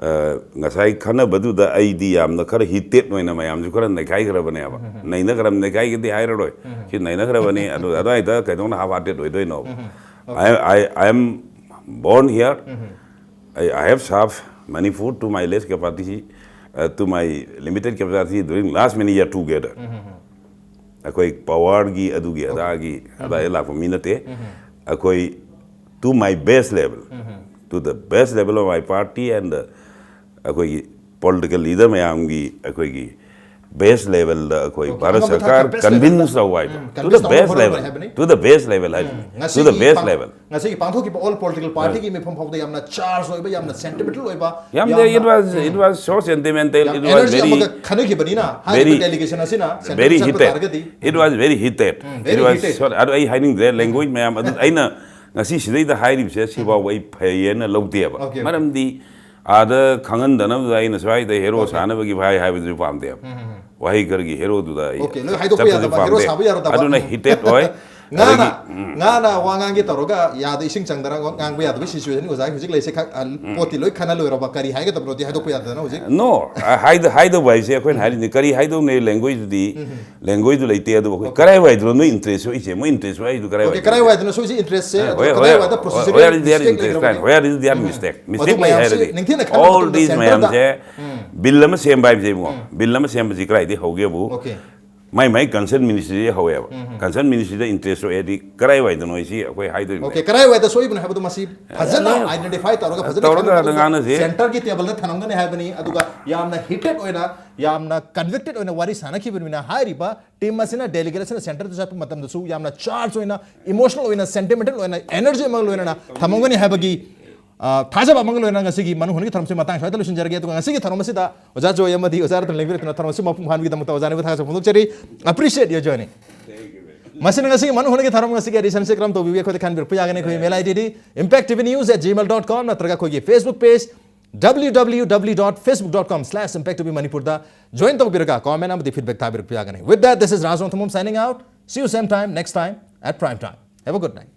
ꯑ, ꯉꯁꯥꯏ ꯈꯟꯅꯕꯗꯨꯗ ꯑꯩꯗꯤ ꯌꯥꯝꯅ ꯈꯔ ꯍꯤꯇꯦꯠ ꯑꯣꯏꯅ ꯃꯌꯥꯝꯁꯨ ꯈꯔ ꯅꯩꯈꯥꯏꯈ꯭ꯔꯕꯅꯦꯕ꯫ ꯅꯩꯅꯈ꯭ꯔꯕ, ꯅꯩꯈꯥꯏꯒꯗꯤ ꯍꯥꯏꯔꯔꯣꯏ, ꯁꯤ ꯅꯩꯅꯈ꯭ꯔꯕꯅꯤ꯫ ꯑꯗꯨ ꯑꯗꯨꯋꯥꯏꯗ ꯀꯩꯗꯧꯅ ꯍꯥꯐ ꯍꯥꯔꯇꯦꯠ ꯑꯣꯏꯗꯣꯏꯅꯣ? I, I, I am born here. I, I have served Manipur to my less capacity, uh, to my limited capacity during last many years together꯫ ꯑꯩꯈꯣꯏ ꯄꯋꯥꯔꯒꯤ ꯑꯗꯨꯒꯤ ꯑꯗꯥꯒꯤ ꯑꯗꯥꯏꯗ ꯂꯥꯛꯄ ꯃꯤ ꯅꯠꯇꯦ꯫ ꯑꯩꯈꯣꯏ, to my best level, to the best level of my party and, uh, ꯑꯩꯈꯣꯏꯒꯤ political leader ꯃꯌꯥꯝꯒꯤ ꯑꯩꯈꯣꯏꯒꯤ ꯕꯦꯁ ꯂꯦꯚꯦꯜꯗ ꯑꯩꯈꯣꯏ Okay, ꯚꯥꯔꯠ ꯑꯉꯝꯕ ꯁꯔꯀꯥꯔ ꯊꯥꯛꯇ best ꯀꯟꯚꯤꯟꯁ levelꯗ꯫ ꯇꯧꯕ ꯍꯥꯏꯗꯣ꯫ ꯎꯝ, To the convince ꯇꯧꯕ best ꯍꯣꯠꯅꯕ level, ꯍꯥꯏꯕꯅꯤ꯫ To the best level ꯍꯥꯏꯕꯅꯤ, To the ꯉꯁꯤꯒꯤ best ꯄꯥꯡ- level꯫ ꯉꯁꯤꯒꯤ ꯄꯥꯡꯊꯣꯛꯈꯤꯕ ꯑꯣꯜ ꯄꯣꯂꯤꯇꯤꯀꯦꯜ ꯄꯥꯔꯇꯤꯒꯤ ꯃꯤꯐꯝ ꯐꯥꯎꯕꯗ ꯌꯥꯝꯅ ꯆꯥꯔꯖ ꯑꯣꯏꯕ, ꯌꯥꯝꯅ ꯁꯦꯟꯇꯤꯃꯦꯟꯇꯦꯜ ꯑꯣꯏꯕ, ꯌꯥꯝꯗꯦ, ꯌꯥꯝꯅ- it was, it was so sentimental, it was energy very, ꯑꯃꯒ ꯈꯟꯅꯈꯤꯕꯅꯤꯅ ꯍꯥꯏꯔꯤꯕ very, ꯗꯦꯂꯤꯒꯦꯁꯟ ꯑꯁꯤꯅ very ꯁꯦꯟꯇꯤꯃꯦꯟꯇꯦꯜ ꯆꯠꯄ heated, ꯇꯥꯔꯒꯗꯤ it was very heated, um, it very was heated꯫ So, ꯑꯗꯨ ꯑꯩ ꯍꯥꯏꯅꯤꯡꯗ꯭ꯔꯦ, ꯂꯦꯡꯒ꯭ꯋꯦꯖ ꯃꯌꯥꯝ ꯑꯗꯨ ꯑꯩꯅ ꯉꯁꯤ ꯁꯤꯗꯩꯗ ꯍꯥꯏꯔꯤꯕꯁꯦ ꯁꯤꯐꯥꯎ ꯑꯩ ꯐꯩꯌꯦꯅ ꯂꯧꯗꯦꯕ꯫ Okay, okay꯫ ꯃꯔꯝꯗꯤ ꯑꯥꯗ ꯈꯪꯍꯟꯗꯅꯕꯗ ꯑꯩꯅ ꯁ꯭ꯋꯥꯏꯗ ꯍꯦꯔꯣ ꯁꯥꯅꯕꯒꯤ ꯚꯥꯏ ꯍꯥꯏꯕꯗꯨꯁꯨ ꯄꯥꯝꯗꯦꯕ꯫ ꯋꯥꯍꯩ ꯈꯔꯒꯤ ꯍꯦꯔꯣꯗꯨꯗ ꯑꯩ Okay, ꯂꯣꯏ ꯍꯥꯏꯗꯣꯛꯄ ꯆꯠꯄꯁꯨ ꯌꯥꯗꯕ, ꯍꯦꯔꯣ ꯄꯥꯝꯗꯦ꯫ ꯁꯥꯕ ꯌꯥꯔꯣꯏꯗꯕ꯫ ꯑꯗꯨꯅ ꯍꯤꯇꯦꯠ ꯑꯣꯏ꯫ ꯉꯥꯅ ꯑꯗꯒꯤ, ꯉꯥꯅ ꯋꯥ ꯉꯥꯡꯒꯦ ꯇꯧꯔꯒ ꯌꯥꯗ, ꯏꯁꯤꯡ ꯆꯪꯗꯅ ꯉꯥꯡꯕ ꯌꯥꯗꯕꯒꯤ ꯁꯤꯆꯨꯋꯦꯁꯟ ꯑꯣꯖꯥ ꯍꯧꯖꯤꯛ ꯂꯩꯁꯦ꯫ ꯈ- ꯑ, ꯄꯣꯠꯇꯤ ꯂꯣꯏ ꯈꯟꯅ ꯂꯣꯏꯔꯕ, ꯀꯔꯤ ꯍꯥꯏꯒꯗꯕꯅꯣꯗꯤ ꯍꯥꯏꯗꯣꯛꯄ ꯌꯥꯗꯗꯅ ꯍꯧꯖꯤꯛ꯫ No, ꯍꯥꯏꯗ- ꯍꯥꯏꯗꯧꯕ ꯍꯥꯏꯁꯦ ꯑꯩꯈꯣꯏꯅ ꯍꯥꯏꯔꯤꯅꯤ, ꯀꯔꯤ ꯍꯥꯏꯗꯧꯅꯦ? ꯂꯦꯡꯒ꯭ꯋꯦꯖꯇꯨꯗꯤ, ꯂꯦꯡꯒ꯭ꯋꯦꯖꯇꯨ ꯂꯩꯇꯦ꯫ ꯑꯗꯨꯕꯨ ꯑꯩꯈꯣꯏ ꯀꯔꯥꯏꯋꯥꯏꯗꯅꯣ ꯅꯣꯏ ꯏꯟꯇꯔꯦꯁ ꯁꯣꯛꯏꯁꯦ? ꯃꯣꯏ ꯏꯟꯇꯔꯦꯁ ꯁꯣꯛꯏꯗꯨ ꯀꯔꯥꯏꯋꯥꯏꯗꯅꯣ? ꯀꯔꯥꯏꯋꯥꯏꯗꯅꯣ ꯁꯣꯏꯁꯦ ꯏꯟꯇꯔꯦꯁꯁꯦ? ꯑꯦ, ꯑꯗꯨꯒ where- ꯀꯗꯥꯏꯋꯥꯏꯗ where- process where is their interest? Where is their mistake? ꯃꯗꯨ Mistake ꯂꯩ ꯃꯌꯥꯝꯁꯦ ꯍꯥꯏꯔꯗꯤ, ꯅꯤꯡꯊꯤꯅ ꯈꯟꯕ all ꯃꯇꯝꯗ these ꯁꯦꯟꯇꯔꯗ- ꯃꯌꯥꯝꯁꯦ, ꯕꯤꯜ ꯑꯃ ꯁꯦꯝꯕ ꯍꯥꯏꯕꯁꯦ ꯏꯕꯨꯡꯉꯣ, ꯕꯤꯜ ꯑꯃ ꯁꯦꯝꯕꯁꯤ ꯀꯗꯥꯏꯗꯒꯤ ꯍꯧꯒꯦꯕꯨ? Okay. ꯃꯥꯏ ꯃꯥꯏ ꯀꯟꯁꯔꯟ ꯃꯤꯅꯤꯁꯇ꯭ꯔꯤꯗ ꯍꯧꯋꯦꯕ꯫ ꯀꯟꯁꯔꯟ ꯃꯤꯅꯤꯁꯇ꯭ꯔꯤꯗ ꯏꯟꯇꯔꯦꯁ ꯑꯣꯏꯔꯗꯤ ꯀꯔꯥꯏꯋꯥꯏꯗꯅꯣ ꯁꯤ ꯑꯩꯈꯣꯏ ꯍꯥꯏꯗꯣꯏꯅꯦ꯫ ꯑꯣꯀꯦ, ꯀꯗꯥꯏꯋꯥꯏꯗ ꯁꯣꯛꯏꯕꯅꯣ ꯍꯥꯏꯕꯗꯣ ꯃꯁꯤ ꯐꯖꯅ ꯑꯗꯨꯅ ꯑꯥꯏꯗꯦꯟꯇꯤꯐꯥꯏ ꯇꯧꯔꯒ ꯐꯖꯅ ꯇꯧꯔꯒ ꯈꯪꯅꯕ ꯑꯗꯨ ꯉꯥꯡꯅꯁꯤ꯫ ꯁꯦꯟꯇꯔꯒꯤ ꯇꯦꯕꯜꯗ ꯊꯝꯂꯝꯒꯅꯤ ꯍꯥꯏꯕꯅꯤ꯫ ꯑꯗꯨꯒ ꯌꯥꯝꯅ ꯍꯤꯇꯦꯠ ꯑꯣꯏꯅ, ꯌꯥꯝꯅ ꯀꯟꯚꯤꯛꯇꯦꯠ ꯑꯣꯏꯅ ꯋꯥꯔꯤ ꯁꯥꯟꯅꯈꯤꯕꯅꯤꯅ ꯍꯥꯏꯔꯤꯕ ꯇꯤꯝ ꯑꯁꯤꯅ ꯗꯦꯂꯤꯒꯦꯠ ꯑꯁꯤꯅ ꯁꯦꯟꯇꯔꯗ ꯆꯠꯄ ꯃꯇꯝꯗꯁꯨ ꯌꯥꯝꯅ ꯆꯥꯔꯖ ꯑꯣꯏꯅ, ꯏꯃꯣꯁꯅꯦꯜ ꯑꯣꯏꯅ, ꯁꯦꯟꯇꯤꯃꯦꯟꯇꯦꯜ ꯑꯣꯏꯅ, ꯑꯦꯅꯔꯖꯤ ꯑꯃꯒ ꯂꯣꯏꯅꯅ ꯊꯝꯂꯝꯒꯅꯤ ꯍꯥꯏꯕꯒꯤ ꯑ, ꯊꯥꯖꯕ ꯑꯃꯒ ꯂꯣꯏꯅꯅ ꯉꯁꯤꯒꯤ ꯃꯅꯨꯡ ꯍꯨꯠꯅꯒꯤ ꯊꯧꯔꯝꯁꯤ ꯃꯇꯥꯡ ꯁ꯭ꯋꯥꯏꯗ ꯂꯣꯏꯁꯤꯟꯖꯔꯒꯦ꯫ ꯑꯗꯨꯒ ꯉꯁꯤꯒꯤ ꯊꯧꯔꯝ ꯑꯁꯤꯗ ꯑꯣꯖꯥ ꯖꯣꯏ ꯑꯃꯗꯤ ꯑꯣꯖꯥ ꯔꯇꯟ ꯂꯦꯡꯕꯤꯔꯛꯇꯨꯅ ꯊꯧꯔꯝ ꯑꯁꯤ ꯃꯄꯨꯡ ꯐꯥꯍꯟꯕꯒꯤꯗꯃꯛꯇ ꯑꯣꯖꯥ ꯑꯅꯤꯕꯨ ꯊꯥꯒꯠꯆꯕ ꯐꯣꯡꯗꯣꯛꯆꯔꯤ꯫ Appreciate your journey. ꯃꯁꯤꯅ ꯉꯁꯤꯒꯤ ꯃꯅꯨꯡ ꯍꯨꯠꯅꯒꯤ ꯊꯧꯔꯝ ꯉꯁꯤꯒꯤ ꯑꯦꯗꯤꯁꯟꯁꯤ ꯀꯔꯝ ꯇꯧꯕꯤꯕꯒꯦ? ꯑꯩꯈꯣꯏꯗ ꯈꯟꯕꯤꯔꯛꯄ ꯌꯥꯒꯅꯤ ꯑꯩꯈꯣꯏꯒꯤ email I ꯗꯤꯗꯤ impact T V news at gmail dot com ꯅꯠꯇ꯭ꯔꯒ ꯑꯩꯈꯣꯏꯒꯤ Facebook page W W W dot facebook dot com slash impact T V Manipur ꯗ join ꯇꯧꯕꯤꯔꯒ comment ꯑꯃꯗꯤ feedback ꯊꯥꯕꯤꯔꯛꯄ ꯌꯥꯒꯅꯤ꯫ With that, this is Rajwan Thamum signing out. See you same time next time at prime time. Have a good night.